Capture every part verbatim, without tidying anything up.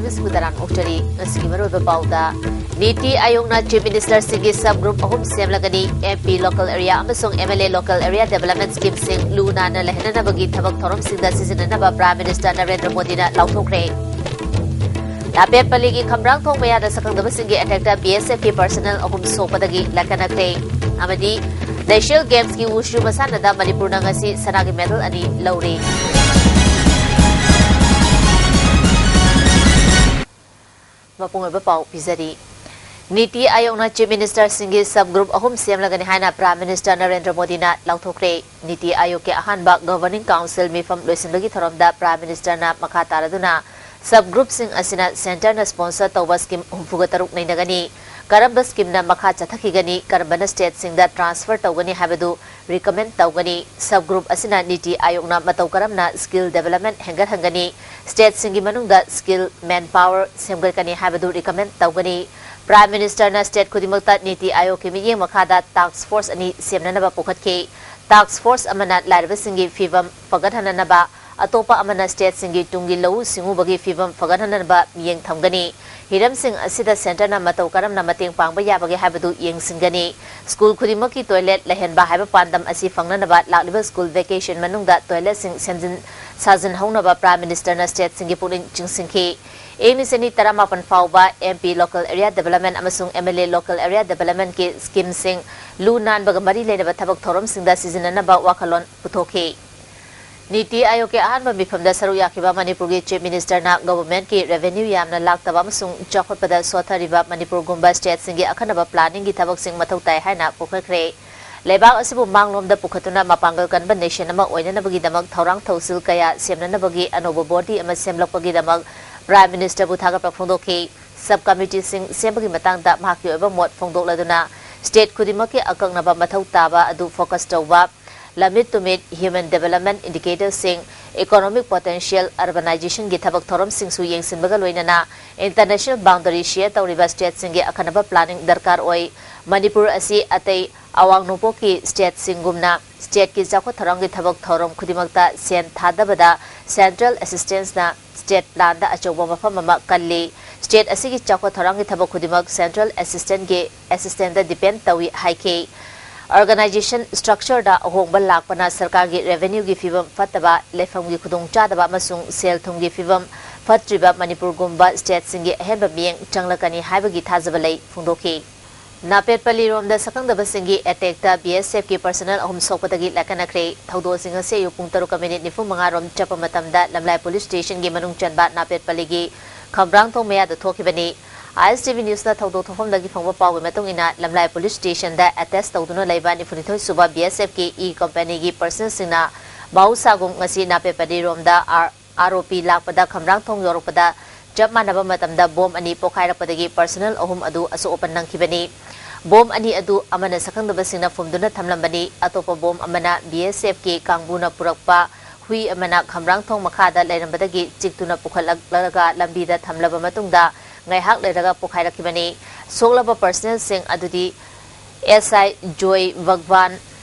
ꯅ꯭ꯌꯨꯁꯄꯨ ꯇꯔꯥꯝꯅ ꯑꯣꯛꯆꯔꯤ꯫ ꯉꯁꯤꯒꯤ ꯃꯔꯨꯑꯣꯏꯕ ꯄꯥꯎꯗ, ꯅꯤꯇꯤ ꯑꯥꯌꯣꯒꯅ Chief Ministerꯁꯤꯡꯒꯤ sub group ꯑꯍꯨꯝ ꯁꯦꯝꯂꯒꯅꯤ꯫ MP local area ꯑꯃꯁꯨꯡ MLA local area development schemeꯁꯤꯡ ꯂꯨ ꯅꯥꯟꯅ ꯂꯩꯍꯟꯅꯅꯕꯒꯤ ꯊꯕꯛ ꯊꯧꯔꯝꯁꯤꯡꯗ ꯁꯤꯖꯤꯟꯅꯅꯕ Prime Minister ꯅꯔꯦꯟꯗ꯭ꯔ ꯃꯣꯗꯤꯅ ꯂꯥꯎꯊꯣꯛꯈ꯭ꯔꯦ꯫ ꯂꯥꯄꯦꯠꯄꯂꯤꯒꯤ ꯈꯝꯕ꯭ꯔꯥꯡꯊꯣꯡ ꯃꯌꯥꯗ ꯁꯛꯈꯪꯗꯕꯁꯤꯡꯒꯤ attackꯇ BSFꯀꯤ personnel ꯑꯍꯨꯝ ꯁꯣꯛꯄꯗꯒꯤ ꯂꯥꯏꯀꯠꯅꯈ꯭ꯔꯦ꯫ ꯑꯃꯗꯤ Asian Gamesꯀꯤ wushu ꯃꯁꯥꯟꯅꯗ ꯃꯅꯤꯄꯨꯔꯅ ꯉꯁꯤ ꯁꯅꯥꯒꯤ medal ꯑꯅꯤ ꯂꯧꯔꯤ꯫ ꯃꯄꯨꯡ ꯑꯣꯏꯕ ꯄꯥꯎ ꯄꯤꯖꯔꯤ꯫ ꯅꯤꯇꯤ ꯑꯥꯌꯣꯒꯅ Chief Ministerꯁꯤꯡꯒꯤ sub group ꯑꯍꯨꯝ ꯁꯦꯝꯂꯒꯅꯤ ꯍꯥꯏꯅ Prime Minister ꯅꯔꯦꯟꯗ꯭ꯔ ꯃꯣꯗꯤꯅ ꯂꯥꯎꯊꯣꯛꯈ꯭ꯔꯦ꯫ ꯅꯤꯇꯤ ꯑꯥꯌꯣꯒꯀꯤ ꯑꯍꯥꯟꯕ Governing Council ꯃꯤꯐꯝ ꯂꯣꯏꯁꯤꯟꯕꯒꯤ ꯊꯧꯔꯝꯗ Prime Ministerꯅ ꯃꯈꯥ ꯇꯥꯔꯗꯨꯅ sub groupꯁꯤꯡ ꯑꯁꯤꯅ centreꯅ sponsor ꯇꯧꯕ scheme ꯍꯨꯝꯐꯨꯒ ꯇꯔꯨꯛ ꯅꯩꯅꯒꯅꯤ꯫ ꯀꯔꯝꯕ schemeꯅ ꯃꯈꯥ ꯆꯠꯊꯈꯤꯒꯅꯤ, ꯀꯔꯝꯕꯅ stateꯁꯤꯡꯗ transfer ꯇꯧꯒꯅꯤ ꯍꯥꯏꯕꯗꯨ recommend ꯇꯧꯒꯅꯤ꯫ Sub group ꯑꯁꯤꯅ ꯅꯤꯇꯤ ꯑꯥꯌꯣꯒꯅ ꯃꯇꯧ ꯀꯔꯝꯅ skill development ꯍꯦꯟꯒꯠꯍꯟꯒꯅꯤ, stateꯁꯤꯡꯒꯤ ꯃꯅꯨꯡꯗ skill, manpower ꯁꯦꯝꯒꯠꯀꯅꯤ ꯍꯥꯏꯕꯗꯨ recommend ꯇꯧꯒꯅꯤ꯫ Prime Ministerꯅ state ꯈꯨꯗꯤꯡꯃꯛꯇ ꯅꯤꯇꯤ ꯑꯥꯌꯣꯒꯀꯤ ꯃꯤꯠꯌꯦꯡ ꯃꯈꯥꯗ task force ꯑꯅꯤ ꯁꯦꯝꯅꯅꯕ ꯄꯨꯈꯠꯈꯤ꯫ Task force ꯑꯃꯅ ꯂꯥꯏꯔꯕꯁꯤꯡꯒꯤ ꯐꯤꯕꯝ ꯐꯒꯠꯍꯟꯅꯅꯕ, ꯑꯇꯣꯞꯄ ꯑꯃꯅ stateꯁꯤꯡꯒꯤ ꯇꯨꯡꯒꯤ ꯂꯧꯎ ꯁꯤꯡꯎꯕꯒꯤ ꯐꯤꯕꯝ ꯐꯒꯠꯍꯟꯅꯕ ꯃꯤꯠꯌꯦꯡ ꯊꯝꯒꯅꯤ꯫ ꯍꯤꯔꯝꯁꯤꯡ ꯑꯁꯤꯗ centreꯅ ꯃꯇꯧ ꯀꯔꯝꯅ ꯃꯇꯦꯡ ꯄꯥꯡꯕ ꯌꯥꯕꯒꯦ ꯍꯥꯏꯕꯗꯨ ꯌꯦꯡꯁꯤꯟꯒꯅꯤ꯫ School ꯈꯨꯗꯤꯡꯃꯛꯀꯤ toilet ꯂꯩꯍꯟꯕ ꯍꯥꯏꯕ ꯄꯥꯟꯗꯝ ꯑꯁꯤ ꯐꯪꯅꯅꯕ ꯂꯥꯛꯂꯤꯕ school vacation ꯃꯅꯨꯡꯗ toiletꯁꯤꯡ ꯁꯦꯝꯖꯤꯟ ꯁꯥꯖꯤꯟꯍꯧꯅꯕ Prime Ministerꯅ stateꯁꯤꯡꯒꯤ ꯄꯨꯛꯅꯤꯡ ꯆꯤꯡꯁꯤꯟꯈꯤ꯫ ꯏꯪ ꯂꯤꯁꯤꯡ ꯑꯅꯤ ꯇꯔꯥꯃꯥꯄꯟ ꯐꯥꯎꯕ MP local area development ꯑꯃꯁꯨꯡ MLA local area developmentꯀꯤ schemeꯁꯤꯡ ꯂꯨ ꯅꯥꯟꯕꯒ ꯃꯔꯤ ꯂꯩꯅꯕ ꯊꯕꯛ ꯊꯧꯔꯝꯁꯤꯡꯗ ꯁꯤꯖꯤꯟꯅꯅꯕ ꯋꯥꯈꯜꯂꯣꯟ ꯄꯨꯊꯣꯛꯈꯤ꯫ ꯅꯤꯇꯤ ꯑꯥꯌꯣꯒꯀꯤ ꯑꯍꯥꯟꯕ ꯃꯤꯐꯝꯗ ꯁꯔꯨꯛ ꯌꯥꯈꯤꯕ ꯃꯅꯤꯄꯨꯔꯒꯤ Chief Ministerꯅ governmentꯀꯤ revenue ꯌꯥꯝꯅ ꯂꯥꯛꯇꯕ ꯑꯃꯁꯨꯡ ꯆꯥꯎꯈꯠꯄꯗ ꯁꯣꯠꯊꯔꯤꯕ ꯃꯅꯤꯄꯨꯔꯒꯨꯝꯕ stateꯁꯤꯡꯒꯤ ꯑꯈꯟꯅꯕ planningꯒꯤ ꯊꯕꯛꯁꯤꯡ ꯃꯊꯧ ꯇꯥꯏ ꯍꯥꯏꯅ ꯄꯨꯈꯠꯈ꯭ꯔꯦ꯫ ꯂꯩꯕꯥꯛ ꯑꯁꯤꯕꯨ ꯃꯥꯡꯂꯣꯝꯗ ꯄꯨꯈꯠꯇꯨꯅ ꯃꯄꯥꯡꯒꯜ ꯀꯟꯕ nation ꯑꯃ ꯑꯣꯏꯅꯅꯕꯒꯤꯗꯃꯛ ꯊꯧꯔꯥꯡ ꯊꯧꯁꯤꯜ ꯀꯌꯥ ꯁꯦꯝꯅꯅꯕꯒꯤ ꯑꯅꯧꯕ body ꯑꯃ ꯁꯦꯝꯂꯛꯄꯒꯤꯗꯃꯛ Prime Ministerꯕꯨ ꯊꯥꯒꯠꯄ ꯐꯣꯡꯗꯣꯛꯈꯤ꯫ Sub committeeꯁꯤꯡ ꯁꯦꯝꯕꯒꯤ ꯃꯇꯥꯡꯗ ꯃꯍꯥꯛꯀꯤ ꯑꯣꯏꯕ ꯃꯣꯠ ꯐꯣꯡꯗꯣꯛꯂꯗꯨꯅ state ꯈꯨꯗꯤꯡꯃꯛꯀꯤ ꯑꯀꯛꯅꯕ ꯃꯊꯧ ꯇꯥꯕ ꯑꯗꯨ focus ꯇꯧꯕ, ꯂꯝꯃꯤꯠ ꯇꯨꯃꯤꯠ human development indicatorꯁꯤꯡ, economic potential, urbanizationꯒꯤ ꯊꯕꯛ ꯊꯧꯔꯝꯁꯤꯡꯁꯨ ꯌꯦꯡꯁꯤꯟꯕꯒ ꯂꯣꯏꯅꯅ international boundary share ꯇꯧꯔꯤꯕ stateꯁꯤꯡꯒꯤ ꯑꯈꯟꯅꯕ planning ꯗꯔꯀꯥꯔ ꯑꯣꯏ꯫ ꯃꯅꯤꯄꯨꯔ ꯑꯁꯤ ꯑꯇꯩ ꯑꯋꯥꯡ ꯅꯣꯡꯄꯣꯛꯀꯤ stateꯁꯤꯡꯒꯨꯝꯅ stateꯀꯤ ꯆꯥꯎꯈꯠ ꯊꯧꯔꯥꯡꯒꯤ ꯊꯕꯛ ꯊꯧꯔꯝ ꯈꯨꯗꯤꯡꯃꯛꯇ ꯁꯦꯟ ꯊꯥꯗꯕꯗ central assistanceꯅ state planꯗ ꯑꯆꯧꯕ ꯃꯐꯝ ꯑꯃ ꯀꯜꯂꯤ꯫ State ꯑꯁꯤꯒꯤ ꯆꯥꯎꯈꯠ ꯊꯧꯔꯥꯡꯒꯤ ꯊꯕꯛ ꯈꯨꯗꯤꯡꯃꯛ central assistantꯒꯤ assistantꯗ depend ꯇꯧꯏ ꯍꯥꯏꯈꯤ꯫ Organization structureꯗ ꯑꯍꯣꯡꯕ ꯂꯥꯛꯄꯅ ꯁꯔꯀꯥꯔꯒꯤ revenueꯒꯤ ꯐꯤꯕꯝ ꯐꯠꯇꯕ, ꯂꯩꯐꯝꯒꯤ ꯈꯨꯗꯣꯡꯆꯥꯗꯕ ꯑꯃꯁꯨꯡ ꯁꯦꯜ ꯊꯨꯝꯒꯤ ꯐꯤꯕꯝ ꯐꯠꯇ꯭ꯔꯤꯕ ꯃꯅꯤꯄꯨꯔꯒꯨꯝꯕ stateꯁꯤꯡꯒꯤ ꯑꯍꯦꯟꯕ ꯃꯤꯠꯌꯦꯡ ꯆꯪꯂꯛꯀꯅꯤ ꯍꯥꯏꯕꯒꯤ ꯊꯥꯖꯕ ꯂꯩ ꯐꯣꯡꯗꯣꯛꯈꯤ꯫ ꯅꯥꯄꯦꯠꯄꯜꯂꯤꯔꯣꯝꯗ ꯁꯛꯈꯪꯗꯕꯁꯤꯡꯒꯤ attackꯇ BSFꯀꯤ personnel ꯑꯍꯨꯝ ꯁꯣꯛꯄꯗꯒꯤ ꯂꯥꯏꯀꯠꯅꯈ꯭ꯔꯦ꯫ ꯊꯧꯗꯣꯛ ꯑꯁꯤ ꯉꯁꯤ ꯑꯌꯨꯛ ꯄꯨꯡ ꯇꯔꯨꯛꯀ minute ꯅꯤꯐꯨ ꯃꯉꯥ ꯔꯣꯝ ꯆꯠꯄ ꯃꯇꯝꯗ ꯂꯝꯂꯥꯏ police stationꯒꯤ ꯃꯅꯨꯡ ꯆꯟꯕ ꯅꯥꯄꯦꯠꯄꯜꯂꯤꯒꯤ ꯈꯝꯕ꯭ꯔꯥꯡꯊꯣꯡ ꯃꯌꯥꯗ ꯊꯣꯛꯈꯤꯕꯅꯤ꯫ ISTV newsꯅ ꯊꯧꯗꯣꯛ ꯊꯣꯛꯐꯝꯗꯒꯤ ꯐꯪꯕ ꯄꯥꯎꯒꯤ ꯃꯇꯨꯡ ꯏꯟꯅ ꯂꯝꯂꯥꯏ police stationꯗ attach ꯇꯧꯗꯨꯅ ꯂꯩꯕ ꯅꯤꯐꯨꯅꯤꯊꯣꯏ ꯁꯨꯕ BSFꯀꯤ E companyꯒꯤ personnelꯁꯤꯡꯅ ꯃꯍꯧꯁꯥꯒꯨꯝ ꯉꯁꯤ ꯅꯥꯄꯦꯠꯄꯜꯂꯤꯔꯣꯝꯗ ꯑꯥꯔ ꯑꯥꯔ ꯑꯣ ꯄꯤ ꯂꯥꯛꯄꯗ ꯈꯝꯕ꯭ꯔꯥꯡꯊꯣꯡ ꯌꯧꯔꯛꯄꯗ ꯆꯞ ꯃꯥꯟꯅꯕ ꯃꯇꯝꯗ bomb ꯑꯅꯤ ꯄꯣꯈꯥꯏꯔꯛꯄꯗꯒꯤ personnel ꯑꯍꯨꯝ ꯑꯗꯨ ꯑꯁꯣꯛ ꯑꯄꯟ ꯅꯪꯈꯤꯕꯅꯤ꯫ Bomb ꯑꯅꯤ ꯑꯗꯨ ꯑꯃꯅ ꯁꯛꯈꯪꯗꯕꯁꯤꯡꯅ ꯐꯨꯝꯗꯨꯅ ꯊꯝꯂꯝꯕꯅꯤ, ꯑꯇꯣꯞꯄ bomb ꯑꯃꯅ BSFꯀꯤ ꯀꯥꯡꯕꯨꯅ ꯄꯨꯔꯛꯄ ꯍꯨꯏ ꯑꯃꯅ ꯈꯝꯕ꯭ꯔꯥꯡꯊꯣꯡ ꯃꯈꯥꯗ ꯂꯩꯔꯝꯕꯗꯒꯤ ꯆꯤꯛꯇꯨꯅ ꯄꯨꯈꯠꯂꯛꯂꯒ ꯂꯝꯕꯤꯗ ꯊꯝꯂꯕ ꯃꯇꯨꯡꯗ ꯉꯥꯏꯍꯥꯛ ꯂꯩꯔꯒ ꯄꯣꯈꯥꯏꯔꯛꯈꯤꯕꯅꯤ꯫ ꯁꯣꯛꯂꯕ personnelꯁꯤꯡ ꯑꯗꯨꯗꯤ SI ꯖꯣꯏ ꯚꯒ꯭ꯋꯥꯟ,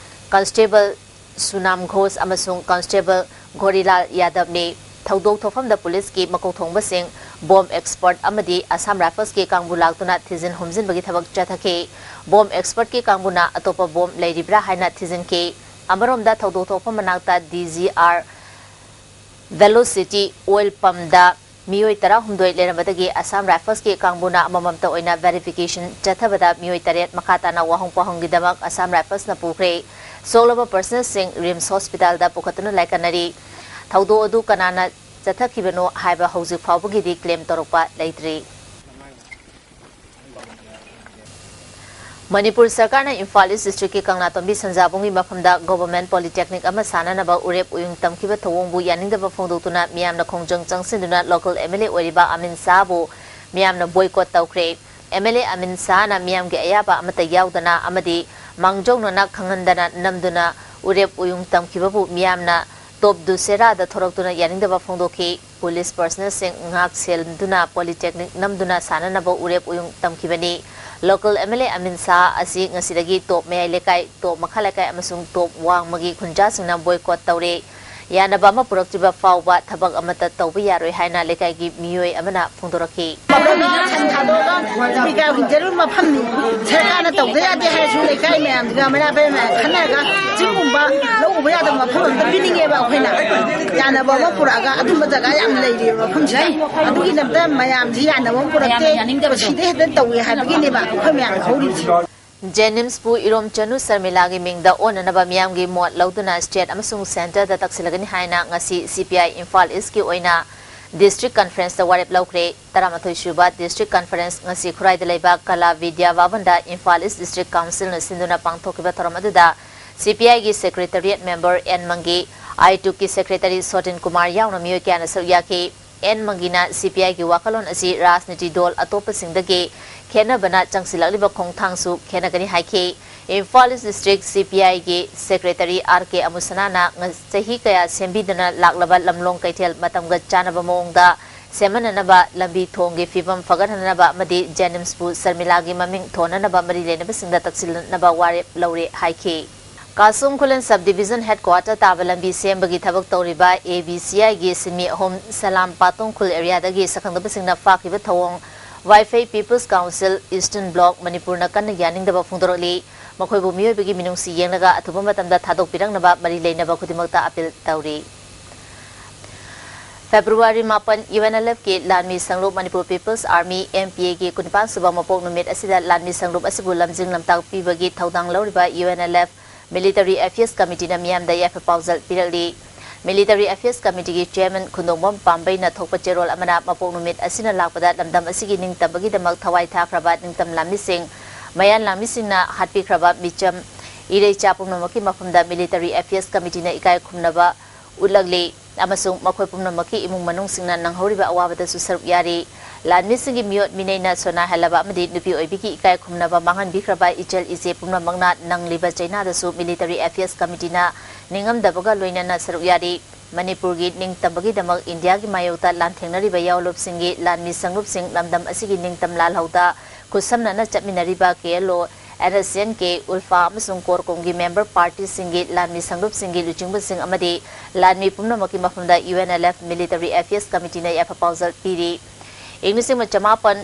Constable ꯁꯨꯅꯥꯝ ꯘꯣꯁ ꯑꯃꯁꯨꯡ Constable ꯘꯣꯔꯤꯂꯥꯜ ꯌꯥꯗꯕꯅꯤ꯫ ꯊꯧꯗꯣꯛ ꯊꯣꯛꯐꯝꯗ policeꯀꯤ ꯃꯀꯣꯛ ꯊꯣꯡꯕꯁꯤꯡ, bomb expert ꯑꯃꯗꯤ Assam Riflesꯀꯤ ꯀꯥꯡꯕꯨ ꯂꯥꯛꯇꯨꯅ ꯊꯤꯖꯤꯟ ꯍꯨꯝꯖꯤꯟꯕꯒꯤ ꯊꯕꯛ ꯆꯠꯊꯈꯤ꯫ Bomb expertꯀꯤ ꯀꯥꯡꯕꯨꯅ ꯑꯇꯣꯞꯄ bomb ꯂꯩꯔꯤꯕ꯭ꯔꯥ ꯍꯥꯏꯅ ꯊꯤꯖꯤꯟꯈꯤ꯫ ꯑꯃꯔꯣꯝꯗ ꯊꯧꯗꯣꯛ ꯊꯣꯛꯐꯝ ꯃꯅꯥꯛꯇ DGR Velocity oil pumpꯗ ꯃꯤꯑꯣꯏ ꯇꯔꯥꯍꯨꯝꯗꯣꯏ ꯂꯩꯔꯝꯕꯗꯒꯤ Assam Riflesꯀꯤ ꯀꯥꯡꯕꯨꯅ ꯑꯃꯃꯝꯇ ꯑꯣꯏꯅ verification ꯆꯠꯊꯕꯗ ꯃꯤꯑꯣꯏ ꯇꯔꯦꯠ ꯃꯈꯥ ꯇꯥꯅ ꯋꯥꯍꯪ ꯄꯥꯎꯍꯪꯒꯤꯗꯃꯛ Assam Riflesꯅ ꯄꯨꯈ꯭ꯔꯦ꯫ ꯁꯣꯛꯂꯕ personnelꯁꯤꯡ RIMS hospitalꯗ ꯄꯨꯈꯠꯇꯨꯅ ꯂꯥꯏꯀꯠꯅꯔꯤ꯫ ꯊꯧꯗꯣꯛ ꯑꯗꯨ ꯀꯅꯥꯅ ꯆꯠꯊꯈꯤꯕꯅꯣ ꯍꯥꯏꯕ ꯍꯧꯖꯤꯛ ꯐꯥꯎꯕꯒꯤꯗꯤ claim ꯇꯧꯔꯛꯄ ꯂꯩꯇ꯭ꯔꯤ꯫ ꯃꯅꯤꯄꯨꯔ ꯁꯔꯀꯥꯔꯅ ꯏꯝꯐꯥꯜ East districtꯀꯤ ꯀꯪꯂꯥꯇꯣꯝꯕꯤ ꯁꯟꯖꯥꯕꯨꯡꯒꯤ ꯃꯐꯝꯗ government polytechnic ꯑꯃ ꯁꯥꯅꯅꯕ ꯎꯔꯦꯞ ꯎꯌꯨꯡ ꯇꯝꯈꯤꯕ ꯊꯧꯑꯣꯡꯕꯨ ꯌꯥꯅꯤꯡꯗꯕ ꯐꯣꯡꯗꯣꯛꯇꯨꯅ ꯃꯤꯌꯥꯝꯅ ꯈꯣꯡꯖꯪ ꯆꯪꯁꯤꯟꯗꯨꯅ local MLA ꯑꯣꯏꯔꯤꯕ ꯑꯃꯤꯟ ꯁꯥꯍꯕꯨ ꯃꯤꯌꯥꯝꯅ boycott ꯇꯧꯈ꯭ꯔꯦ꯫ MLA ꯑꯃꯤꯟ ꯁꯥꯍꯅ ꯃꯤꯌꯥꯝꯒꯤ ꯑꯌꯥꯕ ꯑꯃꯠꯇ ꯌꯥꯎꯗꯅ ꯑꯃꯗꯤ ꯃꯥꯡꯖꯧꯅꯅ ꯈꯪꯍꯟꯗꯅ ꯅꯝꯗꯨꯅ ꯎꯔꯦꯞ ꯎꯌꯨꯡ ꯇꯝꯈꯤꯕꯕꯨ ꯃꯤꯌꯥꯝꯅ ꯇꯣꯞ ꯗꯨꯁꯦꯔꯥꯗ ꯊꯣꯔꯛꯇꯨꯅ ꯌꯥꯅꯤꯡꯗꯕ ꯐꯣꯡꯗꯣꯛꯈꯤ꯫ ꯄꯨꯂꯤꯁ ꯄꯔꯁꯅꯦꯜꯁꯤꯡ ꯉꯥꯛ ꯁꯦꯟꯗꯨꯅ ꯄꯣꯂꯤꯇꯦꯛꯅꯤꯛ ꯅꯝꯗꯨꯅ ꯁꯥꯟꯅꯅꯕ ꯎꯔꯦꯞ ꯎꯌꯨꯡ ꯇꯝꯈꯤꯕꯅꯤ꯫ Local M L A Amin Shah ꯑꯁꯤ ꯉꯁꯤꯗꯒꯤ ꯇꯣꯞ ꯃꯌꯥꯏ ꯂꯩꯀꯥꯏ, ꯇꯣꯞ ꯃꯈꯥ ꯂꯩꯀꯥꯏ ꯑꯃꯁꯨꯡ ꯇꯣꯞ ꯋꯥꯡꯃꯒꯤ ꯈꯨꯟꯖꯥꯁꯤꯡꯅ ꯕꯣꯏꯀꯣꯠ ꯇꯧꯔꯦ꯫ ꯌꯥꯅꯕ ꯑꯃ ꯄꯨꯔꯛꯇ꯭ꯔꯤꯕ ꯐꯥꯎꯕ ꯊꯕꯛ ꯑꯃꯠꯇ ꯇꯧꯕ ꯌꯥꯔꯣꯏ ꯍꯥꯏꯅ ꯂꯩꯀꯥꯏꯒꯤ ꯃꯤꯑꯣꯏ ꯑꯃꯅ ꯐꯣꯡꯗꯣꯔꯛꯈꯤ꯫ ꯁꯟ ꯊꯥꯗꯣꯛꯑꯒ ꯖꯤꯕꯤꯀꯥ ꯍꯤꯡꯖꯔꯤꯕ ꯃꯐꯝꯅꯤ꯫ ꯁꯔꯀꯥꯔꯅ ꯇꯧꯗ ꯌꯥꯗꯦ ꯍꯥꯏꯔꯁꯨ ꯂꯩꯀꯥꯏ ꯃꯌꯥꯝꯁꯤꯒ ꯃꯩꯔꯥ ꯄꯥꯏꯕꯤ ꯃꯌꯥꯝ ꯈꯟꯅꯔꯒ ꯆꯤꯡꯒꯨꯝꯕ ꯂꯧ ꯎꯕ ꯌꯥꯗꯕ ꯃꯐꯝ ꯑꯝꯇ ꯄꯤꯅꯤꯡꯉꯦꯕ ꯑꯩꯈꯣꯏꯅ꯫ ꯌꯥꯅꯕ ꯑꯃ ꯄꯨꯔꯛꯑꯒ ꯑꯗꯨꯝꯕ ꯖꯒꯥ ꯌꯥꯝ ꯂꯩꯔꯤꯕ ꯃꯐꯝꯁꯤꯗ꯫ ꯑꯗꯨꯒꯤꯗꯃꯛꯇ ꯃꯌꯥꯝꯁꯤ ꯌꯥꯅꯕ ꯑꯃ ꯄꯨꯔꯛꯇꯦ꯫ ꯃꯁꯤꯗ ꯍꯦꯛꯇ ꯇꯧꯏ ꯍꯥꯏꯕꯒꯤꯅꯦꯕ ꯑꯩꯈꯣꯏ ꯃꯌꯥꯝ ꯍꯧꯔꯤꯁꯦ꯫ ꯖꯦꯅꯤꯝꯁꯄꯨ ꯏꯔꯣꯝꯆꯅꯨ ꯁꯔꯃꯤꯂꯥꯒꯤ ꯃꯤꯡꯗ ꯑꯣꯟꯅꯅꯕ ꯃꯤꯌꯥꯝꯒꯤ ꯃꯣꯠ ꯂꯧꯗꯨꯅ ꯁ꯭ꯇꯦꯠ ꯑꯃꯁꯨꯡ ꯁꯦꯟꯇꯔꯗ ꯇꯛꯁꯤꯜꯂꯒꯅꯤ ꯍꯥꯏꯅ ꯉꯁꯤ ꯁꯤ ꯄꯤ ꯑꯥꯏ ꯏꯝꯐꯥꯜ ꯏꯁꯀꯤ ꯑꯣꯏꯅ ꯗꯤꯁꯇ꯭ꯔꯤꯛ ꯀꯟꯐꯔꯦꯟꯁꯇ ꯋꯥꯔꯦꯞ ꯂꯧꯈ꯭ꯔꯦ꯫ ꯇꯔꯥꯃꯥꯊꯣꯏ ꯁꯨꯕ ꯗꯤꯁꯇ꯭ꯔꯤꯛ ꯀꯟꯐꯔꯦꯟꯁ ꯉꯁꯤ ꯈꯨꯔꯥꯏꯗ ꯂꯩꯕ ꯀꯂꯥ ꯕꯤꯗ꯭ꯌꯥ ꯚꯕꯟꯗ ꯏꯝꯐꯥꯜ ꯏꯁ ꯗꯤꯁꯇ꯭ꯔꯤꯛ ꯀꯥꯎꯟꯁꯤꯜꯅ ꯁꯤꯟꯗꯨꯅ ꯄꯥꯡꯊꯣꯛꯈꯤꯕ ꯊꯧꯔꯝ ꯑꯗꯨꯗ ꯁꯤ ꯄꯤ ꯑꯥꯏꯒꯤ ꯁꯦꯀ꯭ꯔꯦꯇꯔꯤꯌꯦꯠ ꯃꯦꯝꯕꯔ ꯑꯦꯟ ꯃꯪꯒꯤ, ꯑꯥꯏ ꯇꯨꯛꯀꯤ ꯁꯦꯀ꯭ꯔꯦꯇꯔꯤ ꯁꯣꯇꯤꯟ ꯀꯨꯃꯥꯔ ꯌꯥꯎꯅ ꯃꯤꯑꯣꯏ ꯀꯌꯥꯅ ꯁꯔꯨꯛ ꯌꯥꯈꯤ꯫ ꯑꯦꯟ ꯃꯪꯒꯤꯅ ꯁꯤ ꯄꯤ ꯑꯥꯏꯒꯤ ꯋꯥꯈꯜꯂꯣꯟ ꯑꯁꯤ ꯔꯥꯖꯅꯤꯇꯤ ꯗꯣꯜ ꯑꯇꯣꯞꯄꯁꯤꯡꯗꯒꯤ ꯈꯦꯠꯅꯕꯅ ꯆꯪꯁꯤꯜꯂꯛꯂꯤꯕ ꯈꯣꯡꯊꯥꯡꯁꯨ ꯈꯦꯠꯅꯒꯅꯤ ꯍꯥꯏꯈꯤ꯫ ꯏꯝꯐꯥꯜ ꯏꯁ ꯗꯤꯁꯇ꯭ꯔꯤꯛ ꯁꯤ ꯄꯤ ꯑꯥꯏꯒꯤ ꯁꯦꯀ꯭ꯔꯦꯇꯔꯤ ꯑꯥꯔ ꯀꯦ ꯑꯃꯨꯁꯅꯥꯅ ꯉ-, ꯆꯍꯤ ꯀꯌꯥ ꯁꯦꯝꯕꯤꯗꯨꯅ ꯂꯥꯛꯂꯕ ꯂꯝꯂꯣꯡ ꯀꯩꯊꯦꯜ ꯃꯇꯝꯒ ꯆꯥꯟꯅꯕ ꯃꯑꯣꯡꯗ ꯁꯦꯝꯍꯟꯅꯅꯕ, ꯂꯝꯕꯤ ꯊꯣꯡꯒꯤ ꯐꯤꯕꯝ ꯐꯒꯠꯍꯟꯅꯅꯕ ꯑꯃꯗꯤ ꯖꯦꯅꯤꯝꯁꯄꯨ ꯁꯔꯃꯤꯂꯥꯒꯤ ꯃꯃꯤꯡ ꯊꯣꯟꯅꯅꯕ ꯃꯔꯤ ꯂꯩꯅꯕꯁꯤꯡꯗ ꯇꯛꯁꯤꯟꯅꯕ ꯋꯥꯔꯦꯞ ꯂꯧꯔꯦ ꯍꯥꯏꯈꯤ꯫ ꯀꯥꯁꯨꯝ ꯈꯨꯂꯦꯟ ꯁꯕ ꯗꯤꯕꯤꯖꯟ ꯍꯦꯗꯀ꯭ꯋꯥꯇꯔ ꯇꯥꯕ ꯂꯝꯕꯤ ꯁꯦꯝꯕꯒꯤ ꯊꯕꯛ ꯇꯧꯔꯤꯕ ꯑꯦ ꯕꯤ ꯁꯤ ꯑꯥꯏꯒꯤ ꯁꯤꯟꯃꯤ ꯑꯍꯨꯝ ꯁꯂꯥꯝ ꯄꯥꯇꯣꯡ ꯈꯨꯜ ꯑꯦꯔꯤꯌꯥꯗꯒꯤ ꯁꯛꯈꯪꯗꯕꯁꯤꯡꯅ ꯐꯥꯈꯤꯕ ꯊꯧꯑꯣꯡ ꯋꯥꯏꯐꯩ ꯄꯤꯄꯜꯁ ꯀꯥꯎꯟꯁꯤꯜ ꯏꯁꯇꯔꯟ ꯕ꯭ꯂꯣꯛ ꯃꯅꯤꯄꯨꯔꯅ ꯀꯟꯅ ꯌꯥꯅꯤꯡꯗꯕ ꯐꯣꯡꯗꯣꯔꯛꯂꯤ꯫ ꯃꯈꯣꯏꯕꯨ ꯃꯤꯑꯣꯏꯕꯒꯤ ꯃꯤꯅꯨꯡꯁꯤ ꯌꯦꯡꯂꯒ ꯑꯊꯨꯕ ꯃꯇꯝꯗ ꯊꯥꯗꯣꯛꯄꯤꯔꯛꯅꯕ ꯃꯔꯤ ꯂꯩꯅꯕ ꯈꯨꯗꯤꯡꯃꯛꯇ ꯑꯄꯤꯜ ꯇꯧꯔꯤ꯫ ꯐꯦꯕ꯭ꯔꯨꯋꯥꯔꯤ ꯃꯥꯄꯟ, ꯌꯨ ꯑꯦꯟ ꯑꯦꯜ ꯑꯦꯐꯀꯤ ꯂꯥꯟꯃꯤ ꯁꯪꯂꯨꯞ Manipur peoples army, M P ꯑꯦꯒꯤ ꯀꯨꯟꯅꯤꯄꯥꯟ ꯁꯨꯕ ꯃꯄꯣꯛ ꯅꯨꯃꯤꯠ ꯑꯁꯤꯗ ꯂꯥꯟꯃꯤ ꯁꯪꯂꯨꯞ ꯑꯁꯤꯕꯨ ꯂꯝꯖꯤꯡ ꯂꯝꯇꯥꯛ ꯄꯤꯕꯒꯤ ꯊꯧꯗꯥꯡ ꯂꯧꯔꯤꯕ U N L F military affairs ꯀꯃꯤꯇꯤꯅ ꯃꯤꯌꯥꯝꯗ ꯌꯥꯏꯐ ꯄꯥꯎꯖꯦꯜ ꯄꯤꯔꯛꯂꯤ꯫ ꯃꯤꯂꯤꯇꯔꯤ ꯑꯦꯐꯤꯌꯔꯁ ꯀꯃꯤꯇꯤꯒꯤ ꯆꯤꯌꯔꯃꯦꯟ ꯈꯨꯟꯗꯣꯡꯕꯝ ꯄꯥꯝꯕꯩꯅ ꯊꯣꯛꯄ ꯆꯦꯔꯣꯜ ꯑꯃꯅ ꯃꯄꯣꯛ ꯅꯨꯃꯤꯠ ꯑꯁꯤꯅ ꯂꯥꯛꯄꯗ ꯂꯝꯗꯝ ꯑꯁꯤꯒꯤ ꯅꯤꯡꯇꯝꯕꯒꯤꯗꯃꯛ ꯊꯋꯥꯏ ꯊꯥꯈ꯭ꯔꯕ ꯅꯤꯡꯇꯝ ꯂꯥꯟꯃꯤꯁꯤꯡ, ꯃꯌꯥꯟ ꯂꯥꯟꯃꯤꯁꯤꯡꯅ ꯍꯥꯠꯄꯤꯈ꯭ꯔꯕ ꯃꯤꯆꯝ ꯏꯔꯩꯆꯥ ꯄꯨꯝꯅꯃꯛꯀꯤ ꯃꯐꯝꯗ ꯃꯤꯂꯤꯇꯔꯤ ꯑꯦꯐꯤꯌꯔꯁ ꯀꯃꯤꯇꯤꯅ ꯏꯀꯥꯏ ꯈꯨꯝꯅꯕ ꯎꯠꯂꯛꯂꯤ ꯑꯃꯁꯨꯡ ꯃꯈꯣꯏ ꯄꯨꯝꯅꯃꯛꯀꯤ ꯏꯃꯨꯡ ꯃꯅꯨꯡꯁꯤꯡꯅ ꯅꯪꯍꯧꯔꯤꯕ ꯑꯋꯥꯕꯗꯁꯨ ꯁꯔꯨꯛ ꯌꯥꯔꯤ꯫ ꯂꯥꯟꯃꯤꯁꯤꯡꯒꯤ ꯃꯤꯑꯣꯠ ꯃꯤꯅꯩꯅ ꯁꯣꯅꯥꯏꯍꯜꯂꯕ ꯑꯃꯗꯤ ꯅꯨꯄꯤ ꯑꯣꯏꯕꯤꯒꯤ ꯏꯀꯥꯏ ꯈꯨꯝꯅꯕ ꯃꯥꯡꯍꯟꯕꯤꯈ꯭ꯔꯕ ꯏꯆꯜ ꯏꯆꯦ ꯄꯨꯝꯅꯃꯛꯅ ꯅꯪꯂꯤꯕ ꯆꯩꯅꯥꯗꯁꯨ Military Affairs Committeeꯅ ꯅꯤꯡꯉꯝꯗꯕꯒ ꯂꯣꯏꯅꯅ ꯁꯔꯨꯛ ꯌꯥꯔꯤ꯫ ꯃꯅꯤꯄꯨꯔꯒꯤ ꯅꯤꯡꯇꯝꯕꯒꯤꯗꯃꯛ ꯏꯟꯗꯤꯌꯥꯒꯤ ꯃꯥꯌꯣꯛꯇ ꯂꯥꯟꯊꯦꯡꯅꯔꯤꯕ ꯌꯥꯑꯣꯂꯨꯞꯁꯤꯡꯒꯤ ꯂꯥꯟꯃꯤ ꯁꯪꯂꯨꯞꯁꯤꯡ ꯂꯝꯗꯝ ꯑꯁꯤꯒꯤ ꯅꯤꯡꯇꯝ ꯂꯥꯜꯍꯧꯗ ꯈꯨꯠꯁꯝꯅꯅ ꯆꯠꯃꯤꯟꯅꯔꯤꯕ K L O, N S C N K, ULFA ꯑꯃꯁꯨꯡ CORCOMꯒꯤ member partyꯁꯤꯡꯒꯤ ꯂꯥꯟꯃꯤ ꯁꯪꯂꯨꯞꯁꯤꯡꯒꯤ ꯂꯨꯆꯤꯡꯕꯁꯤꯡ ꯑꯃꯗꯤ ꯂꯥꯟꯃꯤ ꯄꯨꯝꯅꯃꯛꯀꯤ ꯃꯐꯝꯗ U N L F Military Affairs Committeeꯅ ꯌꯥꯏꯐ ꯄꯥꯎꯖꯦꯜ ꯄꯤꯔꯤ꯫ ꯏꯪ ꯂꯤꯁꯤꯡ ꯑꯃ ꯆꯃꯥꯄꯟ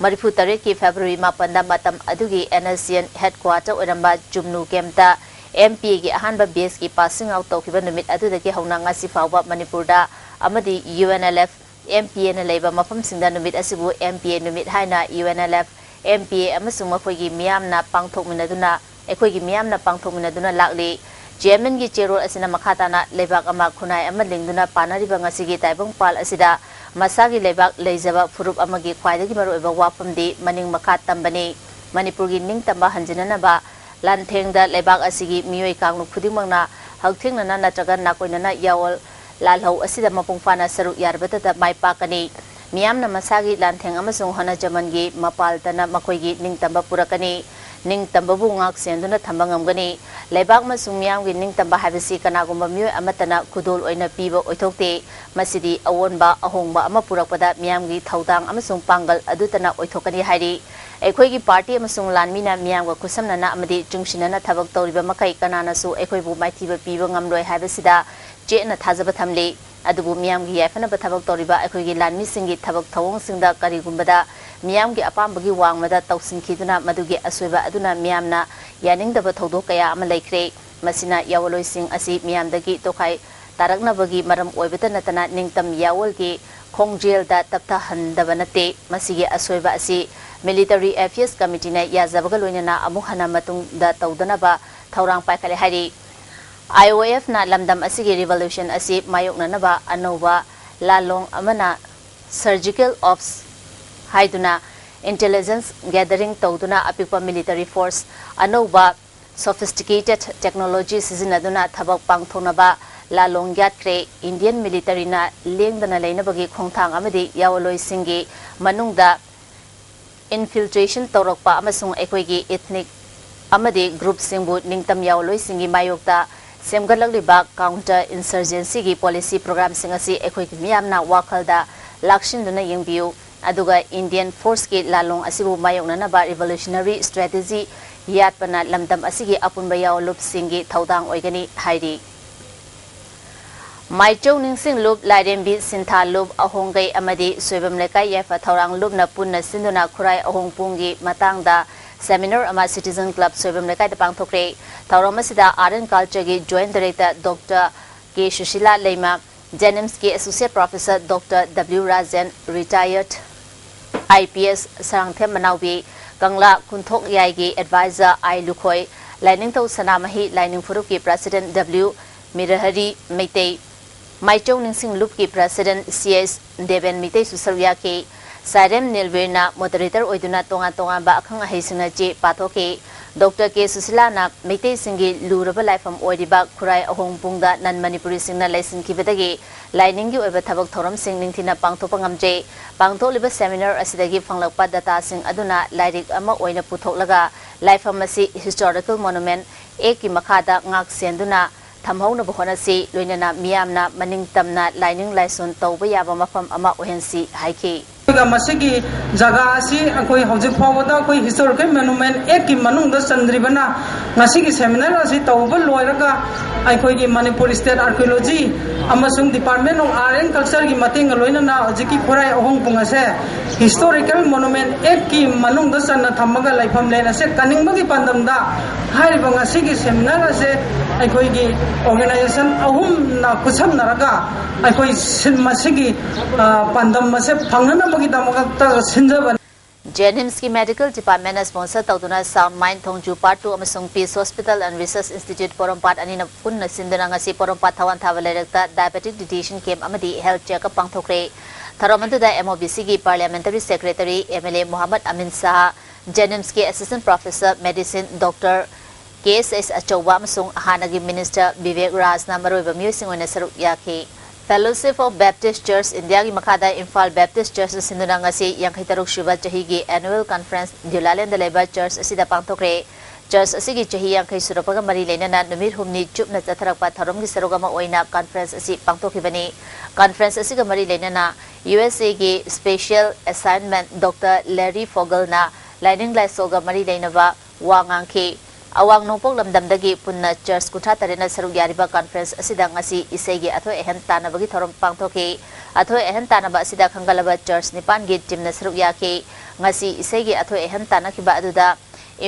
ꯃꯔꯤꯐꯨ ꯇꯔꯦꯠꯀꯤ February ꯃꯥꯄꯟꯗ ꯃꯇꯝ ꯑꯗꯨꯒꯤ N S C N headquarter ꯑꯣꯏꯔꯝꯕ ꯆꯨꯝꯅꯨ campꯇ M P Aꯒꯤ ꯑꯍꯥꯟꯕ batchꯀꯤ passing out ꯇꯧꯈꯤꯕ ꯅꯨꯃꯤꯠ ꯑꯗꯨꯗꯒꯤ ꯍꯧꯅ ꯉꯁꯤ ꯐꯥꯎꯕ ꯃꯅꯤꯄꯨꯔꯗ ꯑꯃꯗꯤ U N L F M P Aꯅ ꯂꯩꯕ ꯃꯐꯝꯁꯤꯡꯗ ꯅꯨꯃꯤꯠ ꯑꯁꯤꯕꯨ M P A ꯅꯨꯃꯤꯠ ꯍꯥꯏꯅ U N L F, M P A ꯑꯃꯁꯨꯡ ꯃꯈꯣꯏꯒꯤ ꯃꯤꯌꯥꯝꯅ ꯄꯥꯡꯊꯣꯛꯃꯤꯟꯅꯗꯨꯅ, ꯑꯩꯈꯣꯏꯒꯤ ꯃꯤꯌꯥꯝꯅ ꯄꯥꯡꯊꯣꯛꯃꯤꯟꯅꯗꯨꯅ ꯂꯥꯛꯂꯤ꯫ Chairmanꯒꯤ ꯆꯦꯔꯣꯜ ꯑꯁꯤꯅ ꯃꯈꯥ ꯇꯥꯅ ꯂꯩꯕꯥꯛ ꯑꯃ ꯈꯨꯟꯅꯥꯏ ꯑꯃ ꯂꯤꯡꯗꯨꯅ ꯄꯥꯟꯅꯔꯤꯕ ꯉꯁꯤꯒꯤ ꯇꯥꯏꯕꯪꯄꯥꯜ ꯑꯁꯤꯗ ꯃꯁꯥꯒꯤ ꯂꯩꯕꯥꯛ ꯂꯩꯖꯕ ꯐꯨꯔꯨꯞ ꯑꯃꯒꯤ ꯈ꯭ꯋꯥꯏꯗꯒꯤ ꯃꯔꯨꯑꯣꯏꯕ ꯋꯥꯐꯝꯗꯤ ꯃꯅꯤꯡ ꯃꯈꯥ ꯇꯝꯕꯅꯤ꯫ ꯃꯅꯤꯄꯨꯔꯒꯤ ꯅꯤꯡꯇꯝꯕ ꯍꯟꯖꯤꯟꯅꯅꯕ ꯂꯥꯟꯊꯦꯡꯗ ꯂꯩꯕꯥꯛ ꯑꯁꯤꯒꯤ ꯃꯤꯑꯣꯏ ꯀꯥꯡꯂꯨꯞ ꯈꯨꯗꯤꯡꯃꯛꯅ ꯍꯛꯊꯦꯡꯅꯅ ꯅꯠꯇ꯭ꯔꯒ ꯅꯥꯀꯣꯏꯅꯅ ꯌꯥꯑꯣꯜ ꯂꯥꯜꯍꯧ ꯑꯁꯤꯗ ꯃꯄꯨꯡ ꯐꯥꯅ ꯁꯔꯨꯛ ꯌꯥꯔꯕꯗꯇ ꯃꯥꯏ ꯄꯥꯛꯀꯅꯤ꯫ ꯃꯤꯌꯥꯝꯅ ꯃꯁꯥꯒꯤ ꯂꯥꯟꯊꯦꯡ ꯑꯃꯁꯨꯡ ꯍꯣꯠꯅꯖꯃꯟꯒꯤ ꯃꯄꯥꯜꯇꯅ ꯃꯈꯣꯏꯒꯤ ꯅꯤꯡꯇꯝꯕ ꯄꯨꯔꯛꯀꯅꯤ꯫ ꯅꯤꯡꯇꯝꯕꯕꯨ ꯉꯥꯛ ꯁꯦꯟꯗꯨꯅ ꯊꯝꯕ ꯉꯝꯒꯅꯤ꯫ ꯂꯩꯕꯥꯛ ꯑꯃꯁꯨꯡ ꯃꯤꯌꯥꯝꯒꯤ ꯅꯤꯡꯇꯝꯕ ꯍꯥꯏꯕꯁꯤ ꯀꯅꯥꯒꯨꯝꯕ ꯃꯤꯑꯣꯏ ꯑꯃꯠꯇꯅ ꯈꯨꯗꯣꯜ ꯑꯣꯏꯅ ꯄꯤꯕ ꯑꯣꯏꯊꯣꯛꯇꯦ꯫ ꯃꯁꯤꯗꯤ ꯑꯑꯣꯟꯕ ꯑꯍꯣꯡꯕ ꯑꯃ ꯄꯨꯔꯛꯄꯗ ꯃꯤꯌꯥꯝꯒꯤ ꯊꯧꯗꯥꯡ ꯑꯃꯁꯨꯡ ꯄꯥꯡꯒꯜ ꯑꯗꯨꯇꯅ ꯑꯣꯏꯊꯣꯛꯀꯅꯤ ꯍꯥꯏꯔꯤ꯫ ꯑꯩꯈꯣꯏꯒꯤ party ꯑꯃꯁꯨꯡ ꯂꯥꯟꯃꯤꯅ ꯃꯤꯌꯥꯝꯒ ꯈꯨꯠꯁꯝꯅꯅ ꯑꯃꯗꯤ ꯆꯨꯡꯁꯤꯟꯅꯅ ꯊꯕꯛ ꯇꯧꯔꯤꯕ ꯃꯈꯩ ꯀꯅꯥꯅꯁꯨ ꯑꯩꯈꯣꯏꯕꯨ ꯃꯥꯏꯊꯤꯕ ꯄꯤꯕ ꯉꯝꯂꯣꯏ ꯍꯥꯏꯕꯁꯤꯗ ꯆꯦꯠꯅ ꯊꯥꯖꯕ ꯊꯝꯂꯤ꯫ ꯑꯗꯨꯕꯨ ꯃꯤꯌꯥꯝꯒꯤ ꯌꯥꯏꯐꯅꯕ ꯊꯕꯛ ꯇꯧꯔꯤꯕ ꯑꯩꯈꯣꯏꯒꯤ ꯂꯥꯟꯃꯤꯁꯤꯡꯒꯤ ꯊꯕꯛ ꯊꯧꯑꯣꯡꯁꯤꯡꯗ ꯀꯔꯤꯒꯨꯝꯕꯗ ꯃꯤꯌꯥꯝꯒꯤ ꯑꯄꯥꯝꯕꯒꯤ ꯋꯥꯡꯃꯗ ꯇꯧꯁꯤꯟꯈꯤꯗꯨꯅ ꯃꯗꯨꯒꯤ ꯑꯁꯣꯏꯕ ꯑꯗꯨꯅ ꯃꯤꯌꯥꯝꯅ ꯌꯥꯅꯤꯡꯗꯕ ꯊꯧꯗꯣꯛ ꯀꯌꯥ ꯑꯃ ꯂꯩꯈ꯭ꯔꯦ꯫ ꯃꯁꯤꯅ ꯌꯥꯑꯣꯜꯂꯣꯏꯁꯤꯡ ꯑꯁꯤ ꯃꯤꯌꯥꯝꯗꯒꯤ ꯇꯣꯈꯥꯏ ꯇꯥꯔꯛꯅꯕꯒꯤ ꯃꯔꯝ ꯑꯣꯏꯕꯇ ꯅꯠꯇꯅ ꯅꯤꯡꯇꯝ ꯌꯥꯑꯣꯜꯒꯤ ꯈꯣꯡꯖꯦꯜꯗ ꯇꯞꯊꯍꯟꯗꯕ ꯅꯠꯇꯦ꯫ ꯃꯁꯤꯒꯤ ꯑꯁꯣꯏꯕ ꯑꯁꯤ Military Affairs Committeeꯅ ꯌꯥꯖꯕꯒ ꯂꯣꯏꯅꯅ ꯑꯃꯨꯛ ꯍꯟꯅ ꯃꯇꯨꯡꯗ ꯇꯧꯗꯅꯕ ꯊꯧꯔꯥꯡ ꯄꯥꯏꯈꯠꯂꯦ ꯍꯥꯏꯔꯤ꯫ I O Fꯅ ꯂꯝꯗꯝ ꯑꯁꯤꯒꯤ revolution ꯑꯁꯤ ꯃꯥꯌꯣꯛꯅꯅꯕ ꯑꯅꯧꯕ ꯂꯥꯜꯂꯣꯡ ꯑꯃꯅ surgical ops ꯍꯥꯏꯗꯨꯅ intelligence gathering ꯇꯧꯗꯨꯅ ꯑꯄꯤꯛꯄ military force ꯑꯅꯧꯕ sophisticated technology ꯁꯤꯖꯤꯟꯅꯗꯨꯅ ꯊꯕꯛ ꯄꯥꯡꯊꯣꯛꯅꯕ ꯂꯥꯂꯣꯡ ꯌꯥꯠꯈ꯭ꯔꯦ꯫ Indian military ꯅ ꯂꯦꯡꯗꯅ ꯂꯩꯅꯕꯒꯤ ꯈꯣꯡꯊꯥꯡ ꯑꯃꯗꯤ ꯌꯥꯑꯣꯂꯣꯏꯁꯤꯡꯒꯤ ꯃꯅꯨꯡꯗ infiltration ꯇꯧꯔꯛꯄ ꯑꯃꯁꯨꯡ ꯑꯩꯈꯣꯏꯒꯤ ethnic ꯑꯃꯗꯤ group ꯁꯤꯡꯕꯨ ꯅꯤꯡꯇꯝ ꯌꯥꯑꯣꯂꯣꯏꯁꯤꯡꯒꯤ ꯃꯥꯌꯣꯛꯇ ꯁꯦꯝꯒꯠꯂꯛꯂꯤꯕ counter insurgency ꯒꯤ policy program ꯁꯤꯡ ꯑꯁꯤ ꯑꯩꯈꯣꯏꯒꯤ ꯃꯤꯌꯥꯝꯅ ꯋꯥꯈꯜꯗ ꯂꯥꯛꯁꯤꯟꯗꯨꯅ ꯌꯦꯡꯕꯤꯌꯨ, ꯑꯗꯨꯒ Indian force ꯀꯤ ꯂꯥꯂꯣꯡ ꯑꯁꯤꯕꯨ ꯃꯥꯌꯣꯛꯅꯅꯕ revolutionary strategy ꯌꯥꯠꯄꯅ ꯂꯝꯗꯝ ꯑꯁꯤꯒꯤ ꯑꯄꯨꯟꯕ ꯌꯥꯑꯣꯂꯨꯞꯁꯤꯡꯒꯤ ꯊꯧꯗꯥꯡ ꯑꯣꯏꯒꯅꯤ ꯍꯥꯏꯔꯤ꯫ ꯃꯥꯏꯆꯧ ꯅꯤꯡꯁꯤꯡ ꯂꯨꯞ, ꯂꯥꯏꯔꯦꯝꯕꯤ ꯁꯤꯟꯊꯥ ꯂꯨꯞ, ꯑꯍꯣꯡꯒꯩ ꯑꯃꯗꯤ ꯁꯣꯏꯕꯝ ꯂꯩꯀꯥꯏ ꯌꯥꯏꯐ ꯊꯧꯔꯥꯡ ꯂꯨꯞꯅ ꯄꯨꯟꯅ ꯁꯤꯟꯗꯨꯅ ꯈꯨꯔꯥꯏ ꯑꯍꯣꯡꯄꯨꯡꯒꯤ ꯃꯇꯥꯡꯗ seminar ꯑꯃ Citizen Club ꯁꯣꯏꯕꯝ ꯂꯩꯀꯥꯏꯗ ꯄꯥꯡꯊꯣꯛꯈ꯭ꯔꯦ꯫ ꯊꯧꯔꯝ ꯑꯁꯤꯗ Art and Culture ꯒꯤ Joint Director Doctor ꯀꯦ ꯁꯨꯁꯤꯂꯥ ꯂꯩꯃ, JNIMS ꯀꯤ Associate Professor Doctor W Rajen, retired IPS Sarangthem ꯃꯅꯥꯎꯕꯤ, ꯀꯪꯂꯥ ꯀꯨꯟꯊꯣꯛꯌꯥꯏꯒꯤ Advisor ꯑꯥꯏ ꯂꯨꯈꯣꯏ, ꯂꯥꯏꯅꯤꯡꯊꯧ ꯁꯅꯥꯃꯍꯤ ꯂꯥꯏꯅꯤꯡ ꯐꯨꯔꯨꯞꯀꯤ President W ꯃꯤꯔꯍꯔꯤ ꯃꯩꯇꯩ, ꯃꯥꯏꯆꯧ ꯅꯤꯡꯁꯤꯡ ꯂꯨꯞꯀꯤ President ꯁꯤ ꯑꯦꯁ ꯗꯦꯕꯦꯟ ꯃꯩꯇꯩꯁꯨ ꯁꯔꯨꯛ ꯌꯥꯈꯤ꯫ ꯁꯥꯏꯔꯦꯝ ꯅꯤꯜꯕꯤꯔꯅ moderator ꯑꯣꯏꯗꯨꯅ ꯇꯣꯉꯥꯟ ꯇꯣꯉꯥꯟꯕ ꯑꯈꯪ ꯑꯍꯩꯁꯤꯡꯅ ꯆꯦ ꯄꯥꯊꯣꯛꯈꯤ꯫ ꯗꯣꯛꯇꯔ ꯀꯦ ꯁꯨꯁꯤꯂꯥꯅ ꯃꯩꯇꯩꯁꯤꯡꯒꯤ ꯂꯨꯔꯕ ꯂꯥꯏꯐꯝ ꯑꯣꯏꯔꯤꯕ ꯈꯨꯔꯥꯏ ꯑꯍꯣꯡꯄꯨꯡꯗ non ꯃꯅꯤꯄꯨꯔꯤꯁꯤꯡꯅ ꯂꯩꯁꯤꯟꯈꯤꯕꯗꯒꯤ ꯂꯥꯏꯅꯤꯡꯒꯤ ꯑꯣꯏꯕ ꯊꯕꯛ ꯊꯧꯔꯝꯁꯤꯡ ꯅꯤꯡꯊꯤꯅ ꯄꯥꯡꯊꯣꯛꯄ ꯉꯝꯗ꯭ꯔꯦ꯫ ꯄꯥꯡꯊꯣꯛꯂꯤꯕ seminar ꯑꯁꯤꯗꯒꯤ ꯐꯪꯂꯛꯄ data ꯁꯤꯡ ꯑꯗꯨꯅ ꯂꯥꯏꯔꯤꯛ ꯑꯃ ꯑꯣꯏꯅ ꯄꯨꯊꯣꯛꯂꯒ ꯂꯥꯏꯐꯝ ꯑꯁꯤ Historical Monument Act ꯀꯤ ꯃꯈꯥꯗ ꯉꯥꯛ ꯁꯦꯟꯗꯨꯅ ꯊꯝꯍꯧꯅꯕ ꯍꯣꯠꯅꯁꯤ, ꯂꯣꯏꯅꯅ ꯃꯤꯌꯥꯝꯅ ꯃꯅꯤꯡ ꯇꯝꯅ ꯂꯥꯏꯅꯤꯡ ꯂꯥꯏꯁꯣꯟ ꯇꯧꯕ ꯌꯥꯕ ꯃꯐꯝ ꯑꯃ ꯑꯣꯏꯍꯟꯁꯤ ꯍꯥꯏꯈꯤ꯫ ꯑꯗꯨꯒ ꯃꯁꯤꯒꯤ ꯖꯒꯥ ꯑꯁꯤ ꯑꯩꯈꯣꯏ ꯍꯧꯖꯤꯛ ꯐꯥꯎꯕꯗ ꯑꯩꯈꯣꯏ Historical Monument Act ꯀꯤ ꯃꯅꯨꯡꯗ ꯆꯟꯗ꯭ꯔꯤꯕꯅ, ꯉꯁꯤꯒꯤ seminar ꯑꯁꯤ ꯇꯧꯕ ꯂꯣꯏꯔꯒ ꯑꯩꯈꯣꯏꯒꯤ Manipur State Archaeology ꯑꯃꯁꯨꯡ Department of Art and Culture ꯒꯤ ꯃꯇꯦꯡꯒ ꯂꯣꯏꯅꯅ ꯍꯧꯖꯤꯛꯀꯤ ꯈꯨꯔꯥꯏ ꯑꯍꯣꯡꯄꯨꯡ ꯑꯁꯦ Historical Monument Act ꯀꯤ ꯃꯅꯨꯡꯗ ꯆꯟꯅ ꯊꯝꯃꯒ ꯂꯩꯐꯝ ꯂꯦꯟ ꯑꯁꯦ ꯀꯟꯅꯤꯡꯕꯒꯤ ꯄꯥꯟꯗꯝꯗ ꯍꯥꯏꯔꯤꯕ ꯉꯁꯤꯒꯤ seminar ꯑꯁꯦ ꯑꯩꯈꯣꯏꯒꯤ organization ꯑꯍꯨꯝꯅ ꯈꯨꯠꯁꯝꯅꯔꯒ ꯑꯩꯈꯣꯏ ꯁꯤꯟ-, ꯃꯁꯤꯒꯤ, ꯑ, ꯄꯥꯟꯗꯝ ꯑꯁꯦ ꯐꯪꯅꯅꯕꯒꯤꯗꯃꯛꯇ ꯁꯤꯟꯖꯕꯅꯤ꯫ JNIMS ꯀꯤ Medical Department ꯅ sponsor ꯇꯧꯗꯨꯅ Sound Mind ꯊꯣꯡꯖꯨ Part two ꯑꯃꯁꯨꯡ Peace Hospital and Research Institute ꯄꯣꯔꯣꯝꯄꯥꯠ ꯑꯅꯤꯅ ꯄꯨꯟꯅ ꯁꯤꯟꯗꯨꯅ ꯉꯁꯤ ꯄꯣꯔꯣꯝꯄꯥꯠ ꯊꯋꯥꯟ ꯊꯥꯕ ꯂꯩꯔꯛꯇ diabetic nutrition camp ꯑꯃꯗꯤ health checkup ꯄꯥꯡꯊꯣꯛꯈ꯭ꯔꯦ꯫ ꯊꯧꯔꯝ ꯑꯗꯨꯗ MOBC ꯒꯤ Parliamentary Secretary MLA Mohammad ꯑꯃꯤꯟ Shah, JNIMS ꯀꯤ Assistant Professor Medicine Doctor ꯀꯦ ꯑꯦꯁ ꯑꯦꯁ ꯑꯆꯧꯕ ꯑꯃꯁꯨꯡ ꯍꯥꯟꯅꯒꯤ ꯃꯤꯅꯤꯁꯇꯔ ꯕꯤꯕꯦꯛ ꯔꯥꯖꯅ ꯃꯔꯨꯑꯣꯏꯕ ꯃꯤꯑꯣꯏꯁꯤꯡ ꯑꯣꯏꯅ ꯁꯔꯨꯛ ꯌꯥꯈꯤ꯫ Fellowship of Baptist Church India ꯒꯤ ꯃꯈꯥꯗ ꯏꯝꯐꯥꯜ ꯕꯦꯞꯇꯤꯁ ꯆꯔꯆꯅ ꯁꯤꯟꯗꯨꯅ ꯉꯁꯤ ꯌꯥꯡꯈꯩ ꯇꯔꯨꯛ ꯁꯨꯕ ꯆꯍꯤꯒꯤ annual conference ꯗ꯭ꯌꯨꯂꯥꯂꯦꯟꯗ ꯂꯩꯕ ꯆꯔꯆ ꯑꯁꯤꯗ ꯄꯥꯡꯊꯣꯛꯈ꯭ꯔꯦ꯫ ꯆꯔꯆ ꯑꯁꯤꯒꯤ ꯆꯍꯤ ꯌꯥꯡꯈꯩ ꯁꯨꯔꯛꯄꯒ ꯃꯔꯤ ꯂꯩꯅꯅ ꯅꯨꯃꯤꯠ ꯍꯨꯝꯅꯤ ꯆꯨꯞꯅ ꯆꯠꯊꯔꯛꯄ ꯊꯧꯔꯝꯒꯤ ꯁꯔꯨꯛ ꯑꯃ ꯑꯣꯏꯅ conference ꯑꯁꯤ ꯄꯥꯡꯊꯣꯛꯈꯤꯕꯅꯤ꯫ Conference ꯑꯁꯤꯒ ꯃꯔꯤ ꯂꯩꯅꯅ ꯌꯨ ꯑꯦꯁ ꯑꯦꯒꯤ special assignment ꯗꯣꯛꯇꯔ ꯂꯦꯔꯤ ꯐꯣꯒꯜꯅ ꯂꯥꯏꯅꯤꯡ ꯂꯥꯏꯁꯣꯜꯒ ꯃꯔꯤ ꯂꯩꯅꯕ ꯋꯥ ꯉꯥꯡꯈꯤ꯫ ꯑꯋꯥꯡ ꯅꯣꯡꯄꯣꯛ ꯂꯝꯗꯝꯗꯒꯤ ꯄꯨꯟꯅ ꯆꯔꯆ ꯀꯨꯟꯊ꯭ꯔꯥ ꯇꯔꯦꯠꯅ ꯁꯔꯨꯛ ꯌꯥꯔꯤꯕ conference ꯑꯁꯤꯗ ꯉꯁꯤ ꯏꯁꯩꯒꯤ ꯑꯊꯣꯏ ꯑꯍꯦꯟ ꯇꯥꯟꯅꯕꯒꯤ ꯊꯧꯔꯝ ꯄꯥꯡꯊꯣꯛꯈꯤ꯫ ꯑꯊꯣꯏ ꯑꯍꯦꯟ ꯇꯥꯟꯅꯕ ꯑꯁꯤꯗ ꯈꯟꯒꯠꯂꯕ ꯆꯔꯆ ꯅꯤꯄꯥꯟꯒꯤ teamꯅ ꯁꯔꯨꯛ ꯌꯥꯈꯤ꯫ ꯉꯁꯤ ꯏꯁꯩꯒꯤ ꯑꯊꯣꯏ ꯑꯍꯦꯟ ꯇꯥꯟꯅꯈꯤꯕ ꯑꯗꯨꯗ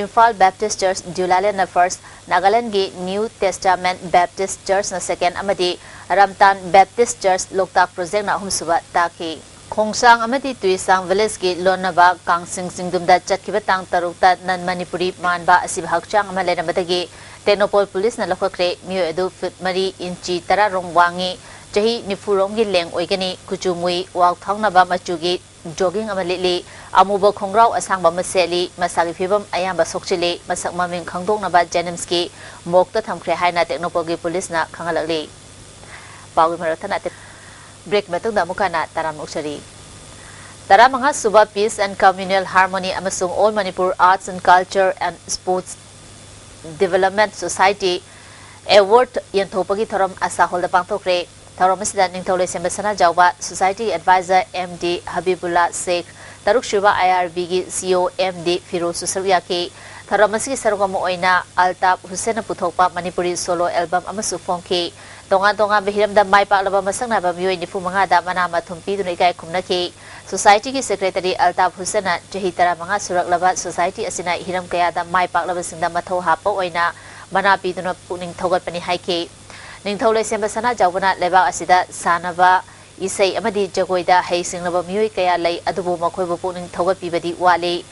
ꯏꯝꯐꯥꯜ ꯕꯦꯞꯇꯤꯁ ꯆꯔꯆ ꯗ꯭ꯌꯨꯂꯥꯂꯦꯟꯅ first, ꯅꯥꯒꯥꯂꯦꯟꯗꯒꯤ ꯅ꯭ꯌꯨ ꯇꯦꯁꯇꯥꯃꯦꯟ ꯕꯦꯞꯇꯤꯁ ꯆꯔꯆꯅ second ꯑꯃꯗꯤ ꯔꯝꯇꯥꯟ ꯕꯦꯞꯇꯤꯁ ꯆꯔꯆ ꯂꯣꯛꯇꯥꯛ ꯄ꯭ꯔꯣꯖꯦꯛꯅ ꯑꯍꯨꯝꯁꯨꯕ ꯇꯥꯈꯤ꯫ ꯈꯣꯡꯁꯥꯡ ꯑꯃꯗꯤ ꯇꯨꯏꯁꯥꯡ ꯚꯤꯂꯦꯖꯀꯤ ꯂꯣꯟꯅꯕ ꯀꯥꯡꯁꯤꯡ ꯆꯤꯡꯗꯨꯝꯗ ꯆꯠꯈꯤꯕ ꯇꯥꯡ ꯇꯔꯨꯛꯇ non Manipuri ꯃꯥꯟꯕ ꯑꯁꯤꯕ ꯍꯛꯆꯥꯡ ꯑꯃ ꯂꯩꯔꯝꯕꯗꯒꯤ ꯇꯦꯡꯅꯧꯄꯜ ꯄꯨꯂꯤꯁꯅ ꯂꯧꯈꯠꯈ꯭ꯔꯦ꯫ ꯃꯤꯑꯣꯏ ꯑꯗꯨ ꯐꯨꯠ ꯃꯔꯤ ꯏꯟꯆꯤ ꯇꯔꯥ ꯔꯣꯝ ꯋꯥꯡꯉꯤ, ꯆꯍꯤ ꯅꯤꯐꯨ ꯔꯣꯝꯒꯤ ꯂꯦꯡ ꯑꯣꯏꯒꯅꯤ, ꯀꯨꯆꯨ ꯃꯨꯏ, ꯋꯥꯎꯊꯥꯡꯅꯕ ꯃꯆꯨꯒꯤ jogging ꯑꯃ ꯂꯤꯠꯂꯤ, ꯑꯃꯨꯕ ꯈꯣꯡꯒ꯭ꯔꯥꯎ ꯑꯁꯥꯡꯕ ꯑꯃ ꯁꯦꯠꯂꯤ, ꯃꯁꯥꯒꯤ ꯐꯤꯕꯝ ꯑꯌꯥꯝꯕ ꯁꯣꯛꯆꯤꯜꯂꯤ, ꯃꯁꯛ ꯃꯃꯤꯡ ꯈꯪꯗꯣꯛꯅꯕ JNIMSꯀꯤ morgueꯗ ꯊꯝꯈ꯭ꯔꯦ ꯍꯥꯏꯅ ꯇꯦꯡꯅꯧꯄꯜꯒꯤ ꯄꯨꯂꯤꯁꯅ ꯈꯪꯍꯜꯂꯛꯂꯤ꯫ ꯄꯥꯎꯒꯤ ꯃꯔꯛ ꯊꯠꯅ ꯑꯇꯦꯛ-, break ꯃꯇꯨꯡꯗ ꯑꯃꯨꯛ ꯍꯟꯅ ꯇꯔꯥꯝꯅ ꯑꯣꯛꯆꯔꯤ꯫ ꯇꯔꯥꯃꯉꯥ ꯁꯨꯕ Peace and Communal Harmony ꯑꯃꯁꯨꯡ All Manipur Arts and Culture and Sports Development Society Award ꯌꯦꯟꯊꯣꯛꯄꯒꯤ ꯊꯧꯔꯝ ꯑꯁꯥ ꯍꯣꯜꯗ ꯄꯥꯡꯊꯣꯛꯈ꯭ꯔꯦ꯫ ꯊꯧꯔꯝ ꯑꯁꯤꯗ ꯅꯤꯡꯊꯧ ꯂꯩꯁꯦꯝꯕ ꯁꯅꯥꯖꯥꯎꯕ, Society Advisor M D ꯍꯕꯤꯕꯨꯜꯂꯥ ꯁꯦꯈ, ꯇꯔꯨꯛ ꯁꯨꯕ I R Bꯒꯤ C E O M D ꯐꯤꯔꯣꯖꯁꯨ ꯁꯔꯨꯛ ꯌꯥꯈꯤ꯫ ꯊꯧꯔꯝ ꯑꯁꯤꯒꯤ ꯁꯔꯨꯛ ꯑꯃ ꯑꯣꯏꯅ ꯑꯜꯇꯥꯞ ꯍꯨꯁꯦꯟꯅ ꯄꯨꯊꯣꯛꯄ ꯃꯅꯤꯄꯨꯔꯤ solo album ꯑꯃꯁꯨ ꯐꯣꯡꯈꯤ꯫ ꯇꯣꯉꯥꯟ ꯇꯣꯉꯥꯟꯕ ꯍꯤꯔꯝꯗ ꯃꯥꯏ ꯄꯥꯛꯂꯕ ꯃꯁꯛ ꯅꯥꯏꯕ ꯃꯤꯑꯣꯏ ꯅꯤꯐꯨ ꯃꯉꯥꯗ ꯃꯅꯥ ꯃꯊꯨꯝ ꯄꯤꯗꯨꯅ ꯏꯀꯥꯏ ꯈꯨꯝꯅꯈꯤ꯫ Societyꯒꯤ secretary ꯑꯜꯇꯥꯞ ꯍꯨꯁꯦꯟꯅ ꯆꯍꯤ ꯇꯔꯥꯃꯉꯥ ꯁꯨꯔꯛꯂꯕ society ꯑꯁꯤꯅ ꯍꯤꯔꯝ ꯀꯌꯥꯗ ꯃꯥꯏ ꯄꯥꯛꯂꯕꯁꯤꯡꯗ ꯃꯊꯧ ꯍꯥꯞꯄ ꯑꯣꯏꯅ ꯃꯅꯥ ꯄꯤꯗꯨꯅ ꯄꯨꯛꯅꯤꯡ ꯊꯧꯒꯠꯄꯅꯤ ꯍꯥꯏꯈꯤ꯫ ꯅꯤꯡꯊꯧ ꯂꯩꯁꯦꯝꯕ ꯁꯅꯥꯖꯥꯎꯕꯅ ꯂꯩꯕꯥꯛ ꯑꯁꯤꯗ ꯁꯥꯟꯅꯕ, ꯏꯁꯩ ꯑꯃꯗꯤ ꯖꯒꯣꯏꯗ ꯍꯩꯁꯤꯡꯂꯕ ꯃꯤꯑꯣꯏ ꯀꯌꯥ ꯂꯩ, ꯑꯗꯨꯕꯨ ꯃꯈꯣꯏꯕꯨ ꯄꯨꯛꯅꯤꯡ ꯊꯧꯒꯠꯄꯤꯕꯗꯤ ꯋꯥꯠꯂꯤ꯫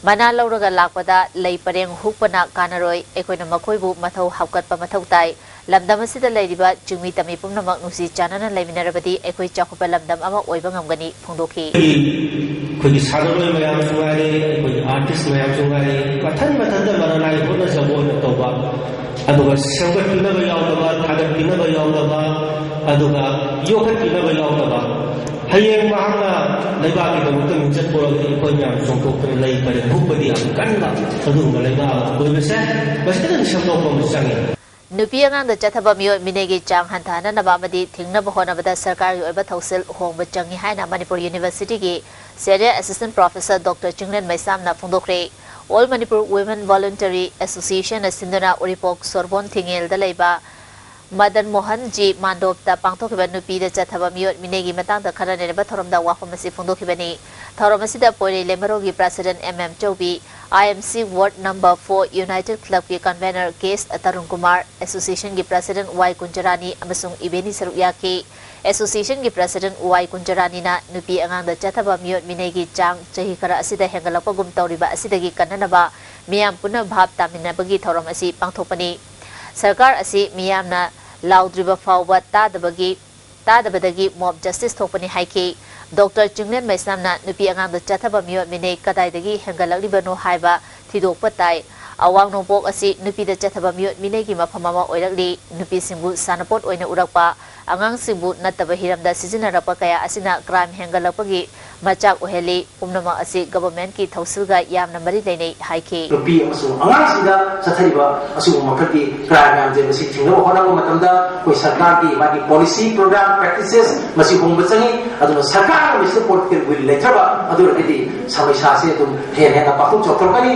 ꯃꯅꯥ ꯂꯧꯔꯒ ꯂꯥꯛꯄꯗ ꯂꯩ ꯄꯔꯦꯡ ꯍꯨꯛꯄꯅ ꯀꯥꯟꯅꯔꯣꯏ, ꯑꯩꯈꯣꯏꯅ ꯃꯈꯣꯏꯕꯨ ꯃꯊꯧ ꯍꯥꯞꯀꯠꯄ ꯃꯊꯧ ꯇꯥꯏ꯫ ꯂꯝꯗꯝ ꯑꯁꯤꯗ ꯂꯩꯔꯤꯕ ꯆꯤꯡꯃꯤ ꯇꯝꯃꯤ ꯄꯨꯝꯅꯃꯛ ꯅꯨꯡꯁꯤ ꯆꯥꯟꯅꯅ ꯂꯩꯃꯤꯟꯅꯔꯕꯗꯤ ꯑꯩꯈꯣꯏ ꯆꯥꯎꯈꯠꯄ ꯂꯝꯗꯝ ꯑꯃ ꯑꯣꯏꯕ ꯉꯝꯒꯅꯤ ꯐꯣꯡꯗꯣꯛꯈꯤ꯫ ꯑꯩꯈꯣꯏꯒꯤ ꯁꯥꯟꯅꯔꯣꯏ ꯃꯌꯥꯝꯁꯨ ꯉꯥꯏꯔꯦ, ꯑꯩꯈꯣꯏꯒꯤ ꯑꯥꯔꯇꯤꯁ ꯃꯌꯥꯝꯁꯨ ꯉꯥꯏꯔꯦ, ꯃꯊꯟ ꯃꯊꯟꯇ ꯃꯔꯅꯥꯏ ꯍꯣꯠꯅꯖꯕ ꯑꯣꯏꯅ ꯇꯧꯕ, ꯑꯗꯨꯒ ꯁꯦꯝꯒꯠꯄꯤꯅꯕ ꯌꯥꯎꯗꯕ, ꯊꯥꯒꯠꯄꯤꯅꯕ ꯌꯥꯎꯗꯕ, ꯑꯗꯨꯒ ꯌꯣꯛꯈꯠꯄꯤꯅꯕ ꯌꯥꯎꯗꯕ, ꯍꯌꯦꯡ ꯃꯍꯥꯛꯅ ꯂꯩꯕꯥꯛꯀꯤꯗꯃꯛꯇ ꯃꯤꯡꯆꯠ ꯄꯨꯔꯛꯑꯗꯤ ꯑꯩꯈꯣꯏ ꯃꯌꯥꯝ ꯆꯣꯡꯊꯣꯛꯇꯅ ꯂꯩ ꯄꯔꯦꯡ ꯍꯨꯛꯄꯗꯤ ꯌꯥꯝ ꯀꯟꯕ ꯑꯗꯨꯒꯨꯝꯕ ꯂꯩꯕꯥꯛ ꯑꯃ ꯑꯣꯏꯕꯁꯦ ꯃꯁꯤ ꯈꯤꯇꯪ ꯁꯦꯝꯗꯣꯛꯄ ꯑꯃ ꯆꯪꯉꯤ꯫ ꯅꯨꯄꯤ ꯑꯉꯥꯡꯗ ꯆꯠꯊꯕ ꯃꯤꯑꯣꯏ ꯃꯤꯅꯩꯒꯤ ꯆꯥꯡ ꯍꯟꯊꯍꯟꯅꯕ ꯑꯃꯗꯤ ꯊꯤꯡꯅꯕ ꯍꯣꯠꯅꯕꯗ ꯁꯔꯀꯥꯔꯒꯤ ꯑꯣꯏꯕ ꯊꯧꯁꯤꯜ ꯍꯣꯡꯕ ꯆꯪꯏ ꯍꯥꯏꯅ ꯃꯅꯤꯄꯨꯔ ꯌꯨꯅꯤꯚꯔꯁꯤꯇꯤꯒꯤ Senior Assistant Professor Doctor Chinglen ꯃꯩꯁꯥꯝꯅ ꯐꯣꯡꯗꯣꯛꯈ꯭ꯔꯦ꯫ All Manipur Women Voluntary Associationꯅ ꯁꯤꯟꯗꯨꯅ ꯎꯔꯤꯄꯣꯛ ꯁꯣꯔꯕꯣꯟ ꯊꯤꯡꯉꯦꯜꯗ ꯂꯩꯕ ꯃꯗꯟ ꯃꯣꯍꯟ ꯖꯤ ꯃꯥꯟꯗꯣꯞꯇ ꯄꯥꯡꯊꯣꯛꯈꯤꯕ ꯅꯨꯄꯤꯗ ꯆꯠꯊꯕ ꯃꯤꯑꯣꯠ ꯃꯤꯅꯩꯒꯤ ꯃꯇꯥꯡꯗ ꯈꯟꯅ ꯅꯩꯅꯕ ꯊꯧꯔꯝꯗ ꯋꯥꯐꯝ ꯑꯁꯤ ꯐꯣꯡꯗꯣꯛꯈꯤꯕꯅꯤ꯫ ꯊꯧꯔꯝ ꯑꯁꯤꯗ ꯄꯣꯏꯔꯩ ꯂꯩꯃꯔꯧꯒꯤ President M M Chaobi, I M C Ward Number Four United Clubꯀꯤ Convener K S Tarun Kumar, Associationꯒꯤ President ꯋꯥꯏ ꯀꯨꯟꯖꯔꯥꯅꯤ ꯑꯃꯁꯨꯡ ꯏꯕꯦꯅꯤ ꯁꯔꯨꯛ ꯌꯥꯈꯤ꯫ Associationꯒꯤ President ꯋꯥꯏ ꯀꯨꯟꯖꯔꯥꯅꯤꯅ ꯅꯨꯄꯤ ꯑꯉꯥꯡꯗ ꯆꯠꯊꯕ ꯃꯤꯑꯣꯠ ꯃꯤꯅꯩꯒꯤ ꯆꯥꯡ ꯆꯍꯤ ꯈꯔ ꯑꯁꯤꯗ ꯍꯦꯟꯒꯠꯂꯛꯄꯒꯨꯝ ꯇꯧꯔꯤꯕ ꯑꯁꯤꯗꯒꯤ ꯀꯟꯅꯅꯕ ꯃꯤꯌꯥꯝ ꯄꯨꯟꯅ ꯚꯥꯞ ꯇꯥꯃꯤꯟꯅꯕꯒꯤ ꯊꯧꯔꯝ ꯑꯁꯤ ꯄꯥꯡꯊꯣꯛꯄꯅꯤ꯫ ꯁꯔꯀꯥꯔ ꯑꯁꯤ ꯃꯤꯌꯥꯝꯅ ꯂꯥꯎꯗ꯭ꯔꯤꯕ ꯐꯥꯎꯕ ꯇꯥꯗꯕꯒꯤ ꯇꯥꯗꯕꯗꯒꯤ mob justice ꯊꯣꯛꯄꯅꯤ ꯍꯥꯏꯈꯤ꯫ ꯗꯣꯛꯇꯔ ꯆꯤꯡꯂꯦꯟ ꯃꯩꯁꯅꯥꯝꯅ ꯅꯨꯄꯤ ꯑꯉꯥꯡꯗ ꯆꯠꯊꯕ ꯃꯤꯑꯣꯠ ꯃꯤꯅꯩ ꯀꯗꯥꯏꯗꯒꯤ ꯍꯦꯟꯒꯠꯂꯛꯂꯤꯕꯅꯣ ꯍꯥꯏꯕ ꯊꯤꯗꯣꯛꯄ ꯇꯥꯏ꯫ ꯑꯋꯥꯡ ꯅꯣꯡꯄꯣꯛ ꯑꯁꯤ ꯅꯨꯄꯤꯗ ꯆꯠꯊꯕ ꯃꯤꯑꯣꯠ ꯃꯤꯅꯩꯒꯤ ꯃꯐꯝ ꯑꯃ ꯑꯣꯏꯔꯛꯂꯤ꯫ ꯅꯨꯄꯤꯁꯤꯡꯕꯨ ꯁꯥꯟꯅꯄꯣꯠ ꯑꯣꯏꯅ ꯎꯔꯛꯄ, ꯑꯉꯥꯡꯁꯤꯡꯕꯨ ꯅꯠꯇꯕ ꯍꯤꯔꯝꯗ ꯁꯤꯖꯤꯟꯅꯔꯛꯄ ꯀꯌꯥ ꯑꯁꯤꯅ crime ꯍꯦꯟꯒꯠꯂꯛꯄꯒꯤ ꯃꯆꯥꯛ ꯑꯣꯏꯍꯜꯂꯤ꯫ ꯄꯨꯝꯅꯃꯛ ꯑꯁꯤ governmentꯀꯤ ꯊꯧꯁꯤꯜꯒ ꯌꯥꯝꯅ ꯃꯔꯤ ꯂꯩꯅꯩ ꯍꯥꯏꯈꯤ꯫ ꯅꯨꯄꯤ ꯑꯃꯁꯨꯡ ꯑꯉꯥꯡꯁꯤꯡꯗ ꯆꯠꯊꯔꯤꯕ ꯑꯁꯤꯒꯨꯝꯕ ꯃꯈꯜꯒꯤ crime ꯃꯌꯥꯝꯁꯦ ꯃꯁꯤ ꯊꯤꯡꯅꯕ ꯍꯣꯠꯅꯕ ꯃꯇꯝꯗ ꯑꯩꯈꯣꯏ ꯁꯔꯀꯥꯔꯒꯤ ꯃꯥꯒꯤ policy, program, practices ꯃꯁꯤ ꯍꯣꯡꯕ ꯆꯪꯉꯤ꯫ ꯑꯗꯨꯅ ꯁꯔꯀꯥꯔꯅ ꯃꯁꯤꯗ political will ꯂꯩꯇ꯭ꯔꯕ ꯑꯗꯨ ꯑꯣꯏꯔꯒꯗꯤ ꯁꯃꯁ꯭ꯌꯥꯁꯦ ꯑꯗꯨꯝ ꯍꯦꯟꯅ ꯍꯦꯟꯅ ꯄꯥꯛꯊꯣꯛ ꯆꯥꯎꯊꯣꯔꯛꯀꯅꯤ꯫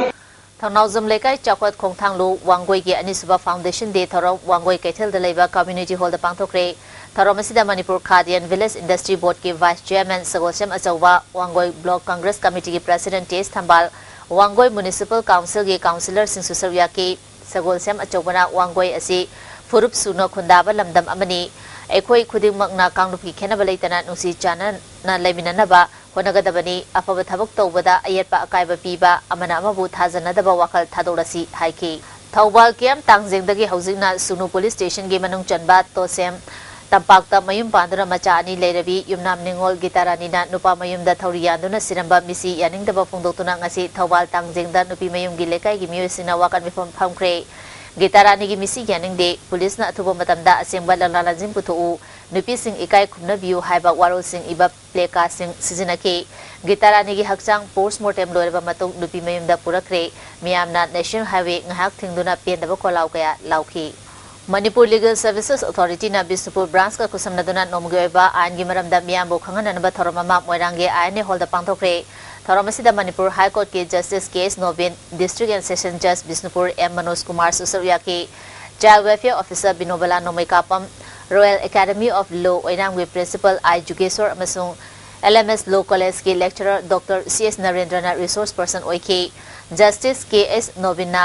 ꯊꯧꯅꯥꯎꯖꯝ ꯂꯩꯀꯥꯏ ꯆꯥꯎꯈꯠ ꯈꯣꯡꯊꯥꯡꯂꯨ ꯋꯥꯡꯒꯣꯏꯒꯤ ꯑꯅꯤꯁꯨꯕ Foundation Day ꯊꯧꯔꯝ ꯋꯥꯡꯒꯣꯏ ꯀꯩꯊꯦꯜꯗ ꯂꯩꯕ Community Hallꯗ ꯄꯥꯡꯊꯣꯛꯈ꯭ꯔꯦ꯫ ꯊꯧꯔꯝ ꯑꯁꯤꯗ ꯃꯅꯤꯄꯨꯔ ꯈꯥꯗꯤ and Village Industry Boardꯀꯤ Vice Chairman ꯁꯒꯣꯜꯁꯦꯝ ꯑꯆꯧꯕ, ꯋꯥꯡꯒꯣꯏ Block Congress Committeeꯒꯤ President T S Thambal, Wangoi Municipal Councilꯒꯤ councillorꯁꯤꯡꯁꯨ ꯁꯔꯨꯛ ꯌꯥꯈꯤ꯫ ꯁꯒꯣꯜꯁꯦꯝ ꯑꯆꯧꯕꯅ ꯋꯥꯡꯒꯣꯏ ꯑꯁꯤ ꯐꯨꯔꯨꯞ ꯁꯨꯅ ꯈꯨꯟꯗꯥꯕ ꯂꯝꯗꯝ ꯑꯃꯅꯤ꯫ ꯑꯩꯈꯣꯏ ꯈꯨꯗꯤꯡꯃꯛꯅ ꯀꯥꯡꯂꯨꯞꯀꯤ ꯈꯦꯟꯅꯕ ꯂꯩꯇꯅ ꯅꯨꯡꯁꯤ ꯆꯥꯟꯅꯅ ꯂꯩꯃꯤꯟꯅꯅꯕ ꯍꯣꯠꯅꯒꯗꯕꯅꯤ꯫ ꯑꯐꯕ ꯊꯕꯛ ꯇꯧꯕꯗ ꯑꯌꯦꯠꯄ ꯑꯀꯥꯏꯕ ꯄꯤꯕ, ꯑꯃꯅ ꯑꯃꯕꯨ ꯊꯥꯖꯅꯗꯕ ꯋꯥꯈꯜ ꯊꯥꯗꯣꯛꯂꯁꯤ ꯍꯥꯏꯈꯤ꯫ ꯊꯧꯕꯥꯜ ꯀꯦꯝꯞ ꯇꯥꯡꯖꯦꯡꯗꯒꯤ ꯍꯧꯖꯤꯛꯅ ꯁꯨꯒꯅꯨ ꯄꯨꯂꯤꯁ ꯁ꯭ꯇꯦꯁꯟꯒꯤ ꯃꯅꯨꯡ ꯆꯟꯕ ꯇꯣꯁꯦꯝ ꯇꯝꯄꯥꯛꯇ ꯃꯌꯨꯝ ꯄꯥꯟꯗꯨꯅ ꯃꯆꯥ ꯑꯅꯤ ꯂꯩꯔꯕꯤ ꯌꯨꯝꯅꯥꯝ ꯅꯤꯉꯣꯜ ꯒꯤꯇꯥꯔꯥꯅꯤꯅ ꯅꯨꯄꯥ ꯃꯌꯨꯝꯗ ꯊꯧꯔꯤ ꯌꯥꯟꯗꯨꯅ ꯁꯤꯔꯝꯕ ꯃꯤꯁꯤ ꯌꯥꯅꯤꯡꯗꯕ ꯐꯣꯡꯗꯣꯛꯇꯨꯅ ꯉꯁꯤ ꯊꯧꯕꯥꯜ ꯇꯥꯡꯖꯦꯡꯗ ꯅꯨꯄꯤ ꯃꯌꯨꯝꯒꯤ ꯂꯩꯀꯥꯏꯒꯤ ꯃꯤꯑꯣꯏꯁꯤꯡꯅ ꯋꯥꯀꯠ ꯃꯤꯐꯝ ꯐꯝꯈ꯭ꯔꯦ꯫ ꯒꯤꯇꯥꯔꯥꯅꯤꯒꯤ ꯃꯤꯁꯤ ꯌꯥꯅꯤꯡꯗꯦ, ꯄꯨꯂꯤꯁꯅ ꯑꯊꯨꯕ ꯃꯇꯝꯗ ꯑꯁꯦꯡꯕ ꯂꯪꯂꯥ ꯂꯪꯖꯤꯡ ꯄꯨꯊꯣꯛꯎ, ꯅꯨꯄꯤꯁꯤꯡ ꯏꯀꯥꯏ ꯈꯨꯝꯅꯕꯤꯌꯨ ꯍꯥꯏꯕ ꯋꯥꯔꯣꯜꯁꯤꯡ ꯏꯕ ꯄ꯭ꯂꯦ ꯀꯥꯔꯗꯁꯤꯡ ꯁꯤꯖꯤꯟꯅꯈꯤ꯫ ꯒꯤꯇꯥꯔꯥꯅꯤꯒꯤ ꯍꯛꯆꯥꯡ ꯄꯣꯁꯃꯣꯔꯇꯦꯝ ꯂꯣꯏꯔꯕ ꯃꯇꯨꯡ ꯅꯨꯄꯤ ꯃꯌꯨꯝꯗ ꯄꯨꯔꯛꯈ꯭ꯔꯦ꯫ ꯃꯤꯌꯥꯝꯅ ꯅꯦꯁꯅꯦꯜ ꯍꯥꯏꯋꯦ ꯉꯥꯏꯍꯥꯛ ꯊꯤꯡꯗꯨꯅ ꯄꯦꯟꯗꯕ ꯈꯣꯜꯂꯥꯎ ꯀꯌꯥ ꯂꯥꯎꯈꯤ꯫ ꯃꯅꯤꯄꯨꯔ ꯂꯤꯒꯦꯜ ꯁꯔꯚꯤꯁꯦꯁ ꯑꯣꯊꯣꯔꯤꯇꯤꯅ ꯕꯤꯁꯅꯨꯄꯨꯔ ꯕ꯭ꯔꯥꯟꯁꯀ ꯈꯨꯠꯁꯝꯅꯗꯨꯅ ꯅꯣꯡꯃꯒꯤ ꯑꯣꯏꯕ ꯑꯥꯏꯟꯒꯤ ꯃꯔꯝꯗ ꯃꯤꯌꯥꯝꯕꯨ ꯈꯪꯍꯟꯅꯅꯕ ꯊꯧꯔꯝ ꯑꯃ ꯃꯣꯏꯔꯥꯡꯒꯤ ꯑꯥꯏ ꯑꯦꯟ ꯑꯦ ꯍꯣꯜꯗ ꯄꯥꯡꯊꯣꯛꯈ꯭ꯔꯦ꯫ ꯊꯧꯔꯝ ꯑꯁꯤꯗ ꯃꯅꯤꯄꯨꯔ ꯍꯥꯏ ꯀꯣꯔꯠꯀꯤ justice K S Nobin, district and session ꯖꯖ ꯕꯤꯁꯅꯨꯄꯨꯔ ꯑꯦꯝ ꯃꯅꯣꯖ ꯀꯨꯃꯥꯔꯁꯨ ꯁꯔꯨꯛ ꯌꯥꯈꯤ꯫ Child welfare officer Binobala Nongmeikapam, royal academy of law ꯑꯣꯏꯅꯥꯝꯒꯤ ꯄ꯭ꯔꯤꯟꯁꯤꯄꯜ ꯑꯥꯏ ꯖꯨꯒꯦꯁꯣꯔ ꯑꯃꯁꯨꯡ ꯑꯦꯜ ꯑꯦꯝ ꯑꯦꯁ ꯂꯣ ꯀꯣꯂꯦꯖꯀꯤ ꯂꯦꯛꯆꯔꯔ ꯗꯣꯛꯇꯔ ꯁꯤ ꯑꯦꯁ ꯅꯔꯦꯟꯗ꯭ꯔꯅ ꯔꯤꯁꯣꯔꯁ ꯄꯔꯁꯟ ꯑꯣꯏꯈꯤ꯫ ꯖꯁꯇꯤꯁ ꯀꯦ ꯑꯦꯁ ꯅꯣꯕꯤꯟꯅ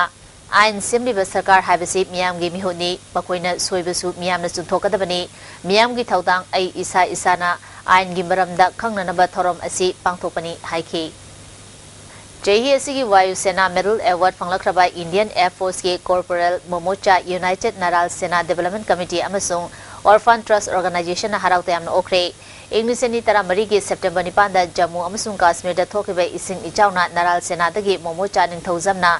ꯑꯥꯏꯟ ꯁꯦꯝꯂꯤꯕ ꯁꯔꯀꯥꯔ ꯍꯥꯏꯕꯁꯤ ꯃꯤꯌꯥꯝꯒꯤ ꯃꯤꯍꯨꯠꯅꯤ, ꯃꯈꯣꯏꯅ ꯁꯣꯏꯕꯁꯨ ꯃꯤꯌꯥꯝꯅ ꯆꯨꯝꯊꯣꯛꯀꯗꯕꯅꯤ꯫ ꯃꯤꯌꯥꯝꯒꯤ ꯊꯧꯗꯥꯡ ꯑꯩ ꯏꯁꯥ ꯏꯁꯥꯅ ꯑꯥꯏꯟꯒꯤ ꯃꯔꯝꯗ ꯈꯪꯅꯅꯕ ꯊꯧꯔꯝ ꯑꯁꯤ ꯄꯥꯡꯊꯣꯛꯄꯅꯤ ꯍꯥꯏꯈꯤ꯫ ꯆꯍꯤ ꯑꯁꯤꯒꯤ ꯋꯥꯌꯨ ꯁꯦꯅꯥ ꯃꯦꯗꯜ ꯑꯦꯋꯥꯔꯗ ꯐꯪꯂꯛꯈ꯭ꯔꯕ ꯏꯟꯗꯤꯌꯟ ꯑꯦꯌꯔ ꯐꯣꯔꯁꯀꯤ ꯀꯣꯔꯄꯣꯔꯦꯜ ꯃꯣꯃꯣꯆꯥ ꯌꯨꯅꯥꯏꯇꯦꯗ ꯅꯔꯥꯜ ꯁꯦꯅꯥ ꯗꯤꯕꯦꯂꯞꯃꯦꯟ ꯀꯃꯤꯇꯤ ꯑꯃꯁꯨꯡ ꯑꯣꯔꯐꯥꯟ ꯇ꯭ꯔꯁ ꯑꯣꯔꯒꯅꯥꯏꯖꯦꯁꯟꯅ ꯍꯔꯥꯎ ꯇꯌꯥꯝꯅ ꯑꯣꯛꯈ꯭ꯔꯦ꯫ ꯏꯪ ꯂꯤꯁꯤꯡ ꯑꯅꯤ ꯇꯔꯥꯃꯔꯤꯒꯤ ꯁꯦꯞꯇꯦꯝꯕꯔ ꯅꯤꯄꯥꯟꯗ ꯖꯝꯃꯨ ꯑꯃꯁꯨꯡ ꯀꯥꯁꯃꯤꯔꯗ ꯊꯣꯛꯈꯤꯕ ꯏꯁꯤꯡ ꯏꯆꯥꯎꯅ ꯅꯔꯥꯜ ꯁꯦꯅꯥꯗꯒꯤ ꯃꯣꯃꯣꯆꯥ ꯅꯤꯡꯊꯧꯖꯝꯅ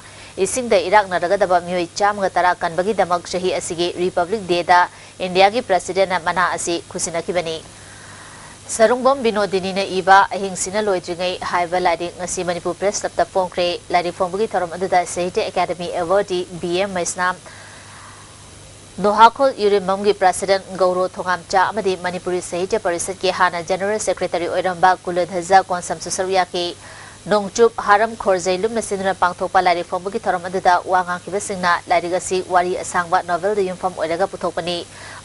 ꯏꯁꯤꯡꯗ ꯏꯔꯥꯛꯅꯔꯒꯗꯕ ꯃꯤꯑꯣꯏ ꯆꯥꯝꯃꯒ ꯇꯔꯥ ꯀꯟꯕꯒꯤꯗꯃꯛ ꯆꯍꯤ ꯑꯁꯤꯒꯤ ꯔꯤꯄꯕ꯭ꯂꯤꯛ ꯗꯦꯗ ꯏꯟꯗꯤꯌꯥꯒꯤ ꯄ꯭ꯔꯁꯤꯗꯦꯟꯅ ꯃꯅꯥ ꯑꯁꯤ ꯈꯨꯠꯁꯤꯟꯅꯈꯤꯕꯅꯤ꯫ ꯁꯔꯨꯡꯕꯝ ꯕꯤꯅꯣꯗꯤꯅꯤꯅ ꯏꯕ ꯑꯍꯤꯡꯁꯤꯅ ꯂꯣꯏꯗ꯭ꯔꯤꯉꯩ ꯍꯥꯏꯕ ꯂꯥꯏꯔꯤꯛ ꯉꯁꯤ ꯃꯅꯤꯄꯨꯔ ꯄ꯭ꯔꯦꯁ ꯀ꯭ꯂꯕꯇ ꯐꯣꯡꯈ꯭ꯔꯦ꯫ ꯂꯥꯏꯔꯤꯛ ꯐꯣꯡꯕꯒꯤ ꯊꯧꯔꯝ ꯑꯗꯨꯗ ꯁꯥꯍꯤꯇ꯭ꯌ ꯑꯦꯀꯥꯗꯃꯤ ꯑꯦꯋꯥꯔꯗꯤ ꯕꯤ ꯑꯦꯝ ꯃꯩꯁꯅꯥꯝ, ꯅꯣꯍꯥꯈꯣꯜ ꯌꯨꯔꯦꯝꯕꯝꯒꯤ ꯄ꯭ꯔꯁꯤꯗꯦꯟ ꯒꯧꯔꯣ ꯊꯣꯉꯥꯝꯆꯥ ꯑꯃꯗꯤ ꯃꯅꯤꯄꯨꯔꯤ ꯁꯥꯍꯤꯇ꯭ꯌ ꯄꯔꯤꯁꯠꯀꯤ ꯍꯥꯟꯅ ꯖꯦꯅꯔꯦꯜ ꯁꯦꯀ꯭ꯔꯦꯇꯔꯤ ꯑꯣꯏꯔꯝꯕ ꯀꯨꯂꯙꯖ ꯀꯣꯟꯁꯝꯁꯨ ꯁꯔꯨꯛ ꯌꯥꯈꯤ꯫ ꯅꯣꯡꯆꯨꯞ ꯍꯥꯔꯝ ꯈꯣꯔꯖꯩ ꯂꯨꯝꯅ ꯁꯤꯟꯗꯨꯅ ꯄꯥꯡꯊꯣꯛꯄ ꯂꯥꯏꯔꯤꯛ ꯐꯣꯡꯕꯒꯤ ꯊꯧꯔꯝ ꯑꯗꯨꯗ ꯋꯥ ꯉꯥꯡꯈꯤꯕꯁꯤꯡꯅ ꯂꯥꯏꯔꯤꯛ ꯑꯁꯤ ꯋꯥꯔꯤ ꯑꯁꯥꯡꯕ ꯅꯣꯚꯦꯜꯗ ꯌꯨꯝꯐꯝ ꯑꯣꯏꯔꯒ ꯄꯨꯊꯣꯛꯄꯅꯤ꯫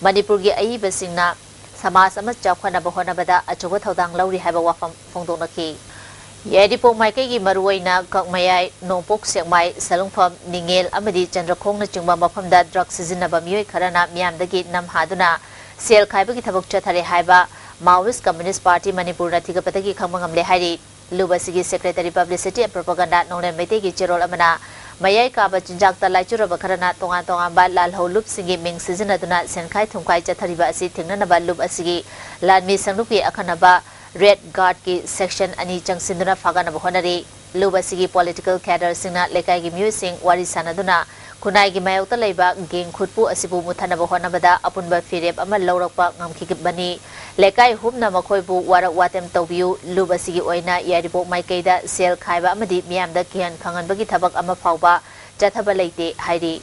ꯃꯅꯤꯄꯨꯔꯒꯤ ꯑꯏꯕꯁꯤꯡꯅ ꯁꯃꯥꯖ ꯑꯃ ꯆꯥꯎꯈꯠꯅꯕ ꯍꯣꯠꯅꯕꯗ ꯑꯆꯧꯕ ꯊꯧꯗꯥꯡ ꯂꯧꯔꯤ ꯍꯥꯏꯕ ꯋꯥꯐꯝ ꯐꯣꯡꯗꯣꯛꯅꯈꯤ꯫ ꯌꯥꯏꯔꯤꯄꯣꯛ ꯃꯥꯏꯀꯩꯒꯤ ꯃꯔꯨꯑꯣꯏꯅ ꯀꯛꯃꯌꯥꯏ, ꯅꯣꯡꯄꯣꯛ ꯁꯦꯛꯃꯥꯏ, ꯁꯂꯨꯡꯐꯝ, ꯅꯤꯡꯉꯦꯜ ꯑꯃꯗꯤ ꯆꯟꯗ꯭ꯔꯈꯣꯡꯅꯆꯤꯡꯕ ꯃꯐꯝꯗ ꯗ꯭ꯔꯒ ꯁꯤꯖꯤꯟꯅꯕ ꯃꯤꯑꯣꯏ ꯈꯔꯅ ꯃꯤꯌꯥꯝꯗꯒꯤ ꯅꯝ ꯍꯥꯗꯨꯅ ꯁꯦꯜ ꯈꯥꯏꯕꯒꯤ ꯊꯕꯛ ꯆꯠꯊꯔꯦ ꯍꯥꯏꯕ ꯃꯥꯋꯤꯁ ꯀꯝꯃ꯭ꯌꯨꯅꯤꯁ ꯄꯥꯔꯇꯤ ꯃꯅꯤꯄꯨꯔꯅ ꯊꯤꯒꯠꯄꯗꯒꯤ ꯈꯪꯕ ꯉꯝꯂꯦ ꯍꯥꯏꯔꯤ꯫ ꯂꯨꯞ ꯑꯁꯤꯒꯤ ꯁꯦꯀ꯭ꯔꯦꯇꯔꯤ ꯄꯕ꯭ꯂꯤꯁꯤꯇꯤ ꯑꯦꯟ ꯄ꯭ꯔꯣꯄꯥꯒꯟꯗꯥ ꯅꯣꯡꯂꯦꯝ ꯃꯩꯇꯩꯒꯤ ꯆꯦꯔꯣꯜ ꯑꯃꯅ ꯃꯌꯥꯏ ꯀꯥꯕ ꯆꯤꯟꯖꯥꯛꯇ ꯂꯥꯏꯆꯨꯔꯕ ꯈꯔꯅ ꯇꯣꯉꯥꯟ ꯇꯣꯉꯥꯟꯕ ꯂꯥꯜꯍꯧ ꯂꯨꯞꯁꯤꯡꯒꯤ ꯃꯤꯡ ꯁꯤꯖꯤꯟꯅꯗꯨꯅ ꯁꯦꯟꯈꯥꯏ ꯊꯨꯝꯈꯥꯏ ꯆꯠꯊꯔꯤꯕ ꯑꯁꯤ ꯊꯤꯡꯅꯅꯕ ꯂꯨꯞ ꯑꯁꯤꯒꯤ ꯂꯥꯟꯃꯤ ꯁꯪꯂꯨꯞꯀꯤ ꯑꯈꯟꯅꯕ ꯔꯦꯗ ꯒꯥꯔꯗꯀꯤ ꯁꯦꯛꯁꯟ ꯑꯅꯤ ꯆꯪꯁꯤꯟꯗꯨꯅ ꯐꯥꯒꯠꯅꯕ ꯍꯣꯠꯅꯔꯤ꯫ ꯂꯨꯞ ꯑꯁꯤꯒꯤ ꯄꯣꯂꯤꯇꯤꯀꯦꯜ ꯀꯦꯗꯔꯁꯤꯡꯅ ꯂꯩꯀꯥꯏꯒꯤ ꯃꯤꯑꯣꯏꯁꯤꯡ ꯋꯥꯔꯤ ꯁꯥꯟꯅꯗꯨꯅ ꯈꯨꯟꯅꯥꯏꯒꯤ ꯃꯥꯌꯣꯛꯇ ꯂꯩꯕ ꯒꯦꯡ ꯈꯨꯠꯄꯨ ꯑꯁꯤꯕꯨ ꯃꯨꯠꯊꯠꯅꯕ ꯍꯣꯠꯅꯕꯗ ꯑꯄꯨꯟꯕ ꯐꯤꯔꯦꯞ ꯑꯃ ꯂꯧꯔꯛꯄ ꯉꯝꯈꯤꯕꯅꯤ꯫ ꯂꯩꯀꯥꯏ ꯍꯨꯞꯅ ꯃꯈꯣꯏꯕꯨ ꯋꯥꯔꯛ ꯋꯥꯇꯦꯝ ꯇꯧꯕꯤꯌꯨ꯫ ꯂꯨꯞ ꯑꯁꯤꯒꯤ ꯑꯣꯏꯅ ꯌꯥꯏꯔꯤꯄꯣꯛ ꯃꯥꯏꯀꯩꯗ ꯁꯦꯜ ꯈꯥꯏꯕ ꯑꯃꯗꯤ ꯃꯤꯌꯥꯝꯗ ꯀꯤꯍꯟ ꯈꯪꯍꯟꯕꯒꯤ ꯊꯕꯛ ꯑꯃ ꯐꯥꯎꯕ ꯆꯠꯊꯕ ꯂꯩꯇꯦ ꯍꯥꯏꯔꯤ꯫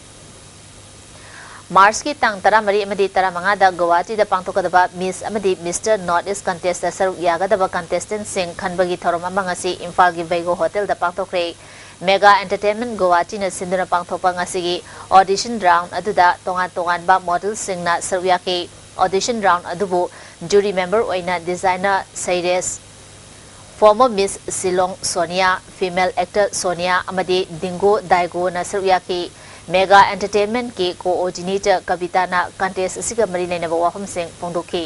ꯃꯥꯔꯆꯀꯤ ꯇꯥꯡ ꯇꯔꯥꯃꯔꯤ ꯑꯃꯗꯤ ꯇꯔꯥꯃꯉꯥꯗ ꯒꯧꯍꯥꯇꯤꯗ ꯄꯥꯡꯊꯣꯛꯀꯗꯕ ꯃꯤꯁ ꯑꯃꯗꯤ ꯃꯤꯁꯇꯔ ꯅꯣꯔꯠ ꯏꯁ ꯀꯟꯇꯦꯁꯇ ꯁꯔꯨꯛ ꯌꯥꯒꯗꯕ ꯀꯟꯇꯦꯁꯇꯦꯟꯁꯤꯡ ꯈꯟꯕꯒꯤ ꯊꯧꯔꯝ ꯑꯃ ꯉꯁꯤ ꯏꯝꯐꯥꯜꯒꯤ ꯕꯩꯒꯣ ꯍꯣꯇꯦꯜꯗ ꯄꯥꯡꯊꯣꯛꯈ꯭ꯔꯦ꯫ ꯃꯦꯒꯥ ꯑꯦꯟꯇꯔꯇꯦꯟꯃꯦꯟ ꯒꯧꯍꯥꯇꯤꯅ ꯁꯤꯟꯗꯨꯅ ꯄꯥꯡꯊꯣꯛꯄ ꯉꯁꯤꯒꯤ ꯑꯣꯗꯤꯁꯟ ꯔꯥꯎꯟ ꯑꯗꯨꯗ ꯇꯣꯉꯥꯟ ꯇꯣꯉꯥꯟꯕ ꯃꯣꯗꯦꯜꯁꯤꯡꯅ ꯁꯔꯨꯛ ꯌꯥꯈꯤ꯫ ꯑꯣꯗꯤꯁꯟ ꯔꯥꯎꯟ ꯑꯗꯨꯕꯨ ꯖꯨꯔꯤ ꯃꯦꯝꯕꯔ ꯑꯣꯏꯅ ꯗꯤꯖꯥꯏꯅꯔ ꯁꯩꯔꯦꯁ, ꯐꯣꯔꯃꯔ ꯃꯤꯁ ꯁꯤꯂꯣꯡ ꯁꯣꯅꯤꯌꯥ, ꯐꯤꯃꯦꯜ ꯑꯦꯛꯇꯔ ꯁꯣꯅꯤꯌꯥ ꯑꯃꯗꯤ ꯗꯤꯡꯒꯣ ꯗꯥꯏꯒꯣꯅ ꯁꯔꯨꯛ ꯌꯥꯈꯤ꯫ ꯃꯦꯒꯥ ꯑꯦꯟꯇꯔꯇꯦꯟꯃꯦꯟꯠꯀꯤ ꯀꯣꯑꯣꯔꯗꯤꯅꯦꯇꯔ ꯀꯕꯤꯇꯥꯅ ꯀꯟꯇꯦꯁ ꯑꯁꯤꯒ ꯃꯔꯤ ꯂꯩꯅꯕ ꯋꯥꯐꯝꯁꯤꯡ ꯐꯣꯡꯗꯣꯛꯈꯤ꯫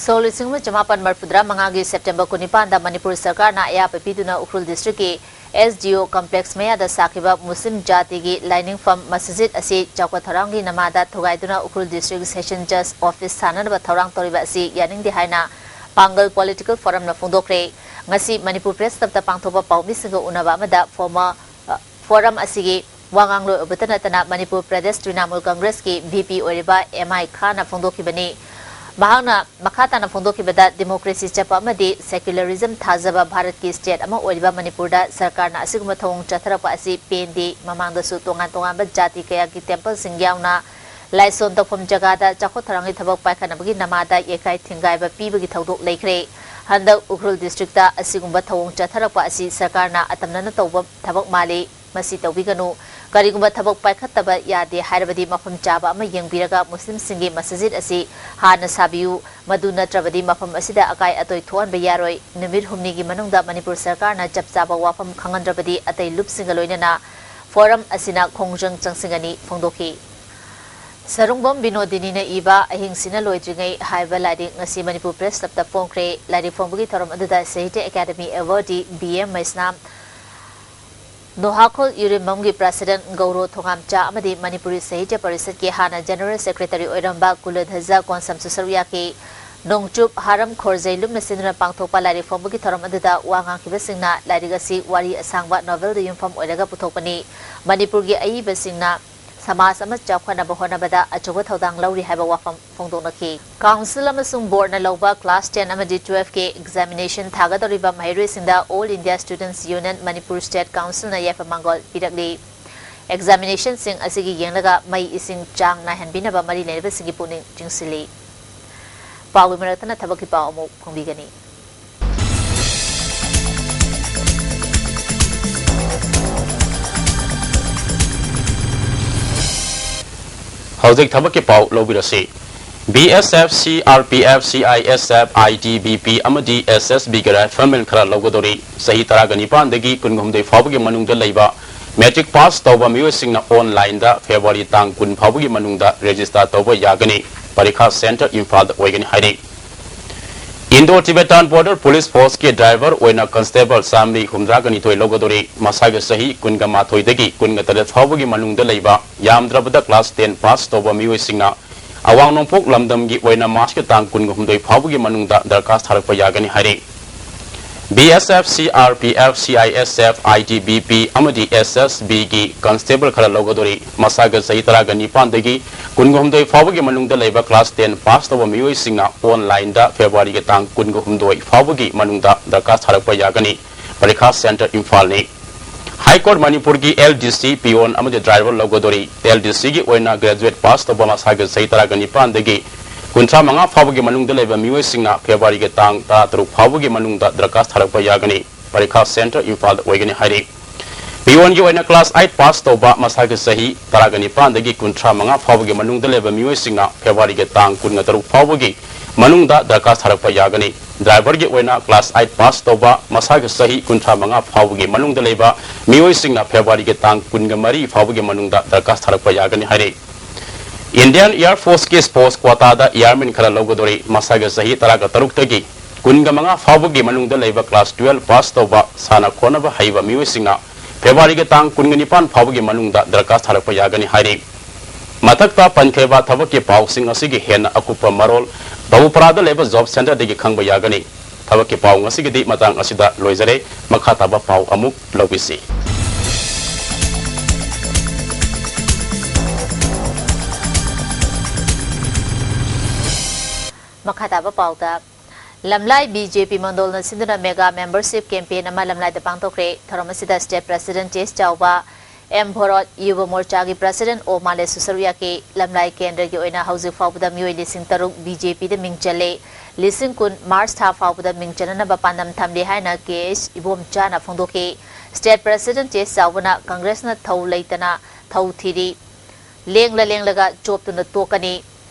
ꯁꯣꯛ ꯂꯤꯁꯤꯡ ꯑꯃ ꯆꯃꯥꯄꯟ ꯃꯔꯤꯐꯨꯇꯔꯥ ꯃꯉꯥꯒꯤ ꯁꯦꯞꯇꯦꯝꯕꯔ ꯀꯨꯟꯅꯤꯄꯥꯟꯗ ꯃꯅꯤꯄꯨꯔ ꯁꯔꯀꯥꯔꯅ ꯑꯌꯥꯕ ꯄꯤꯗꯨꯅ ꯎꯈ꯭ꯔꯨꯜ ꯗꯤꯁꯇ꯭ꯔꯤꯛꯀꯤ ꯑꯦꯁ ꯗꯤ ꯑꯣ ꯀꯝꯄ꯭ꯂꯦꯛꯁ ꯃꯌꯥꯗ ꯁꯥꯈꯤꯕ ꯃꯨꯁꯂꯤꯝ ꯖꯥꯇꯤꯒꯤ ꯂꯥꯏꯅꯤꯡꯐꯝ ꯃꯁꯖꯤꯗ ꯑꯁꯤ ꯆꯥꯎꯈꯠ ꯊꯧꯔꯥꯡꯒꯤ ꯅꯃꯥꯗ ꯊꯨꯒꯥꯏꯗꯨꯅ ꯎꯈ꯭ꯔꯨꯜ ꯗꯤꯁꯇ꯭ꯔꯤꯛ ꯁꯦꯁꯟ ꯖꯖ ꯑꯣꯐꯤꯁ ꯁꯥꯅꯅꯕ ꯊꯧꯔꯥꯡ ꯇꯧꯔꯤꯕ ꯑꯁꯤ ꯌꯥꯅꯤꯡꯗꯦ ꯍꯥꯏꯅ ꯄꯥꯡꯒꯜ ꯄꯣꯂꯤꯇꯤꯀꯦꯜ ꯐꯣꯔꯝꯅ ꯐꯣꯡꯗꯣꯛꯈ꯭ꯔꯦ꯫ ꯉꯁꯤ ꯃꯅꯤꯄꯨꯔ ꯄ꯭ꯔꯦꯁ ꯀ꯭ꯂꯕꯇ ꯄꯥꯡꯊꯣꯛꯄ ꯄꯥꯎꯃꯤꯁꯤꯡꯒ ꯎꯅꯕ ꯑꯃꯗ ꯐꯣꯔꯃꯔ, ꯑ, ꯐꯣꯔꯝ ꯑꯁꯤꯒꯤ ꯋꯥ ꯉꯥꯡꯂꯣꯏ ꯑꯣꯏꯕꯇ ꯅꯠꯇꯅ ꯃꯅꯤꯄꯨꯔ ꯄ꯭ꯔꯗꯦꯁ ꯇ꯭ꯔꯤꯅꯥꯃꯨꯜ ꯀꯪꯒ꯭ꯔꯦꯁꯀꯤ ꯚꯤ ꯄꯤ ꯑꯣꯏꯔꯤꯕ ꯑꯦꯝ ꯑꯥꯏ ꯈꯥꯟꯅ ꯐꯣꯡꯗꯣꯛꯈꯤꯕꯅꯤ꯫ ꯃꯍꯥꯛꯅ ꯃꯈꯥ ꯇꯥꯅ ꯐꯣꯡꯗꯣꯛꯈꯤꯕꯗ, ꯗꯦꯃꯣꯀ꯭ꯔꯦꯁꯤ ꯆꯠꯄ ꯑꯃꯗꯤ ꯁꯦꯀ꯭ꯌꯨꯂꯔꯤꯖꯝ ꯊꯥꯖꯕ ꯚꯥꯔꯠꯀꯤ ꯁ꯭ꯇꯦꯠ ꯑꯃ ꯑꯣꯏꯔꯤꯕ ꯃꯅꯤꯄꯨꯔꯗ ꯁꯔꯀꯥꯔꯅ ꯑꯁꯤꯒꯨꯝꯕ ꯊꯧꯑꯣꯡ ꯆꯠꯊꯔꯛꯄ ꯑꯁꯤ ꯄꯦꯟꯗꯦ꯫ ꯃꯃꯥꯡꯗꯁꯨ ꯇꯣꯉꯥꯟ ꯇꯣꯉꯥꯟꯕ ꯖꯥꯇꯤ ꯀꯌꯥꯒꯤ ꯇꯦꯝꯄꯜꯁꯤꯡ ꯌꯥꯎꯅ ꯂꯥꯏꯁꯣꯟ ꯇꯧꯐꯝ ꯖꯒꯥꯗ ꯆꯥꯎꯈꯠ ꯊꯧꯔꯥꯡꯒꯤ ꯊꯕꯛ ꯄꯥꯏꯈꯠꯅꯕꯒꯤ ꯅꯃꯥꯗ ꯌꯩꯈꯥꯏ ꯊꯤꯡꯒꯥꯏꯕ ꯄꯤꯕꯒꯤ ꯊꯧꯗꯣꯛ ꯂꯩꯈ꯭ꯔꯦ꯫ ꯍꯟꯗꯛ ꯎꯈ꯭ꯔꯨꯜ ꯗꯤꯁꯇ꯭ꯔꯤꯛꯇ ꯑꯁꯤꯒꯨꯝꯕ ꯊꯧꯑꯣꯡ ꯆꯠꯊꯔꯛꯄ ꯑꯁꯤ ꯁꯔꯀꯥꯔꯅ ꯑꯇꯝꯅꯅ ꯇꯧꯕ ꯊꯕꯛ ꯃꯥꯜꯂꯤ꯫ ꯃꯁꯤ ꯇꯧꯕꯤꯒꯅꯨ꯫ ꯀꯔꯤꯒꯨꯝꯕ ꯊꯕꯛ ꯄꯥꯏꯈꯠꯇꯕ ꯌꯥꯗꯦ ꯍꯥꯏꯔꯕꯗꯤ ꯃꯐꯝ ꯆꯥꯕ ꯑꯃ ꯌꯦꯡꯕꯤꯔꯒ ꯃꯨꯁꯂꯤꯝꯁꯤꯡꯒꯤ ꯃꯁꯖꯤꯗ ꯑꯁꯤ ꯍꯥꯟꯅ ꯁꯥꯕꯤꯌꯨ꯫ ꯃꯗꯨ ꯅꯠꯇ꯭ꯔꯕꯗꯤ ꯃꯐꯝ ꯑꯁꯤꯗ ꯑꯀꯥꯏ ꯑꯇꯣꯏ ꯊꯣꯛꯍꯟꯕ ꯌꯥꯔꯣꯏ꯫ ꯅꯨꯃꯤꯠ ꯍꯨꯝꯅꯤꯒꯤ ꯃꯅꯨꯡꯗ ꯃꯅꯤꯄꯨꯔ ꯁꯔꯀꯥꯔꯅ ꯆꯞ ꯆꯥꯕ ꯋꯥꯐꯝ ꯈꯪꯍꯟꯗ꯭ꯔꯕꯗꯤ ꯑꯇꯩ ꯂꯨꯞꯁꯤꯡꯒ ꯂꯣꯏꯅꯅ ꯐꯣꯔꯝ ꯑꯁꯤꯅ ꯈꯣꯡꯖꯪ ꯆꯪꯁꯤꯟꯒꯅꯤ ꯐꯣꯡꯗꯣꯛꯈꯤ꯫ ꯁꯔꯨꯡꯕꯝ ꯕꯤꯅꯣꯗꯤꯅꯤꯅ ꯏꯕ ꯑꯍꯤꯡꯁꯤꯅ ꯂꯣꯏꯗ꯭ꯔꯤꯉꯩ ꯍꯥꯏꯕ ꯂꯥꯏꯔꯤꯛ ꯉꯁꯤ ꯃꯅꯤꯄꯨꯔ ꯄ꯭ꯔꯦꯁ ꯀ꯭ꯂꯕꯇ ꯐꯣꯡꯈ꯭ꯔꯦ꯫ ꯂꯥꯏꯔꯤꯛ ꯐꯣꯡꯕꯒꯤ ꯊꯧꯔꯝ ꯑꯗꯨꯗ ꯁꯥꯍꯤꯇ꯭ꯌ ꯑꯦꯀꯥꯗꯃꯤ ꯑꯦꯋꯥꯔꯗꯤ ꯕꯤ ꯑꯦꯝ ꯃꯩꯁꯅꯥꯝ, ꯅꯣꯍꯥꯈꯣꯜ ꯏꯔꯦꯝꯕꯝꯒꯤ ꯄ꯭ꯔꯁꯤꯗꯦꯟꯠ ꯒꯧꯔꯣ ꯊꯣꯉꯥꯝꯆꯥ ꯑꯃꯗꯤ ꯃꯅꯤꯄꯨꯔꯤ ꯁꯥꯍꯤꯇ꯭ꯌ ꯄꯔꯤꯁꯠꯀꯤ ꯍꯥꯟꯅ ꯖꯦꯅꯔꯦꯜ ꯁꯦꯀ꯭ꯔꯦꯇꯔꯤ ꯑꯣꯏꯔꯝꯕ ꯀꯨꯂꯙꯖ ꯀꯣꯟꯁꯝꯁꯨ ꯁꯔꯨꯛ ꯌꯥꯈꯤ꯫ ꯅꯣꯡꯆꯨꯞ ꯍꯥꯔꯝ ꯈꯣꯔꯖꯩ ꯂꯨꯝꯅ ꯁꯤꯟꯗꯨꯅ ꯄꯥꯡꯊꯣꯛꯄ ꯂꯥꯏꯔꯤꯛ ꯐꯣꯡꯕꯒꯤ ꯊꯧꯔꯝ ꯑꯗꯨꯗ ꯋꯥ ꯉꯥꯡꯈꯤꯕꯁꯤꯡꯅ ꯂꯥꯏꯔꯤꯛ ꯑꯁꯤ ꯋꯥꯔꯤ ꯑꯁꯥꯡꯕ ꯅꯣꯚꯦꯜꯗ ꯌꯨꯝꯐꯝ ꯑꯣꯏꯔꯒ ꯄꯨꯊꯣꯛꯄꯅꯤ꯫ ꯃꯅꯤꯄꯨꯔꯒꯤ ꯑꯏꯕꯁꯤꯡꯅ ꯁꯃꯥꯖ ꯑꯃ ꯆꯥꯎꯈꯠꯅꯕ ꯍꯣꯠꯅꯕꯗ ꯑꯆꯧꯕ ꯊꯧꯗꯥꯡ ꯂꯧꯔꯤ ꯍꯥꯏꯕ ꯋꯥꯐꯝ ꯐꯣꯡꯗꯣꯛꯅꯈꯤ꯫ ꯀꯥꯎꯟꯁꯤꯜ ꯑꯃꯁꯨꯡ ꯕꯣꯔꯗꯅ ꯂꯧꯕ ꯀ꯭ꯂꯥꯁ ꯇꯦꯟ ꯑꯃꯗꯤ ꯇꯨꯋꯦꯜꯐꯀꯤ ꯑꯦꯛꯖꯥꯃꯤꯅꯦꯁꯟ ꯊꯥꯒꯗꯧꯔꯤꯕ ꯃꯍꯩꯔꯣꯏꯁꯤꯡꯗ All India Students Union Manipur State Councilꯅ ꯌꯥꯏꯐ ꯃꯥꯡꯒꯣꯜ ꯄꯤꯔꯛꯂꯤ꯫ ꯑꯦꯛꯖꯥꯃꯤꯅꯦꯁꯟꯁꯤꯡ ꯑꯁꯤꯒꯤ ꯌꯦꯡꯂꯒ ꯃꯩ ꯏꯁꯤꯡ ꯆꯥꯡ ꯅꯥꯏꯍꯟꯕꯤꯅꯕ ꯃꯔꯤ ꯂꯩꯅꯕꯁꯤꯡꯒꯤ ꯄꯨꯛꯅꯤꯡ ꯆꯤꯡꯁꯤꯜꯂꯤ꯫ ꯄꯥꯎꯒꯤ ꯃꯔꯛꯇꯅ ꯊꯕꯛꯀꯤ ꯄꯥꯎ ꯑꯃꯨꯛ ꯐꯣꯡꯕꯤꯒꯅꯤ꯫ ꯍꯧꯖꯤꯛ ꯊꯕꯛꯀꯤ ꯄꯥꯎ ꯂꯧꯕꯤꯔꯁꯤ꯫ B S F, C R P F, C I S F, I T B P ꯑꯃꯗꯤ ꯑꯦꯁ ꯑꯦꯁ ꯕꯤꯒꯤ ꯔꯥꯏꯐꯜꯃꯦꯟ ꯈꯔ ꯂꯧꯒꯗꯧꯔꯤ꯫ ꯆꯍꯤ ꯇꯔꯥꯒ ꯅꯤꯄꯥꯟꯗꯒꯤ ꯀꯨꯟꯍꯨꯝꯗꯣꯏ ꯐꯥꯎꯕꯒꯤ ꯃꯅꯨꯡꯗ ꯂꯩꯕ ꯃꯦꯇ꯭ꯔꯤꯛ ꯄꯥꯁ ꯇꯧꯕ ꯃꯤꯑꯣꯏꯁꯤꯡꯅ ꯑꯣꯟꯂꯥꯏꯟꯗ ꯐꯦꯕ꯭ꯔꯨꯋꯥꯔꯤ ꯇꯥꯡ ꯀꯨꯟ ꯐꯥꯎꯕꯒꯤ ꯃꯅꯨꯡꯗ ꯔꯦꯖꯤꯁꯇꯥꯔ ꯇꯧꯕ ꯌꯥꯒꯅꯤ꯫ ꯄꯔꯤꯈꯥ ꯁꯦꯟꯇꯔ ꯏꯝꯐꯥꯜꯗ ꯑꯣꯏꯒꯅꯤ ꯍꯥꯏꯔꯤ꯫ ꯏꯟꯗꯣ ꯇꯤꯕꯦꯇꯥꯟ ꯕꯣꯔꯗꯔ ꯄꯨꯂꯤꯁ ꯐꯣꯔꯁꯀꯤ ꯗ꯭ꯔꯥꯏꯚꯔ ꯑꯣꯏꯅ ꯀꯟꯁꯇꯦꯕꯜ ꯆꯥꯝꯃꯔꯤ ꯍꯨꯝꯗ꯭ꯔꯥꯒ ꯅꯤꯊꯣꯏ ꯂꯧꯒꯗꯧꯔꯤ꯫ ꯃꯁꯥꯒꯤ ꯆꯍꯤ ꯀꯨꯟꯒ ꯃꯥꯊꯣꯏꯗꯒꯤ ꯀꯨꯟꯒ ꯇꯔꯦꯠ ꯐꯥꯎꯕꯒꯤ ꯃꯅꯨꯡꯗ ꯂꯩꯕ, ꯌꯥꯝꯗ꯭ꯔꯕꯗ ꯀ꯭ꯂꯥꯁ ꯇꯦꯟ ꯄꯥꯁ ꯇꯧꯕ ꯃꯤꯑꯣꯏꯁꯤꯡꯅ ꯑꯋꯥꯡ ꯅꯣꯡꯄꯣꯛ ꯂꯝꯗꯝꯒꯤ ꯑꯣꯏꯅ ꯃꯥꯔꯆꯀꯤ ꯇꯥꯡ ꯀꯨꯟꯒ ꯍꯨꯝꯗꯣꯏ ꯐꯥꯎꯕꯒꯤ ꯃꯅꯨꯡꯗ ꯗꯔꯈꯥꯁ ꯊꯥꯔꯛꯄ ꯌꯥꯒꯅꯤ ꯍꯥꯏꯔꯤ꯫ B S F, C R P F, C I S F, I T B P ꯑꯃꯗꯤ ꯑꯦꯁ ꯑꯦꯁ ꯕꯤꯒꯤ ꯀꯟꯁꯇꯦꯕꯜ ꯈꯔ ꯂꯧꯒꯗꯧꯔꯤ꯫ ꯃꯁꯥꯒꯤ ꯆꯍꯤ ꯇꯔꯥꯒ ꯅꯤꯄꯥꯟꯗꯒꯤ ꯀꯨꯟꯒ ꯍꯨꯝꯗꯣꯏ ꯐꯥꯎꯕꯒꯤ ꯃꯅꯨꯡꯗ ꯂꯩꯕ ꯀ꯭ꯂꯥꯁ ꯇꯦꯟ ꯄꯥꯁ ꯇꯧꯕ ꯃꯤꯑꯣꯏꯁꯤꯡꯅ ꯑꯣꯟꯂꯥꯏꯟꯗ ꯐꯦꯕ꯭ꯔꯨꯋꯥꯔꯤꯒꯤ ꯇꯥꯡ ꯀꯨꯟꯒ ꯍꯨꯝꯗꯣꯏ ꯐꯥꯎꯕꯒꯤ ꯃꯅꯨꯡꯗ ꯗꯔꯈꯥꯁ ꯊꯥꯔꯛꯄ ꯌꯥꯒꯅꯤ꯫ ꯄꯔꯤꯈꯥ ꯁꯦꯟꯇꯔ ꯏꯝꯐꯥꯜꯅꯤ꯫ ꯍꯥꯏ ꯀꯣꯔꯠ ꯃꯅꯤꯄꯨꯔꯒꯤ ꯑꯦꯜ ꯗꯤ ꯁꯤ, ꯄꯤꯌꯣꯟ ꯑꯃꯗꯤ ꯗ꯭ꯔꯥꯏꯚꯔ ꯂꯧꯒꯗꯧꯔꯤ꯫ ꯑꯦꯜ ꯗꯤ ꯁꯤꯒꯤ ꯑꯣꯏꯅ ꯒ꯭ꯔꯦꯖꯨꯋꯦꯠ ꯄꯥꯁ ꯇꯧꯕ ꯃꯁꯥꯒꯤ ꯆꯍꯤ ꯇꯔꯥꯒ ꯅꯤꯄꯥꯟꯗꯒꯤ ꯀꯨꯟꯊ꯭ꯔꯥ ꯃꯉꯥ ꯐꯥꯎꯕꯒꯤ ꯃꯅꯨꯡꯗ ꯂꯩꯕ ꯃꯤꯑꯣꯏꯁꯤꯡꯅ ꯐꯦꯕ꯭ꯔꯨꯋꯥꯔꯤꯒꯤ ꯇꯥꯡ ꯇꯔꯥꯇꯔꯨꯛ ꯐꯥꯎꯕꯒꯤ ꯃꯅꯨꯡꯗ ꯗꯔꯈꯥꯁ ꯊꯥꯔꯛꯄ ꯌꯥꯒꯅꯤ꯫ ꯄꯔꯤꯈꯥ ꯁꯦꯟꯇꯔ ꯏꯝꯐꯥꯜꯗ ꯑꯣꯏꯒꯅꯤ ꯍꯥꯏꯔꯤ꯫ ꯄꯤꯌꯣꯟꯒꯤ ꯑꯣꯏꯅ ꯀ꯭ꯂꯥꯁ ꯑꯥꯏꯠ ꯄꯥꯁ ꯇꯧꯕ ꯃꯁꯥꯒꯤ ꯆꯍꯤ ꯇꯔꯥꯒ ꯅꯤꯄꯥꯟꯗꯒꯤ ꯀꯨꯟꯊ꯭ꯔꯥ ꯃꯉꯥ ꯐꯥꯎꯕꯒꯤ ꯃꯅꯨꯡꯗ ꯂꯩꯕ ꯃꯤꯑꯣꯏꯁꯤꯡꯅ ꯐꯦꯕ꯭ꯔꯨꯋꯥꯔꯤꯒꯤ ꯇꯥꯡ ꯀꯨꯟꯒ ꯇꯔꯨꯛ ꯐꯥꯎꯕꯒꯤ ꯃꯅꯨꯡꯗ ꯗꯔꯈꯥꯁ ꯊꯥꯔꯛꯄ ꯌꯥꯒꯅꯤ꯫ ꯗ꯭ꯔꯥꯏꯚꯔꯒꯤ ꯑꯣꯏꯅ ꯀ꯭ꯂꯥꯁ ꯑꯥꯏꯠ ꯄꯥꯁ ꯇꯧꯕ ꯃꯁꯥꯒꯤ ꯆꯍꯤ ꯀꯨꯟꯊ꯭ꯔꯥ ꯃꯉꯥ ꯐꯥꯎꯕꯒꯤ ꯃꯅꯨꯡꯗ ꯂꯩꯕ ꯃꯤꯑꯣꯏꯁꯤꯡꯅ ꯐꯦꯕ꯭ꯔꯨꯋꯥꯔꯤꯒꯤ ꯇꯥꯡ ꯀꯨꯟꯒ ꯃꯔꯤ ꯐꯥꯎꯕꯒꯤ ꯃꯅꯨꯡꯗ ꯗꯔꯈꯥꯁ ꯊꯥꯔꯛꯄ ꯌꯥꯒꯅꯤ ꯍꯥꯏꯔꯤ꯫ ꯏꯟꯗꯤꯌꯟ ꯑꯦꯌꯔ ꯐꯣꯔꯁꯀꯤ ꯁ꯭ꯄꯣꯔꯠꯁ ꯀ꯭ꯋꯥꯇꯥꯗ ꯑꯦꯌꯔꯃꯦꯟ ꯈꯔ ꯂꯧꯒꯗꯧꯔꯤ꯫ ꯃꯁꯥꯒꯤ ꯆꯍꯤ ꯇꯔꯥꯒ ꯇꯔꯨꯛꯇꯒꯤ ꯀꯨꯟꯒ ꯃꯉꯥ ꯐꯥꯎꯕꯒꯤ ꯃꯅꯨꯡꯗ ꯂꯩꯕ ꯀ꯭ꯂꯥꯁ ꯇꯨꯋꯦꯜꯐ ꯄꯥꯁ ꯇꯧꯕ ꯁꯥꯟꯅ ꯈꯣꯠꯅꯕ ꯍꯩꯕ ꯃꯤꯑꯣꯏꯁꯤꯡꯅ ꯐꯦꯕ꯭ꯔꯨꯋꯥꯔꯤꯒꯤ ꯇꯥꯡ ꯀꯨꯟꯅꯤꯄꯥꯟ ꯐꯥꯎꯕꯒꯤ ꯃꯅꯨꯡꯗ ꯗꯔꯈꯥꯁ ꯊꯥꯔꯛꯄ ꯌꯥꯒꯅꯤ ꯍꯥꯏꯔꯤ꯫ ꯃꯊꯛꯇ ꯄꯟꯈ꯭ꯔꯤꯕ ꯊꯕꯛꯀꯤ ꯄꯥꯎꯁꯤꯡ ꯑꯁꯤꯒꯤ ꯍꯦꯟꯅ ꯑꯀꯨꯞꯄ ꯃꯔꯣꯜ ꯕꯕꯨꯄꯥꯔꯥꯗ ꯂꯩꯕ ꯖꯣꯕ ꯁꯦꯟꯇꯔꯗꯒꯤ ꯈꯪꯕ ꯌꯥꯒꯅꯤ꯫ ꯊꯕꯛꯀꯤ ꯄꯥꯎ ꯉꯁꯤꯒꯤꯗꯤ ꯃꯇꯥꯡ ꯑꯁꯤꯗ ꯂꯣꯏꯖꯔꯦ꯫ ꯃꯈꯥ ꯇꯥꯕ ꯄꯥꯎ ꯑꯃꯨꯛ ꯂꯧꯕꯤꯁꯤ꯫ ꯃꯈꯥ ꯇꯥꯕ ꯄꯥꯎꯗ, ꯂꯝꯂꯥꯏ ꯕꯤ ꯖꯦ ꯄꯤ ꯃꯟꯗꯣꯜꯅ ꯁꯤꯟꯗꯨꯅ mega membership campaign ꯑꯃ ꯂꯝꯂꯥꯏꯗ ꯄꯥꯡꯊꯣꯛꯈ꯭ꯔꯦ꯫ ꯊꯧꯔꯝ ꯑꯁꯤꯗ state president ꯇꯦꯖ ꯆꯥꯎꯕ, ꯑꯦꯝ ꯚꯣꯔꯣꯠ, ꯌꯨꯕ ꯃꯣꯔꯆꯥꯒꯤ president ꯑꯣ ꯃꯥꯂꯦꯁꯨ ꯁꯔꯨꯛ ꯌꯥꯈꯤ꯫ ꯂꯝꯂꯥꯏ ꯀꯦꯟꯗ꯭ꯔꯒꯤ ꯑꯣꯏꯅ ꯍꯧꯖꯤꯛ ꯐꯥꯎꯕꯗ ꯃꯤꯑꯣꯏ ꯂꯤꯁꯤꯡ ꯇꯔꯨꯛ ꯕꯤ ꯖꯦ ꯄꯤꯗ ꯃꯤꯡ ꯆꯜꯂꯦ꯫ ꯂꯤꯁꯤꯡ ꯀꯨꯟ ꯃꯥꯔꯆ ꯊꯥ ꯐꯥꯎꯕꯗ ꯃꯤꯡ ꯆꯟꯅꯅꯕ ꯄꯥꯟꯗꯝ ꯊꯝꯂꯤ ꯍꯥꯏꯅ ꯀꯦ ꯑꯩꯆ ꯏꯕꯣꯝꯆꯥꯅ ꯐꯣꯡꯗꯣꯛꯈꯤ꯫ State president ꯇꯦꯖ ꯆꯥꯎꯕꯅ ꯀꯪꯒ꯭ꯔꯦꯁꯅ ꯊꯧ ꯂꯩꯇꯅ ꯊꯧ ꯊꯤꯔꯤ, ꯂꯦꯡꯂ ꯂꯦꯡꯂꯒ ꯆꯣꯞꯇꯨꯅ ꯇꯣꯛꯀꯅꯤ꯫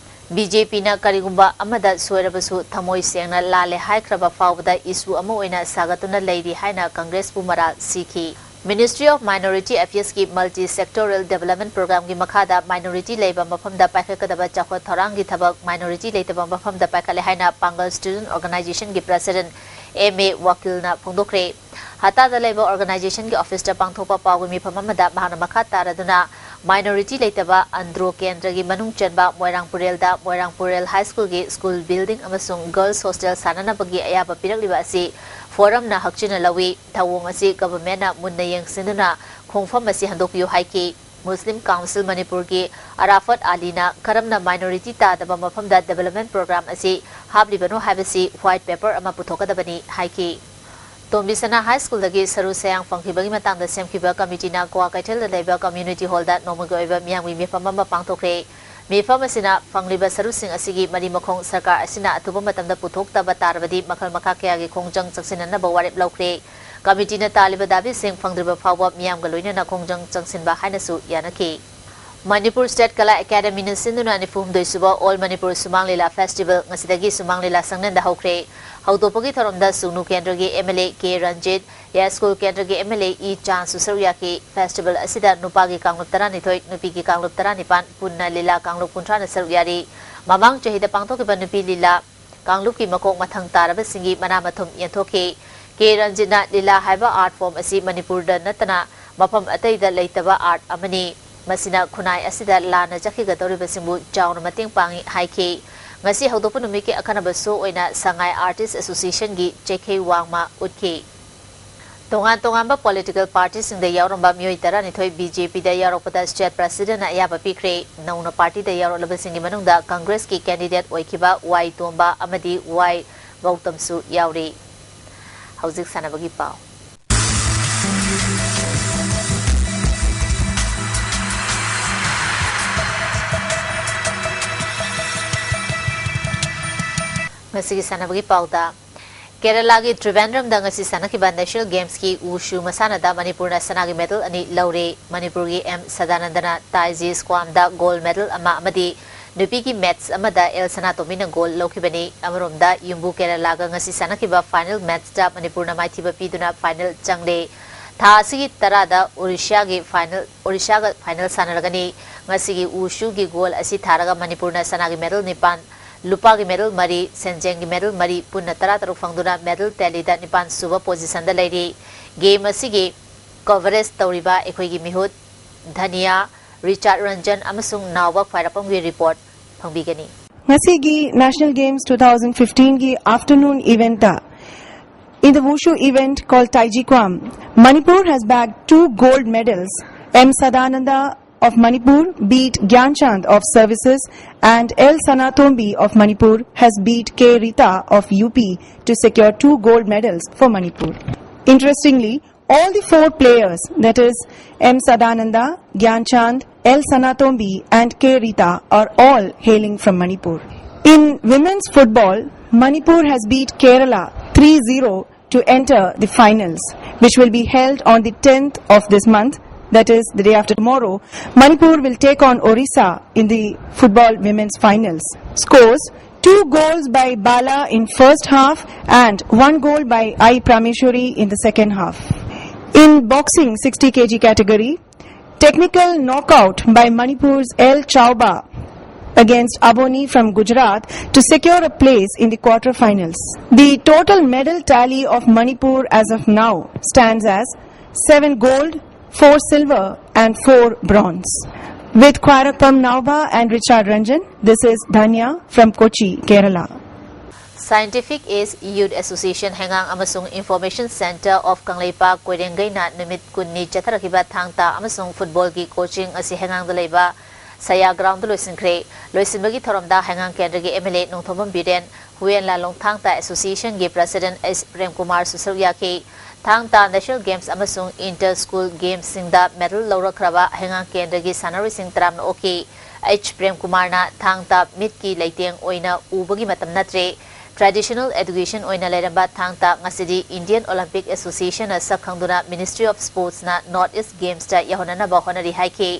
ꯕꯤ ꯖꯦ ꯄꯤꯅ ꯀꯔꯤꯒꯨꯝꯕ ꯑꯃꯗ ꯁꯣꯏꯔꯕꯁꯨ ꯊꯃꯣꯏ ꯁꯦꯡꯅ ꯂꯥꯜꯂꯦ ꯍꯥꯏꯈ꯭ꯔꯕ ꯐꯥꯎꯕꯗ issue ꯑꯃ ꯑꯣꯏꯅ ꯁꯥꯒꯠꯇꯨꯅ ꯂꯩꯔꯤ ꯍꯥꯏꯅ ꯀꯪꯒ꯭ꯔꯦꯁꯄꯨ ꯃꯔꯥꯜ ꯁꯤꯈꯤ꯫ Ministry of Minority Affairsꯀꯤ multi sectoral development programmeꯒꯤ ꯃꯈꯥꯗ minority ꯂꯩꯕ ꯃꯐꯝꯗ ꯄꯥꯏꯈꯠꯀꯗꯕ ꯆꯥꯎꯈꯠ ꯊꯧꯔꯥꯡꯒꯤ ꯊꯕꯛ minority ꯂꯩꯇꯕ ꯃꯐꯝꯗ ꯄꯥꯏꯈꯠꯂꯦ ꯍꯥꯏꯅ ꯄꯥꯡꯒꯜ student organizationꯒꯤ president ꯑꯦꯝ ꯑꯦ ꯋꯥꯀꯤꯜꯅ ꯐꯣꯡꯗꯣꯛꯈ꯭ꯔꯦ꯫ ꯍꯇꯥꯗ ꯂꯩꯕ organizationꯒꯤ officeꯇ ꯄꯥꯡꯊꯣꯛꯄ ꯄꯥꯎꯒꯤ ꯃꯤꯐꯝ ꯑꯃꯗ ꯃꯍꯥꯛꯅ ꯃꯈꯥ ꯇꯥꯔꯗꯨꯅ minority ꯂꯩꯇꯕ ꯑꯟꯗ꯭ꯔꯣ ꯀꯦꯟꯗ꯭ꯔꯒꯤ ꯃꯅꯨꯡ ꯆꯟꯕ ꯃꯣꯏꯔꯥꯡ ꯄꯨꯔꯦꯜꯗ ꯃꯣꯏꯔꯥꯡ ꯄꯨꯔꯦꯜ high schoolꯒꯤ school building ꯑꯃꯁꯨꯡ girls hostel ꯁꯥꯅꯅꯕꯒꯤ ꯑꯌꯥꯕ ꯄꯤꯔꯛꯂꯤꯕ ꯑꯁꯤ forumꯅ ꯍꯛꯆꯤꯟꯅ ꯂꯧꯏ꯫ ꯊꯧꯑꯣꯡ ꯑꯁꯤ governmentꯅ ꯃꯨꯟꯅ ꯌꯦꯡꯁꯤꯟꯗꯨꯅ ꯈꯣꯡꯐꯝ ꯑꯁꯤ ꯍꯟꯗꯣꯛꯄꯤꯌꯨ ꯍꯥꯏꯈꯤ꯫ Muslim Council ꯃꯅꯤꯄꯨꯔꯒꯤ ꯑꯔꯥꯐꯠ ꯑꯂꯤꯅ ꯀꯔꯝꯅ minority ꯇꯥꯗꯕ ꯃꯐꯝꯗ development programme ꯑꯁꯤ ꯍꯥꯞꯂꯤꯕꯅꯣ ꯍꯥꯏꯕꯁꯤ white paper ꯑꯃ ꯄꯨꯊꯣꯛꯀꯗꯕꯅꯤ ꯍꯥꯏꯈꯤ꯫ ꯇꯣꯝꯕꯤꯁꯅꯥ high schoolꯗꯒꯤ ꯁꯔꯨ ꯁꯌꯥꯡ ꯐꯪꯈꯤꯕꯒꯤ ꯃꯇꯥꯡꯗ ꯁꯦꯝꯈꯤꯕ committeeꯅ ꯀ꯭ꯋꯥꯀꯩꯊꯦꯜꯗ ꯂꯩꯕ community hallꯗ ꯅꯣꯡꯃꯒꯤ ꯑꯣꯏꯕ ꯃꯤꯌꯥꯝꯒꯤ ꯃꯤꯐꯝ ꯑꯃ ꯄꯥꯡꯊꯣꯛꯈ꯭ꯔꯦ꯫ ꯃꯤꯐꯝ ꯑꯁꯤꯅ ꯐꯪꯂꯤꯕ ꯁꯔꯨꯁꯤꯡ ꯑꯁꯤꯒꯤ ꯃꯔꯤ ꯃꯈꯣꯡ ꯁꯔꯀꯥꯔ ꯑꯁꯤꯅ ꯑꯊꯨꯕ ꯃꯇꯝꯗ ꯄꯨꯊꯣꯛꯇꯕ ꯇꯥꯔꯕꯗꯤ ꯃꯈꯜ ꯃꯈꯥ ꯀꯌꯥꯒꯤ ꯈꯣꯡꯖꯪ ꯆꯪꯁꯤꯟꯅꯅꯕ ꯋꯥꯔꯦꯞ ꯂꯧꯈ꯭ꯔꯦ꯫ Committeeꯅ ꯇꯥꯜꯂꯤꯕ ꯗꯥꯕꯤꯁꯤꯡ ꯐꯪꯗ꯭ꯔꯤꯕ ꯐꯥꯎꯕ ꯃꯤꯌꯥꯝꯒ ꯂꯣꯏꯅꯅ ꯈꯣꯡꯖꯪ ꯆꯪꯁꯤꯟꯕ ꯍꯥꯏꯅꯁꯨ ꯌꯥꯅꯈꯤ꯫ ꯃꯅꯤꯄꯨꯔ State ꯀꯂꯥ ꯑꯦꯀꯥꯗꯃꯤꯅ ꯁꯤꯟꯗꯨꯅ ꯅꯤꯐꯨ ꯍꯨꯝꯗꯣꯏ ꯁꯨꯕ All Manipur Sumang Lila Festival ꯉꯁꯤꯗꯒꯤ ꯁꯨꯃꯥꯡ ꯂꯤꯂꯥ ꯁꯪꯂꯦꯟꯗ ꯍꯧꯈ꯭ꯔꯦ꯫ ꯍꯧꯗꯣꯛꯄꯒꯤ ꯊꯧꯔꯝꯗ ꯁꯨꯒꯅꯨ ꯀꯦꯟꯗ꯭ꯔꯒꯤ M L A K Ranjit, Yaiskul ꯀꯦꯟꯗ꯭ꯔꯒꯤ M L A E Chansu ꯁꯔꯨꯛ ꯌꯥꯈꯤ꯫ Festival ꯑꯁꯤꯗ ꯅꯨꯄꯥꯒꯤ ꯀꯥꯡꯂꯨꯞ ꯇꯔꯥꯅꯤꯊꯣꯏ, ꯅꯨꯄꯤꯒꯤ ꯀꯥꯡꯂꯨꯞ ꯇꯔꯥꯅꯤꯄꯥꯟ, ꯄꯨꯟꯅ ꯂꯤꯂꯥ ꯀꯥꯡꯂꯨꯞ ꯀꯨꯟꯊ꯭ꯔꯥꯅ ꯁꯔꯨꯛ ꯌꯥꯔꯤ꯫ ꯃꯃꯥꯡ ꯆꯍꯤꯗ ꯄꯥꯡꯊꯣꯛꯈꯤꯕ ꯅꯨꯄꯤ ꯂꯤꯂꯥ ꯀꯥꯡꯂꯨꯞꯀꯤ ꯃꯀꯣꯛ ꯃꯊꯪ ꯇꯥꯔꯕꯁꯤꯡꯒꯤ ꯃꯅꯥ ꯃꯊꯨꯝ ꯌꯦꯟꯊꯣꯛꯈꯤ꯫ ꯀꯦ ꯔꯟꯖꯤꯠꯅ ꯂꯤꯂꯥ ꯍꯥꯏꯕ art form ꯑꯁꯤ ꯃꯅꯤꯄꯨꯔꯗ ꯅꯠꯇꯅ ꯃꯐꯝ ꯑꯇꯩꯗ ꯂꯩꯇꯕ ꯑꯥꯔꯠ ꯑꯃꯅꯤ꯫ ꯃꯁꯤꯅ ꯈꯨꯟꯅꯥꯏ ꯑꯁꯤꯗ ꯂꯥꯟꯅ ꯆꯠꯈꯤꯒꯗꯧꯔꯤꯕꯁꯤꯡꯕꯨ ꯆꯥꯎꯅ ꯃꯇꯦꯡ ꯄꯥꯡꯏ ꯍꯥꯏꯈꯤ꯫ ꯉꯁꯤ ꯍꯧꯗꯣꯛꯄ ꯅꯨꯃꯤꯠꯀꯤ ꯑꯈꯟꯅꯕ ꯁꯣ ꯑꯣꯏꯅ ꯁꯉꯥꯏ ꯑꯥꯔꯇꯤꯁ ꯑꯦꯁꯣꯁꯤꯌꯦꯁꯟꯒꯤ ꯆꯩꯈꯩ ꯋꯥꯡꯃ ꯎꯠꯈꯤ꯫ ꯇꯣꯉꯥꯟ ꯇꯣꯉꯥꯟꯕ ꯄꯣꯂꯤꯇꯤꯀꯦꯜ ꯄꯥꯔꯇꯤꯁꯤꯡꯗ ꯌꯥꯎꯔꯝꯕ ꯃꯤꯑꯣꯏ ꯇꯔꯥꯅꯤꯊꯣꯏ ꯕꯤ ꯖꯦ ꯄꯤꯗ ꯌꯥꯎꯔꯛꯄꯗ ꯁ꯭ꯇꯦꯠ ꯄ꯭ꯔꯁꯤꯗꯦꯟꯠꯅ ꯑꯌꯥꯕ ꯄꯤꯈ꯭ꯔꯦ꯫ ꯅꯧꯅ ꯄꯥꯔꯇꯤꯗ ꯌꯥꯎꯔꯛꯂꯕꯁꯤꯡꯒꯤ ꯃꯅꯨꯡꯗ ꯀꯪꯒ꯭ꯔꯦꯁꯀꯤ ꯀꯦꯟꯗꯤꯗꯦꯠ ꯑꯣꯏꯈꯤꯕ ꯋꯥꯏ ꯇꯣꯝꯕ ꯑꯃꯗꯤ ꯋꯥꯏ ꯒꯧꯇꯝꯁꯨ ꯌꯥꯎꯔꯤ꯫ ꯍꯧꯖꯤꯛ ꯁꯥꯟꯅꯕꯒꯤ ꯄꯥꯎ꯫ ꯉꯁꯤꯒꯤ ꯁꯥꯟꯅꯕꯒꯤ ꯄꯥꯎꯗ, ꯀꯦꯔꯂꯥꯒꯤ ꯇ꯭ꯔꯤꯕꯦꯟꯗ꯭ꯔꯝꯗ ꯉꯁꯤ ꯁꯥꯟꯅꯈꯤꯕ ꯅꯦꯁꯅꯦꯜ ꯒꯦꯝꯁꯀꯤ ꯋꯨꯁꯨ ꯃꯁꯥꯟꯅꯗ ꯃꯅꯤꯄꯨꯔꯅ ꯁꯅꯥꯒꯤ ꯃꯦꯗꯜ ꯑꯅꯤ ꯂꯧꯔꯦ꯫ ꯃꯅꯤꯄꯨꯔꯒꯤ ꯑꯦꯝ ꯁꯗꯥꯅꯟꯗꯅ ꯇꯥꯏꯖꯤ ꯁ꯭ꯀ꯭ꯋꯥꯝꯗ ꯒꯣꯜ ꯃꯦꯗꯜ ꯑꯃ ꯑꯃꯗꯤ ꯅꯨꯄꯤꯒꯤ ꯃꯦꯠꯁ ꯑꯃꯗ ꯑꯦꯜ ꯁꯅꯥꯇꯣꯝꯕꯤꯅ ꯒꯣꯜ ꯂꯧꯈꯤꯕꯅꯤ꯫ ꯑꯃꯔꯣꯝꯗ ꯌꯨꯝꯕꯨ ꯀꯦꯔꯂꯥꯒ ꯉꯁꯤ ꯁꯥꯟꯅꯈꯤꯕ ꯐꯥꯏꯅꯦꯜ ꯃꯦꯠꯁꯇ ꯃꯅꯤꯄꯨꯔꯅ ꯃꯥꯏꯊꯤꯕ ꯄꯤꯗꯨꯅ ꯐꯥꯏꯅꯦꯜ ꯆꯪꯂꯦ꯫ ꯊꯥ ꯑꯁꯤꯒꯤ ꯇꯔꯥꯗ ꯑꯣꯔꯤꯁꯥꯒꯤ ꯐꯥꯏꯅꯦꯜ, ꯑꯣꯔꯤꯁꯥꯒ ꯐꯥꯏꯅꯦꯜ ꯁꯥꯟꯅꯔꯒꯅꯤ꯫ ꯉꯁꯤꯒꯤ ꯋꯨꯁꯨꯒꯤ ꯒꯣꯜ ꯑꯁꯤ ꯊꯥꯔꯒ ꯃꯅꯤꯄꯨꯔꯅ ꯁꯅꯥꯒꯤ ꯃꯦꯗꯜ ꯅꯤꯄꯥꯟ, ꯂꯨꯄꯥꯒꯤ ꯃꯦꯗꯜ ꯃꯔꯤ, ꯁꯦꯟꯖꯦꯡꯒꯤ ꯃꯦꯗꯜ ꯃꯔꯤ, ꯄꯨꯟꯅ ꯇꯔꯥ ꯇꯔꯨꯛ ꯐꯪꯗꯨꯅ ꯃꯦꯗꯜ ꯇꯦꯂꯤꯗ ꯅꯤꯄꯥꯟ ꯁꯨꯕ ꯄꯣꯖꯤꯁꯟꯗ ꯂꯩꯔꯤ꯫ ꯒꯦꯝ ꯑꯁꯤꯒꯤ ꯀꯣꯚꯔꯦꯖ ꯇꯧꯔꯤꯕ ꯑꯩꯈꯣꯏꯒꯤ ꯃꯤꯍꯨꯠ ꯙꯅꯤꯌꯥ, ꯔꯤꯆꯥꯔꯗ ꯔꯟꯖꯟ ꯑꯃꯁꯨꯡ ꯅꯥꯎꯕ ꯈ꯭ꯋꯥꯏꯔꯥꯛꯄꯝꯒꯤ ꯔꯤꯄꯣꯔꯠ ꯐꯪꯕꯤꯒꯅꯤ꯫ ꯉꯁꯤꯒꯤ National Games two thousand fifteen ꯒꯤ afternoon event ꯇ, in the wushu event called Taiji Kwam, Manipur has bagged two gold medals. M Sadananda of Manipur beat Gyanchand of Services, and L Sanatombi of Manipur has beat K Rita of U P to secure two gold medals for Manipur. Interestingly, all the four players, that is M Sadananda, Gyanchand, L Sanatombi and K Rita, are all hailing from Manipur. In women's football, Manipur has beat Kerala three zero to enter the finals, which will be held on the tenth of this month, that is the day after tomorrow. Manipur will take on Orissa in the football women's finals. Scores: two goals by Bala in first half and one goal by I Prameshwari in the second half. In boxing sixty K G category, technical knockout by Manipur's L Chauba against Aboni from Gujarat to secure a place in the quarterfinals. The total medal tally of Manipur as of now stands as seven gold, four silver and four bronze. With Khwairakpam Naoba and Richard Ranjan, this is Dhanya from Kochi, Kerala. Scientific Age Youth Association ꯍꯩꯉꯥꯡ ꯑꯃꯁꯨꯡ Information Center of Kangleipak ꯀꯣꯏꯔꯦꯡꯒꯩꯅ ꯅꯨꯃꯤꯠ ꯀꯨꯟꯅꯤ ꯆꯠꯊꯔꯛꯈꯤꯕ ꯊꯥꯡ ꯇꯥ ꯑꯃꯁꯨꯡ ꯐꯨꯠꯕꯣꯜꯒꯤ coaching ꯑꯁꯤ ꯍꯩꯉꯥꯡꯗ ꯂꯩꯕ ꯁꯌꯥ ground ꯂꯣꯏꯁꯤꯟꯈ꯭ꯔꯦ꯫ ꯂꯣꯏꯁꯤꯟꯕꯒꯤ ꯊꯧꯔꯝꯗ ꯍꯩꯉꯥꯡ ꯀꯦꯟꯗ꯭ꯔꯒꯤ M L A Nongthombam Biren, Huyen Lallong Thang Ta ꯑꯦꯁꯣꯁꯤꯌꯦꯁꯟꯒꯤ president H ꯄ꯭ꯔꯦꯝꯀꯨꯃꯥꯔꯁꯨ ꯁꯔꯨꯛ ꯌꯥꯈꯤ꯫ ꯊꯥꯡ ꯇꯥ ꯅꯦꯁꯅꯦꯜ ꯒꯦꯝꯁ ꯑꯃꯁꯨꯡ ꯏꯟꯇꯔ ꯁ꯭ꯀꯨꯜ ꯒꯦꯝꯁꯁꯤꯡꯗ ꯃꯦꯗꯜ ꯂꯧꯔꯛꯈ꯭ꯔꯕ ꯍꯩꯉꯥꯡ ꯀꯦꯟꯗ꯭ꯔꯒꯤ ꯁꯥꯟꯅꯔꯣꯏꯁꯤꯡ ꯇꯔꯥꯝꯅ ꯑꯣꯛꯈꯤ꯫ ꯑꯩꯆ ꯄ꯭ꯔꯦꯝꯀꯨꯃꯥꯔꯅ ꯊꯥꯡ ꯇꯥ ꯃꯤꯠꯀꯤ ꯂꯩꯇꯦꯡ ꯑꯣꯏꯅ ꯎꯕꯒꯤ ꯃꯇꯝ ꯅꯠꯇ꯭ꯔꯦ꯫ Traditional education ꯑꯣꯏꯅ ꯂꯩꯔꯝꯕ ꯊꯥꯡ ꯇꯥ ꯉꯁꯤꯗꯤ Indian Olympic Associationꯅ ꯁꯛ ꯈꯪꯗꯨꯅ Ministry of Sportsꯅ North East Gamesꯇ ꯌꯧꯍꯟꯅꯅꯕ ꯍꯣꯠꯅꯔꯤ ꯍꯥꯏꯈꯤ꯫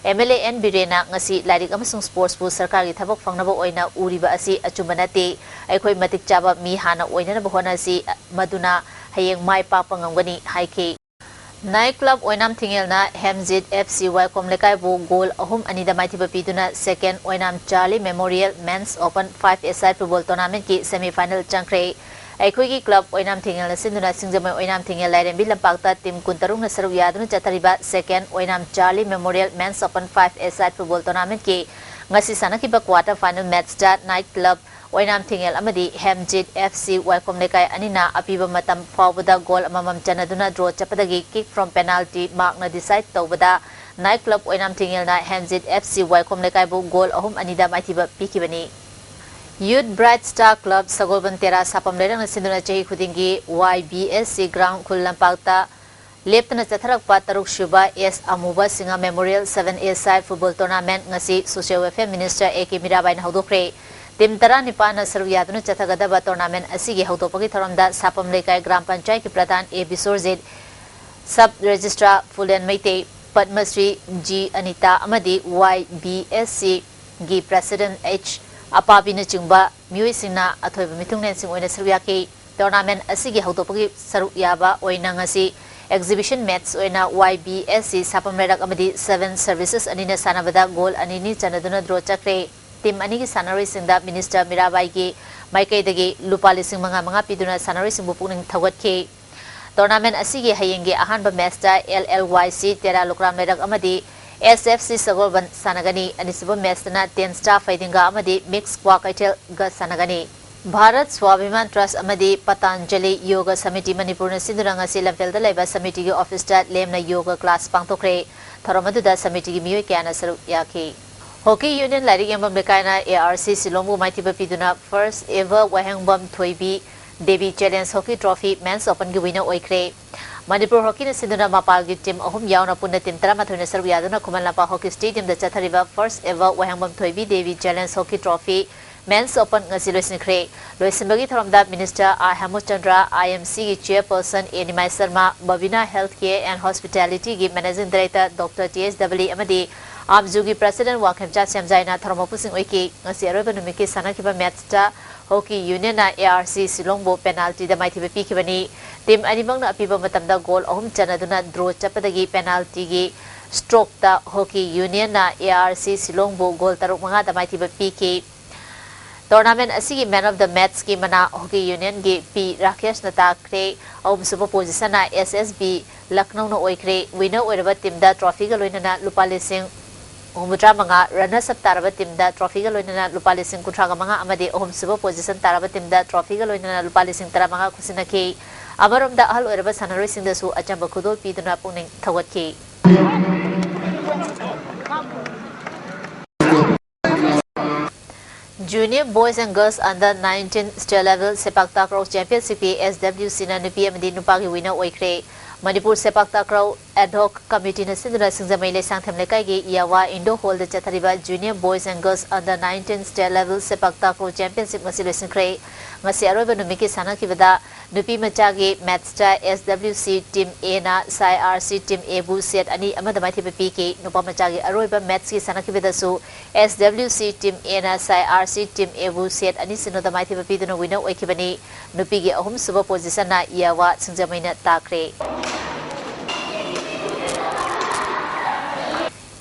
ꯑꯦꯝ ꯑꯦꯜ ꯑꯦ ꯑꯦꯟ ꯕꯤꯔꯦꯟꯅ ꯉꯁꯤ ꯂꯥꯏꯔꯤꯛ ꯑꯃꯁꯨꯡ ꯁ꯭ꯄꯣꯔꯠꯁꯄꯨ ꯁꯔꯀꯥꯔꯒꯤ ꯊꯕꯛ ꯐꯪꯅꯕ ꯑꯣꯏꯅ ꯎꯔꯤꯕ ꯑꯁꯤ ꯑꯆꯨꯝꯕ ꯅꯠꯇꯦ꯫ ꯑꯩꯈꯣꯏ ꯃꯇꯤꯛ ꯆꯥꯕ ꯃꯤ ꯍꯥꯟꯅ ꯑꯣꯏꯅꯅꯕ ꯍꯣꯠꯅꯁꯤ, ꯃꯗꯨꯅ ꯍꯌꯦꯡ ꯃꯥꯏ ꯄꯥꯛꯄ ꯉꯝꯒꯅꯤ ꯍꯥꯏꯈꯤ꯫ Night Club ꯑꯣꯏꯅꯥꯝ ꯊꯤꯡꯉꯦꯜꯅ ꯍꯦꯝꯖꯤꯠ ꯑꯦꯐ ꯁꯤ ꯋꯥꯏꯈꯣꯝ ꯂꯩꯀꯥꯏꯕꯨ ꯒꯣꯜ ꯑꯍꯨꯝ ꯑꯅꯤꯗ ꯃꯥꯏꯊꯤꯕ ꯄꯤꯗꯨꯅ Second ꯑꯣꯏꯅꯥꯝ Charlie Memorial Men's Open five A Side Football Tournamentꯀꯤ semi final ꯆꯪꯈ꯭ꯔꯦ꯫ ꯑꯩꯈꯣꯏꯒꯤ ꯀ꯭ꯂꯕ ꯑꯣꯏꯅꯥꯝ ꯊꯤꯡꯉꯦꯜꯅ ꯁꯤꯟꯗꯨꯅ ꯁꯤꯡꯖꯃꯩ ꯑꯣꯏꯅꯥꯝ ꯊꯤꯡꯉꯦꯜ ꯂꯥꯏꯔꯦꯝꯕꯤ ꯂꯝꯄꯥꯛꯇ ꯇꯤꯝ ꯀꯨꯟꯇꯔꯨꯛꯅ ꯁꯔꯨꯛ ꯌꯥꯗꯨꯅ ꯆꯠꯊꯔꯤꯕ Second ꯑꯣꯏꯅꯥꯝ Charlie Memorial Men's Open five A Side Football Tournamentꯀꯤ ꯉꯁꯤ ꯁꯥꯟꯅꯈꯤꯕ quarter final matchꯇ Night Club ꯑꯣꯏꯅꯥꯝ ꯊꯤꯡꯉꯦꯜ ꯑꯃꯗꯤ ꯍꯦꯝꯖꯤꯠ ꯑꯦꯐ ꯁꯤ ꯋꯥꯏꯈꯣꯝ ꯂꯩꯀꯥꯏ ꯑꯅꯤꯅ ꯑꯄꯤꯕ ꯃꯇꯝ ꯐꯥꯎꯕꯗ ꯒꯣꯜ ꯑꯃꯃꯝ ꯆꯟꯅꯗꯨꯅ draw ꯆꯠꯄꯗꯒꯤ kick from penalty ꯃꯥꯔꯛꯅ decide ꯇꯧꯕꯗ Night Club ꯑꯣꯏꯅꯥꯝ ꯊꯤꯡꯉꯦꯜꯅ ꯍꯦꯝꯖꯤꯠ ꯑꯦꯐ ꯁꯤ ꯋꯥꯏꯈꯣꯝ ꯂꯩꯀꯥꯏꯕꯨ ꯒꯣꯜ ꯑꯍꯨꯝ ꯑꯅꯤꯗ ꯃꯥꯏꯊꯤꯕ ꯄꯤꯈꯤꯕꯅꯤ꯫ Youth Bright Star Club ꯁꯒꯣꯜꯕꯟ ꯇꯦꯔꯥ ꯁꯥꯄꯝ ꯂꯩꯔꯛꯅ ꯁꯤꯟꯗꯨꯅ ꯆꯍꯤ ꯈꯨꯗꯤꯡꯒꯤ Y B S C ground ꯈꯨꯜ ꯂꯝꯄꯥꯛꯇ ꯂꯦꯞꯇꯅ ꯆꯠꯊꯔꯛꯄ ꯇꯔꯨꯛ ꯁꯨꯕ ꯑꯦꯁ ꯑꯃꯨꯕ Singh Memorial Seven A Side Football Tournament ꯉꯁꯤ Social Welfare Minister A K ꯃꯤꯔꯥꯕꯥꯏꯅ ꯍꯧꯗꯣꯛꯈ꯭ꯔꯦ꯫ ꯇꯤꯝ ꯇꯔꯥꯅꯤꯄꯥꯟꯅ ꯁꯔꯨꯛ ꯌꯥꯗꯨꯅ ꯆꯠꯊꯒꯗꯕ tournament ꯑꯁꯤꯒꯤ ꯍꯧꯗꯣꯛꯄꯒꯤ ꯊꯧꯔꯝꯗ ꯁꯥꯄꯝ ꯂꯩꯀꯥꯏ ꯒ꯭ꯔꯥꯝ ꯄꯟꯆꯥꯌꯠꯀꯤ pradhan A Bisorjit, Sub Registrar Phulen Meitei, Padmashri ji Anita ꯑꯃꯗꯤ ꯋꯥꯏ ꯕꯤ ꯑꯦꯁ ꯁꯤꯒꯤ President ꯑꯩꯆ ꯑꯄꯥꯕꯤꯅꯆꯤꯡꯕ ꯃꯤꯑꯣꯏꯁꯤꯡꯅ ꯑꯊꯣꯏꯕ ꯃꯤꯊꯨꯡꯂꯦꯟꯁꯤꯡ ꯑꯣꯏꯅ ꯁꯔꯨꯛ ꯌꯥꯈꯤ꯫ Tournament ꯑꯁꯤꯒꯤ ꯍꯧꯗꯣꯛꯄꯒꯤ ꯁꯔꯨꯛ ꯌꯥꯕ ꯑꯣꯏꯅ ꯉꯁꯤ exhibition match ꯑꯣꯏꯅ ꯋꯥꯏ ꯕꯤ ꯑꯦꯁ ꯁꯤ ꯁꯥꯄꯝ ꯂꯩꯔꯛ ꯑꯃꯗꯤ Seven Services ꯑꯅꯤꯅ ꯁꯥꯟꯅꯕꯗ ꯒꯣꯜ ꯑꯅꯤꯅꯤ ꯆꯟꯅꯗꯨꯅ draw ꯆꯠꯈ꯭ꯔꯦ꯫ ꯇꯤꯝ ꯑꯅꯤꯒꯤ ꯁꯥꯟꯅꯔꯣꯏꯁꯤꯡꯗ Minister ꯃꯤꯔꯥꯕꯥꯏꯒꯤ ꯃꯥꯏꯀꯩꯗꯒꯤ ꯂꯨꯄꯥ ꯂꯤꯁꯤꯡ ꯃꯉꯥ ꯃꯉꯥ ꯄꯤꯗꯨꯅ ꯁꯥꯟꯅꯔꯣꯏꯁꯤꯡꯕꯨ ꯄꯨꯛꯅꯤꯡ ꯊꯧꯒꯠꯈꯤ꯫ Tournament ꯑꯁꯤꯒꯤ ꯍꯌꯦꯡꯒꯤ ꯑꯍꯥꯟꯕ ꯃꯦꯠꯁꯇ L L Y C ꯇꯦꯔꯥ ꯂꯨꯀ꯭ꯔꯥꯝ ꯂꯩꯔꯛ ꯑꯃꯗꯤ S F C ꯁꯒꯣꯜꯕꯟ ꯁꯥꯟꯅꯒꯅꯤ꯫ ꯑꯅꯤꯁꯨꯕ ꯃꯦꯠꯁꯇꯅ ꯇꯦꯟꯁꯇꯥ ꯐꯩꯗꯤꯡꯒꯥ ꯑꯃꯗꯤ ꯃꯤꯛꯁ ꯀ꯭ꯋꯥ ꯀꯩꯊꯦꯜꯒ ꯁꯥꯟꯅꯒꯅꯤ꯫ ꯚꯥꯔꯠ ꯁ꯭ꯋꯥꯚꯤꯃꯥꯟ ꯇ꯭ꯔꯁ ꯑꯃꯗꯤ ꯄꯇꯥꯟꯖꯂꯤ ꯌꯣꯒ ꯁꯃꯤꯇꯤ ꯃꯅꯤꯄꯨꯔꯅ ꯁꯤꯟꯗꯨꯅ ꯉꯁꯤ ꯂꯝꯐꯦꯜꯗ ꯂꯩꯕ ꯁꯃꯤꯇꯤꯒꯤ ꯑꯣꯐꯤꯁꯇ ꯂꯦꯝꯅ ꯌꯣꯒ ꯀ꯭ꯂꯥꯁ ꯄꯥꯡꯊꯣꯛꯈ꯭ꯔꯦ꯫ ꯊꯧꯔꯝ ꯑꯗꯨꯗ ꯁꯃꯤꯇꯤꯒꯤ ꯃꯤꯑꯣꯏ ꯀꯌꯥꯅ ꯁꯔꯨꯛ ꯌꯥꯈꯤ꯫ ꯍꯣꯀꯤ ꯌꯨꯅꯤꯌꯟ ꯂꯥꯏꯔꯤꯛ ꯌꯦꯡꯐꯝ ꯂꯩꯀꯥꯏꯅ A R C ꯁꯤꯂꯣꯡꯕꯨ ꯃꯥꯏꯊꯤꯕ ꯄꯤꯗꯨꯅ First Ever ꯋꯥꯍꯦꯡꯕꯝ ꯊꯣꯏꯕꯤ Debi challenge hockey trophy men's ꯑꯣꯄꯟꯒꯤ ꯋꯤꯅꯔ ꯑꯣꯏꯈ꯭ꯔꯦ꯫ ꯃꯅꯤꯄꯨꯔ ꯍꯣꯀꯤꯅ ꯁꯤꯟꯗꯨꯅ ꯃꯄꯥꯜꯒꯤ ꯇꯤꯝ ꯑꯍꯨꯝ ꯌꯥꯎꯅ ꯄꯨꯟꯅ ꯇꯤꯝ ꯇꯔꯥꯃꯥꯊꯣꯏꯅ ꯁꯔꯨꯛ ꯌꯥꯗꯨꯅ ꯈꯨꯃꯟ ꯂꯝꯄꯥꯛ ꯍꯣꯀꯤ ꯁ꯭ꯇꯦꯗꯤꯌꯝꯗ ꯆꯠꯊꯔꯤꯕ First Ever ꯋꯥꯍꯦꯡꯕꯝ ꯊꯣꯏꯕꯤ Debi challenge hockey trophy men's open ꯉꯁꯤ ꯂꯣꯏꯁꯤꯟꯈ꯭ꯔꯦ꯫ ꯂꯣꯏꯁꯤꯟꯕꯒꯤ ꯊꯧꯔꯝꯗ minister R Hemchandra, I M C ꯒꯤ chairperson A Nimai Sharma, Babina health care and ꯍꯣꯁꯄꯤꯇꯥꯂꯤꯇꯤꯒꯤ managing director doctor T S ꯗꯕꯂꯤ ꯑꯃꯗꯤ ꯑꯥꯞꯖꯨꯒꯤ ꯄ꯭ꯔꯁꯤꯗꯦꯟ ꯋꯥꯡꯈꯦꯝꯆꯥ ꯁꯦꯝꯖꯥꯏꯅ ꯊꯧꯔꯝ ꯃꯄꯨꯁꯤꯡ ꯑꯣꯏꯈꯤ꯫ ꯉꯁꯤ ꯑꯔꯣꯏꯕ ꯅꯨꯃꯤꯠꯀꯤ ꯁꯥꯟꯅꯈꯤꯕ ꯃꯦꯠꯁꯇ ꯍꯣꯀꯤ ꯌꯨꯅꯤꯌꯟꯅ A R C ꯁꯤꯂꯣꯡꯕꯨ ꯄꯦꯅꯥꯜꯇꯤꯗ ꯃꯥꯏꯊꯤꯕ ꯄꯤꯈꯤꯕꯅꯤ꯫ ꯇꯤꯝ ꯑꯅꯤꯃꯛꯅ ꯑꯄꯤꯕ ꯃꯇꯝꯗ ꯒꯣꯜ ꯑꯍꯨꯝ ꯆꯟꯅꯗꯨꯅ ꯗ꯭ꯔꯣ ꯆꯠꯄꯗꯒꯤ ꯄꯦꯅꯥꯜꯇꯤꯒꯤ ꯁ꯭ꯇ꯭ꯔꯣꯛꯇ ꯍꯣꯀꯤ ꯌꯨꯅꯤꯌꯟꯅ A R C ꯁꯤꯂꯣꯡꯕꯨ ꯒꯣꯜ ꯇꯔꯨꯛ ꯃꯉꯥꯗ ꯃꯥꯏꯊꯤꯕ ꯄꯤꯈꯤ꯫ ꯇꯣꯔꯅꯥꯃꯦꯟ ꯑꯁꯤꯒꯤ ꯃꯦꯟ ꯑꯣꯐ ꯗ ꯃꯦꯠꯁꯀꯤ ꯃꯅꯥ ꯍꯣꯀꯤ ꯌꯨꯅꯤꯌꯟꯒꯤ ꯄꯤ ꯔꯥꯀꯦꯁꯅ ꯇꯥꯈ꯭ꯔꯦ꯫ ꯑꯍꯨꯝꯁꯨꯕ ꯄꯣꯖꯤꯁꯟꯅ S S B ꯂꯈꯅꯧꯅ ꯑꯣꯏꯈ꯭ꯔꯦ꯫ ꯋꯤꯅꯔ ꯑꯣꯏꯔꯕ ꯇꯤꯝꯗ ꯇ꯭ꯔꯣꯐꯤꯒ ꯂꯣꯏꯅꯅ ꯂꯨꯄꯥ ꯂꯤꯁꯤꯡ ꯍꯨꯝꯐꯨꯇꯔꯥ ꯃꯉꯥ, ꯔꯅꯔꯁ ꯑꯞ ꯇꯥꯔꯕ ꯇꯤꯝꯗ ꯇ꯭ꯔꯣꯐꯤꯒ ꯂꯣꯏꯅꯅ ꯂꯨꯄꯥ ꯂꯤꯁꯤꯡ ꯀꯨꯟꯊ꯭ꯔꯥꯒ ꯃꯉꯥ ꯑꯃꯗꯤ ꯑꯍꯨꯝꯁꯨꯕ ꯄꯣꯖꯤꯁꯟ ꯇꯥꯔꯕ ꯇꯤꯝꯗ ꯇ꯭ꯔꯣꯐꯤꯒ ꯂꯣꯏꯅꯅ ꯂꯨꯄꯥ ꯂꯤꯁꯤꯡ ꯇꯔꯥꯃꯉꯥ ꯈꯨꯠꯁꯤꯟꯅꯈꯤ꯫ ꯑꯃꯔꯣꯝꯗ ꯑꯍꯜ ꯑꯣꯏꯔꯕ ꯁꯥꯟꯅꯔꯣꯏꯁꯤꯡꯗꯁꯨ ꯑꯆꯝꯕ ꯈꯨꯗꯣꯜ ꯄꯤꯗꯨꯅ ꯄꯨꯛꯅꯤꯡ ꯊꯧꯒꯠꯈꯤ꯫ Junior Boys and Girls Under nineteen State Level ꯁꯦꯄꯥꯛ ꯇꯥꯀ꯭ꯔꯧ ꯆꯦꯝꯄꯤꯌꯟꯁꯤꯞꯀꯤ S W C ꯅ ꯅꯨꯄꯤ ꯑꯃꯗꯤ ꯅꯨꯄꯥꯒꯤ ꯋꯤꯅꯔ ꯑꯣꯏꯈ꯭ꯔꯦ꯫ ꯃꯅꯤꯄꯨꯔ ꯁꯦꯄꯥꯛ ꯇꯥꯀ꯭ꯔꯧ ꯑꯦꯗ ꯍꯣꯛ ꯀꯃꯤꯇꯤꯅ ꯁꯤꯟꯗꯨꯅ ꯁꯤꯡꯖꯃꯩ ꯂꯩꯁꯥꯡꯊꯦꯝ ꯂꯩꯀꯥꯏꯒꯤ ꯌꯥꯋꯥ ꯏꯟꯗꯣ ꯍꯣꯜꯗ ꯆꯠꯊꯔꯤꯕ Junior Boys and Girls Under nineteen State Level ꯁꯦꯄꯥꯛ ꯇꯥꯀ꯭ꯔꯧ ꯆꯦꯝꯄꯤꯌꯟꯁꯤꯞ ꯉꯁꯤ ꯂꯣꯏꯁꯤꯟꯈ꯭ꯔꯦ꯫ ꯉꯁꯤ ꯑꯔꯣꯏꯕ ꯅꯨꯃꯤꯠꯀꯤ ꯁꯥꯟꯅꯈꯤꯕꯗ ꯅꯨꯄꯤ ꯃꯆꯥꯒꯤ ꯃꯦꯠꯁꯇ S W C Team A ꯅ ꯁꯥꯏ R C Team A ꯕꯨ ꯁꯦꯠ ꯑꯅꯤ ꯑꯃꯗ ꯃꯥꯏꯊꯤꯕ ꯄꯤꯈꯤ꯫ ꯅꯨꯄꯥ ꯃꯆꯥꯒꯤ ꯑꯔꯣꯏꯕ ꯃꯦꯠꯁꯀꯤ ꯁꯥꯟꯅꯈꯤꯕꯗꯁꯨ S W C Team A ꯅ ꯁꯥꯏ R C Team A ꯕꯨ ꯁꯦꯠ ꯑꯅꯤ ꯁꯤꯅꯣꯗ ꯃꯥꯏꯊꯤꯕ ꯄꯤꯗꯨꯅ ꯋꯤꯅꯔ ꯑꯣꯏꯈꯤꯕꯅꯤ꯫ ꯅꯨꯄꯤꯒꯤ ꯑꯍꯨꯝꯁꯨꯕ ꯄꯣꯖꯤꯁꯟꯅ ꯌꯥꯋꯥ ꯁꯤꯡꯖꯃꯩꯅ ꯇꯥꯈ꯭ꯔꯦ꯫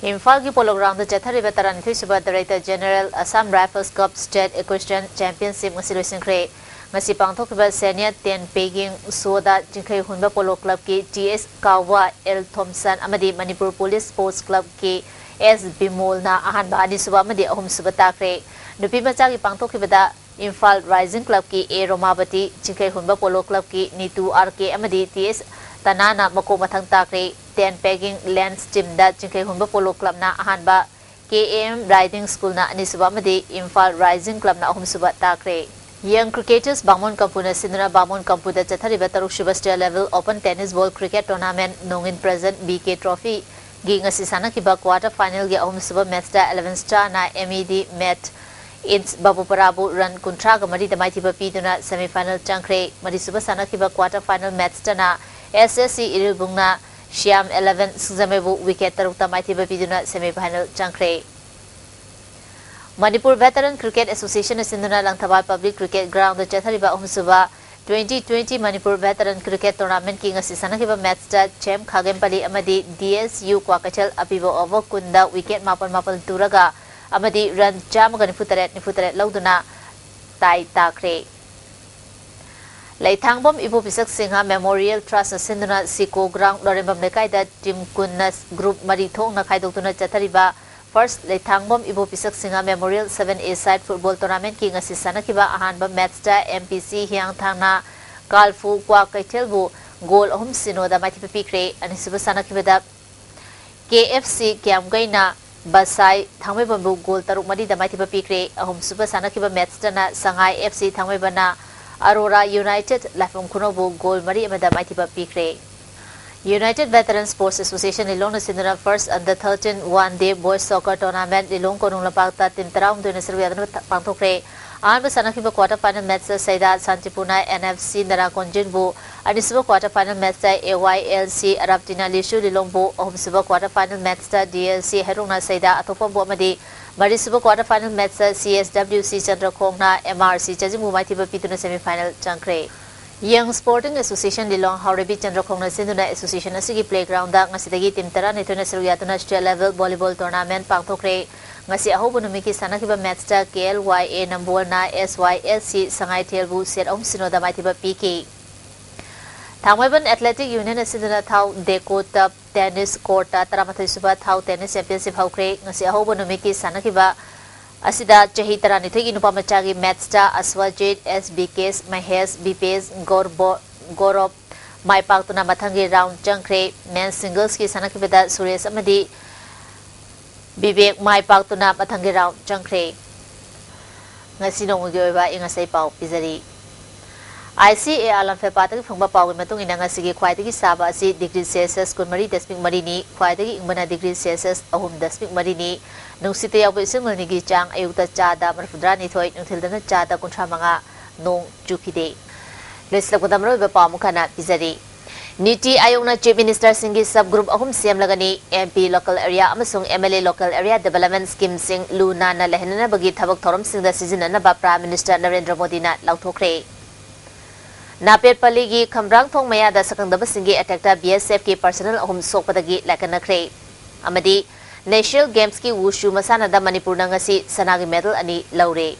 ꯏꯝꯐꯥꯜꯒꯤ ꯄꯣꯂꯣ ꯒ꯭ꯔꯥꯎꯟꯗ ꯆꯠꯊꯔꯤꯕ ꯇꯔꯥꯅꯤꯊꯣꯏꯁꯨꯕ Director General Assam Rifles Cup State Equestrian Championship ꯉꯁꯤ ꯂꯣꯏꯁꯤꯟꯈ꯭ꯔꯦ꯫ ꯉꯁꯤ ꯄꯥꯡꯊꯣꯛꯈꯤꯕ Senior ten Pegging Show ꯗ ꯆꯤꯡꯈꯩ ꯍꯨꯟꯕ Polo Club ꯀꯤ T S ꯀꯥꯎꯕ, L Thomson ꯑꯃꯗꯤ ꯃꯅꯤꯄꯨꯔ Police Sports Club ꯀꯤ S ꯕꯤꯃꯣꯜꯅ ꯑꯍꯥꯟꯕ, ꯑꯅꯤꯁꯨꯕ ꯑꯃꯗꯤ ꯑꯍꯨꯝꯁꯨꯕ ꯇꯥꯈ꯭ꯔꯦ꯫ ꯅꯨꯄꯤ ꯃꯆꯥꯒꯤ ꯄꯥꯡꯊꯣꯛꯈꯤꯕꯗ ꯏꯝꯐꯥꯜ Rising Club ꯀꯤ A ꯔꯣꯃꯥꯕꯇꯤ, ꯆꯤꯡꯈꯩ ꯍꯨꯟꯕ Polo Club ꯀꯤ ꯅꯤꯇꯨ R K ꯑꯃꯗꯤ T S ꯇꯅꯥꯅ ꯃꯀꯣꯛ ꯃꯊꯪ ꯇꯥꯈ꯭ꯔꯦ꯫ Ten Pegging Lens Team ꯗ ꯆꯤꯡꯈꯩ ꯍꯨꯟꯕ Polo Club ꯅ ꯑꯍꯥꯟꯕ, K A M Riding School ꯅ ꯑꯅꯤꯁꯨꯕ ꯑꯃꯗꯤ ꯏꯝꯐꯥꯜ Rising Club ꯅ ꯑꯍꯨꯝꯁꯨꯕ ꯇꯥꯈ꯭ꯔꯦ꯫ Young Cricketers ꯕꯥꯃꯣꯟ ꯀꯝꯄꯨꯅ ꯁꯤꯟꯗꯨꯅ ꯕꯥꯃꯣꯟ ꯀꯝꯄꯨꯗ ꯆꯠꯊꯔꯤꯕ ꯇꯔꯨꯛꯁꯨꯕ State Level Open Tennis Ball Cricket Tournament ꯅꯣꯡꯏꯟ ꯄ꯭ꯔꯖꯟ B K Trophy ꯒꯤ ꯉꯁꯤ ꯁꯥꯟꯅꯈꯤꯕ quarter final ꯒꯤ ꯑꯍꯨꯝꯁꯨꯕ match ꯇ Eleven Star ꯅ M E D Met Ins ꯕꯥꯕꯨꯄꯔꯥꯕꯨ run ꯀꯨꯟꯊ꯭ꯔꯥꯒ ꯃꯔꯤꯗ ꯃꯥꯏꯊꯤꯕ ꯄꯤꯗꯨꯅ semi final ꯆꯪꯈ꯭ꯔꯦ꯫ ꯃꯔꯤꯁꯨꯕ ꯁꯥꯟꯅꯈꯤꯕ quarter final match ꯇꯅ S S C ꯏꯔꯤꯜꯕꯨꯡꯅ Siam Eleven ꯁꯤꯡꯖꯃꯩꯕꯨ wicket ꯇꯔꯨꯛꯇ ꯃꯥꯏꯊꯤꯕ ꯄꯤꯗꯨꯅ semi final ꯆꯪꯈ꯭ꯔꯦ꯫ ꯃꯅꯤꯄꯨꯔ Veteran Cricket Association ꯅ ꯁꯤꯟꯗꯨꯅ ꯂꯪꯊꯕꯥꯜ Public Cricket Ground ꯗ ꯆꯠꯊꯔꯤꯕ ꯑꯍꯨꯝꯁꯨꯕ Twenty twenty Manipur Veteran Cricket Tournament ꯀꯤ ꯉꯁꯤ ꯁꯥꯟꯅꯈꯤꯕ match ꯇ ꯆꯦꯝ ꯈꯥꯒꯦꯝꯄꯂꯤ ꯑꯃꯗꯤ D S U ꯀ꯭ꯋꯥꯀꯩꯊꯦꯜ ꯑꯄꯤꯕ over ꯀꯨꯟꯗ wicket ꯃꯥꯄꯟ ꯃꯥꯄꯟ ꯇꯨꯔꯒ ꯑꯃꯗꯤ run ꯆꯥꯝꯃꯒ ꯅꯤꯐꯨ ꯇꯔꯦꯠ, ꯅꯤꯐꯨ ꯇꯔꯦꯠ ꯂꯧꯗꯨꯅ tie ꯇꯥꯈ꯭ꯔꯦ꯫ ꯂꯩꯊꯥꯡꯕꯝ ꯏꯕꯣ ꯄꯤꯁꯛ ꯁꯤꯡꯍ Memorial Trust ꯅ ꯁꯤꯟꯗꯨꯅ ꯁꯤꯀꯣ Ground ꯂꯣꯔꯦꯝꯕꯝ ꯂꯩꯀꯥꯏꯗ team ꯀꯨꯟꯅ group ꯃꯔꯤ ꯊꯣꯛꯅ ꯈꯥꯏꯗꯣꯛꯇꯨꯅ ꯆꯠꯊꯔꯤꯕ First ꯂꯩꯊꯥꯡꯕꯝ ꯏꯕꯣ ꯄꯤꯁꯛ Singh Memorial Seven A Side Football Tournament ꯀꯤ ꯉꯁꯤ ꯁꯥꯟꯅꯈꯤꯕ ꯑꯍꯥꯟꯕ match ꯇ M P C ꯍꯤꯌꯥꯡꯊꯥꯡꯅ ꯀꯥꯜꯐꯨ ꯀ꯭ꯋꯥ ꯀꯩꯊꯦꯜꯕꯨ goal ꯑꯍꯨꯝ ꯁꯤꯅꯣꯗ ꯃꯥꯏꯊꯤꯕ ꯄꯤꯈ꯭ꯔꯦ꯫ ꯑꯅꯤꯁꯨꯕ ꯁꯥꯟꯅꯈꯤꯕꯗ K F C ꯀ꯭ꯌꯥꯝꯒꯩꯅ ꯕꯁꯥꯏ ꯊꯥꯡꯃꯩꯕꯟꯕꯨ goal ꯇꯔꯨꯛ ꯃꯔꯤꯗ ꯃꯥꯏꯊꯤꯕ ꯄꯤꯈ꯭ꯔꯦ꯫ ꯑꯍꯨꯝꯁꯨꯕ ꯁꯥꯟꯅꯈꯤꯕ match ꯇꯅ ꯁꯉꯥꯏ F C ꯊꯥꯡꯃꯩꯕꯟꯅ ꯑꯔꯣꯔꯥ United ꯂꯥꯏꯐꯝ ꯈꯨꯅꯧꯕꯨ goal ꯃꯔꯤ ꯑꯃꯗ ꯃꯥꯏꯊꯤꯕ ꯄꯤꯈ꯭ꯔꯦ꯫ United Veteran Sports Association ꯂꯤꯂꯣꯡꯅ ꯁꯤꯟꯗꯨꯅ First Under Thirteen One Day Boys Soccer Tournament ꯂꯤꯂꯣꯡ ꯀꯣꯅꯨꯡ ꯂꯝꯄꯥꯛꯇ team ꯇꯔꯥꯍꯨꯝꯗꯣꯏꯅ ꯁꯔꯨꯛ ꯌꯥꯗꯨꯅ ꯄꯥꯡꯊꯣꯛꯈ꯭ꯔꯦ꯫ ꯑꯍꯥꯟꯕ ꯁꯥꯟꯅꯈꯤꯕ quarter final match ꯇ ꯁꯩꯗꯥ ꯁꯥꯟꯇꯤꯄꯨꯔꯅ N F C ꯅꯔꯥꯀꯣꯟꯖꯤꯟꯕꯨ, ꯑꯅꯤꯁꯨꯕ quarter final match ꯇ A Y L C ꯑꯔꯥꯞꯇꯤꯅ ꯂꯤꯁꯨ ꯂꯤꯂꯣꯡꯕꯨ, ꯑꯍꯨꯝꯁꯨꯕ quarter final match ꯇ D L C ꯍꯩꯔꯣꯛꯅ ꯁꯩꯗꯥ ꯑꯊꯣꯛꯄꯝꯕꯨ ꯑꯃꯗꯤ ꯃꯔꯤꯁꯨꯕ quarter final match ꯇ C S W C ꯆꯟꯗ꯭ꯔꯈꯣꯡꯅ M R C ꯆꯥꯖꯤꯡꯕꯨ ꯃꯥꯏꯊꯤꯕ ꯄꯤꯗꯨꯅ semi final ꯆꯪꯈ꯭ꯔꯦ꯫ Young Sporting Association ꯂꯤꯂꯣꯡ ꯍꯥꯎꯔꯩꯕꯤ ꯆꯟꯗ꯭ꯔꯈꯣꯡꯅ ꯁꯤꯟꯗꯨꯅ association ꯑꯁꯤꯒꯤ playground ꯗ ꯉꯁꯤꯗꯒꯤ team ꯇꯔꯥꯅꯤꯊꯣꯏꯅ ꯁꯔꯨꯛ ꯌꯥꯗꯨꯅ state level volleyball tournament ꯄꯥꯡꯊꯣꯛꯈ꯭ꯔꯦ꯫ ꯉꯁꯤ ꯑꯍꯧꯕ ꯅꯨꯃꯤꯠꯀꯤ ꯁꯥꯟꯅꯈꯤꯕ ꯃꯦꯠꯁꯇ ꯀꯦ ꯑꯦꯜ ꯋꯥꯏ ꯑꯦ ꯅꯝꯕꯣꯜꯅ ꯑꯦꯁ ꯋꯥꯏ ꯑꯦꯁ ꯁꯤ ꯁꯉꯥꯏꯊꯦꯜꯕꯨ ꯁꯦꯠ ꯑꯍꯨꯝ ꯁꯤꯅꯣꯗ ꯃꯥꯏꯊꯤꯕ ꯄꯤꯈꯤ꯫ ꯊꯥꯡꯃꯩꯕꯟ ꯑꯦꯊꯂꯦꯇꯤꯛ ꯌꯨꯅꯤꯌꯟ ꯑꯁꯤꯗꯅ ꯊꯥꯎ ꯗꯦꯀꯣ ꯇꯞ ꯇꯦꯅꯤꯁ ꯀꯣꯔꯠꯇ ꯇꯔꯥꯃꯥꯊꯣꯏ ꯁꯨꯕ ꯊꯥꯎ ꯇꯦꯅꯤꯁ ꯆꯦꯝꯄꯤꯌꯟꯁꯤꯞ ꯍꯧꯈ꯭ꯔꯦ꯫ ꯉꯁꯤ ꯑꯍꯧꯕ ꯅꯨꯃꯤꯠꯀꯤ ꯁꯥꯟꯅꯈꯤꯕ ꯑꯁꯤꯗ ꯆꯍꯤ ꯇꯔꯥꯅꯤꯊꯣꯏꯒꯤ ꯅꯨꯄꯥ ꯃꯆꯥꯒꯤ ꯃꯦꯠꯁꯇ ꯑꯁ꯭ꯋꯥꯖꯤꯠ ꯑꯦꯁ ꯕꯤꯀꯦꯁ ꯃꯍꯦꯁ ꯕꯤꯄꯦꯁ ꯒꯣꯔꯕꯣ-, ꯒꯣꯔꯣꯞ ꯃꯥꯏ ꯄꯥꯛꯇꯨꯅ ꯃꯊꯪꯒꯤ ꯔꯥꯎꯟ ꯆꯪꯈ꯭ꯔꯦ꯫ ꯃꯦꯟ ꯁꯤꯡꯒꯜꯁꯀꯤ ꯁꯥꯟꯅꯈꯤꯕꯗ ꯁꯨꯔꯦꯁ ꯑꯃꯗꯤ ꯕꯤꯕꯦꯛ ꯃꯥꯏ ꯄꯥꯛꯇꯨꯅ ꯃꯊꯪꯒꯤ ꯔꯥꯎꯟ ꯆꯪꯈ꯭ꯔꯦ꯫ ꯉꯁꯤ ꯅꯣꯡꯃꯒꯤ ꯑꯣꯏꯕ ꯑꯏꯪ ꯑꯁꯥꯒꯤ ꯄꯥꯎ ꯄꯤꯖꯔꯤ꯫ ꯑꯥꯏ ꯁꯤ ꯑꯦ ꯑꯥꯔ ꯂꯝꯐꯦꯜꯄꯥꯠꯇꯒꯤ ꯐꯪꯕ ꯄꯥꯎꯒꯤ ꯃꯇꯨꯡ ꯏꯟꯅ ꯉꯁꯤꯒꯤ ꯈ꯭ꯋꯥꯏꯗꯒꯤ ꯁꯥꯕ ꯑꯁꯤ ꯗꯤꯒ꯭ꯔꯤ ꯁꯦꯜꯁꯤꯌꯁ ꯀꯨꯟꯃꯔꯤ ꯗꯁꯃꯤꯛ ꯃꯔꯤꯅꯤ, ꯈ꯭ꯋꯥꯏꯗꯒꯤ ꯏꯪꯕꯅ ꯗꯤꯒ꯭ꯔꯤ ꯁꯦꯜꯁꯤꯌꯁ ꯑꯍꯨꯝ ꯗꯁꯃꯤꯛ ꯃꯔꯤꯅꯤ, ꯅꯨꯡꯁꯤꯠꯇ ꯌꯥꯎꯕ ꯏꯁꯤꯡ ꯃꯅꯤꯒꯤ ꯆꯥꯡ ꯑꯌꯨꯛꯇ ꯆꯥꯗ ꯃꯔꯤꯐꯨꯇꯔꯥꯅꯤꯊꯣꯏ, ꯅꯨꯡꯊꯤꯜꯗꯅ ꯆꯥꯗ ꯀꯨꯟꯊ꯭ꯔꯥ ꯃꯉꯥ, ꯅꯣꯡ ꯆꯨꯈꯤꯗꯦ꯫ ꯂꯣꯏꯁꯤꯜꯂꯛꯄꯗ ꯃꯔꯨꯑꯣꯏꯕ ꯄꯥꯎ ꯑꯃꯨꯛ ꯍꯟꯅ ꯄꯤꯖꯔꯤ꯫ ꯅꯤꯇꯤ ꯑꯥꯌꯣꯒꯅ ꯆꯤꯐ ꯃꯤꯅꯤꯁꯇꯔꯁꯤꯡꯒꯤ ꯁꯕ ꯒ꯭ꯔꯨꯞ ꯑꯍꯨꯝ ꯁꯦꯝꯂꯒꯅꯤ꯫ ꯑꯦꯝ ꯄꯤ ꯂꯣꯀꯦꯜ ꯑꯦꯔꯤꯌꯥ ꯑꯃꯁꯨꯡ ꯑꯦꯝ ꯑꯦꯜ ꯑꯦ ꯂꯣꯀꯦꯜ ꯑꯦꯔꯤꯌꯥ ꯗꯤꯕꯦꯂꯞꯃꯦꯟ ꯁ꯭ꯀꯤꯝꯁꯤꯡ ꯂꯨ ꯅꯥꯟꯅ ꯂꯩꯍꯟꯅꯅꯕꯒꯤ ꯊꯕꯛ ꯊꯧꯔꯝꯁꯤꯡꯗ ꯁꯤꯖꯤꯟꯅꯅꯕ ꯄ꯭ꯔꯥꯏꯝ ꯃꯤꯅꯤꯁꯇꯔ ꯅꯔꯦꯟꯗ꯭ꯔ ꯃꯣꯗꯤꯅ ꯂꯥꯎꯊꯣꯛꯈ꯭ꯔꯦ꯫ ꯅꯥꯄꯦꯠꯄꯜꯂꯤꯒꯤ ꯈꯝꯕ꯭ꯔꯥꯡꯊꯣꯡ ꯃꯌꯥꯗ ꯁꯛꯈꯪꯗꯕꯁꯤꯡꯒꯤ ꯑꯦꯇꯦꯛꯇ ꯕꯤ ꯑꯦꯁ ꯑꯦꯐꯀꯤ ꯄꯔꯁꯅꯦꯜ ꯑꯍꯨꯝ ꯁꯣꯛꯄꯗꯒꯤ ꯂꯥꯏꯀꯠꯅꯈ꯭ꯔꯦ꯫ ꯑꯃꯗꯤ ꯅꯦꯁꯅꯦꯜ ꯒꯦꯝꯁꯀꯤ ꯋꯨꯁꯨ ꯃꯁꯥꯟꯅꯗ ꯃꯅꯤꯄꯨꯔꯅ ꯉꯁꯤ ꯁꯅꯥꯒꯤ ꯃꯦꯗꯜ ꯑꯅꯤ ꯂꯧꯔꯦ꯫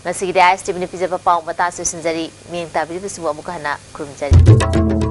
ꯉꯁꯤꯒꯤꯗꯤ ꯑꯥꯏ ꯑꯦꯁ ꯇꯤ ꯚꯤꯅ ꯄꯤꯖꯕ ꯄꯥꯎ ꯃꯇꯥꯡ ꯑꯁꯤ ꯂꯣꯏꯁꯤꯟꯖꯔꯤ꯫ ꯃꯤꯠꯌꯦꯡ ꯇꯥꯕꯤꯔꯤꯕꯁꯤꯡꯕꯨ ꯑꯃꯨꯛꯀ ꯍꯟꯅ ꯈꯨꯔꯨꯝꯖꯔꯤ꯫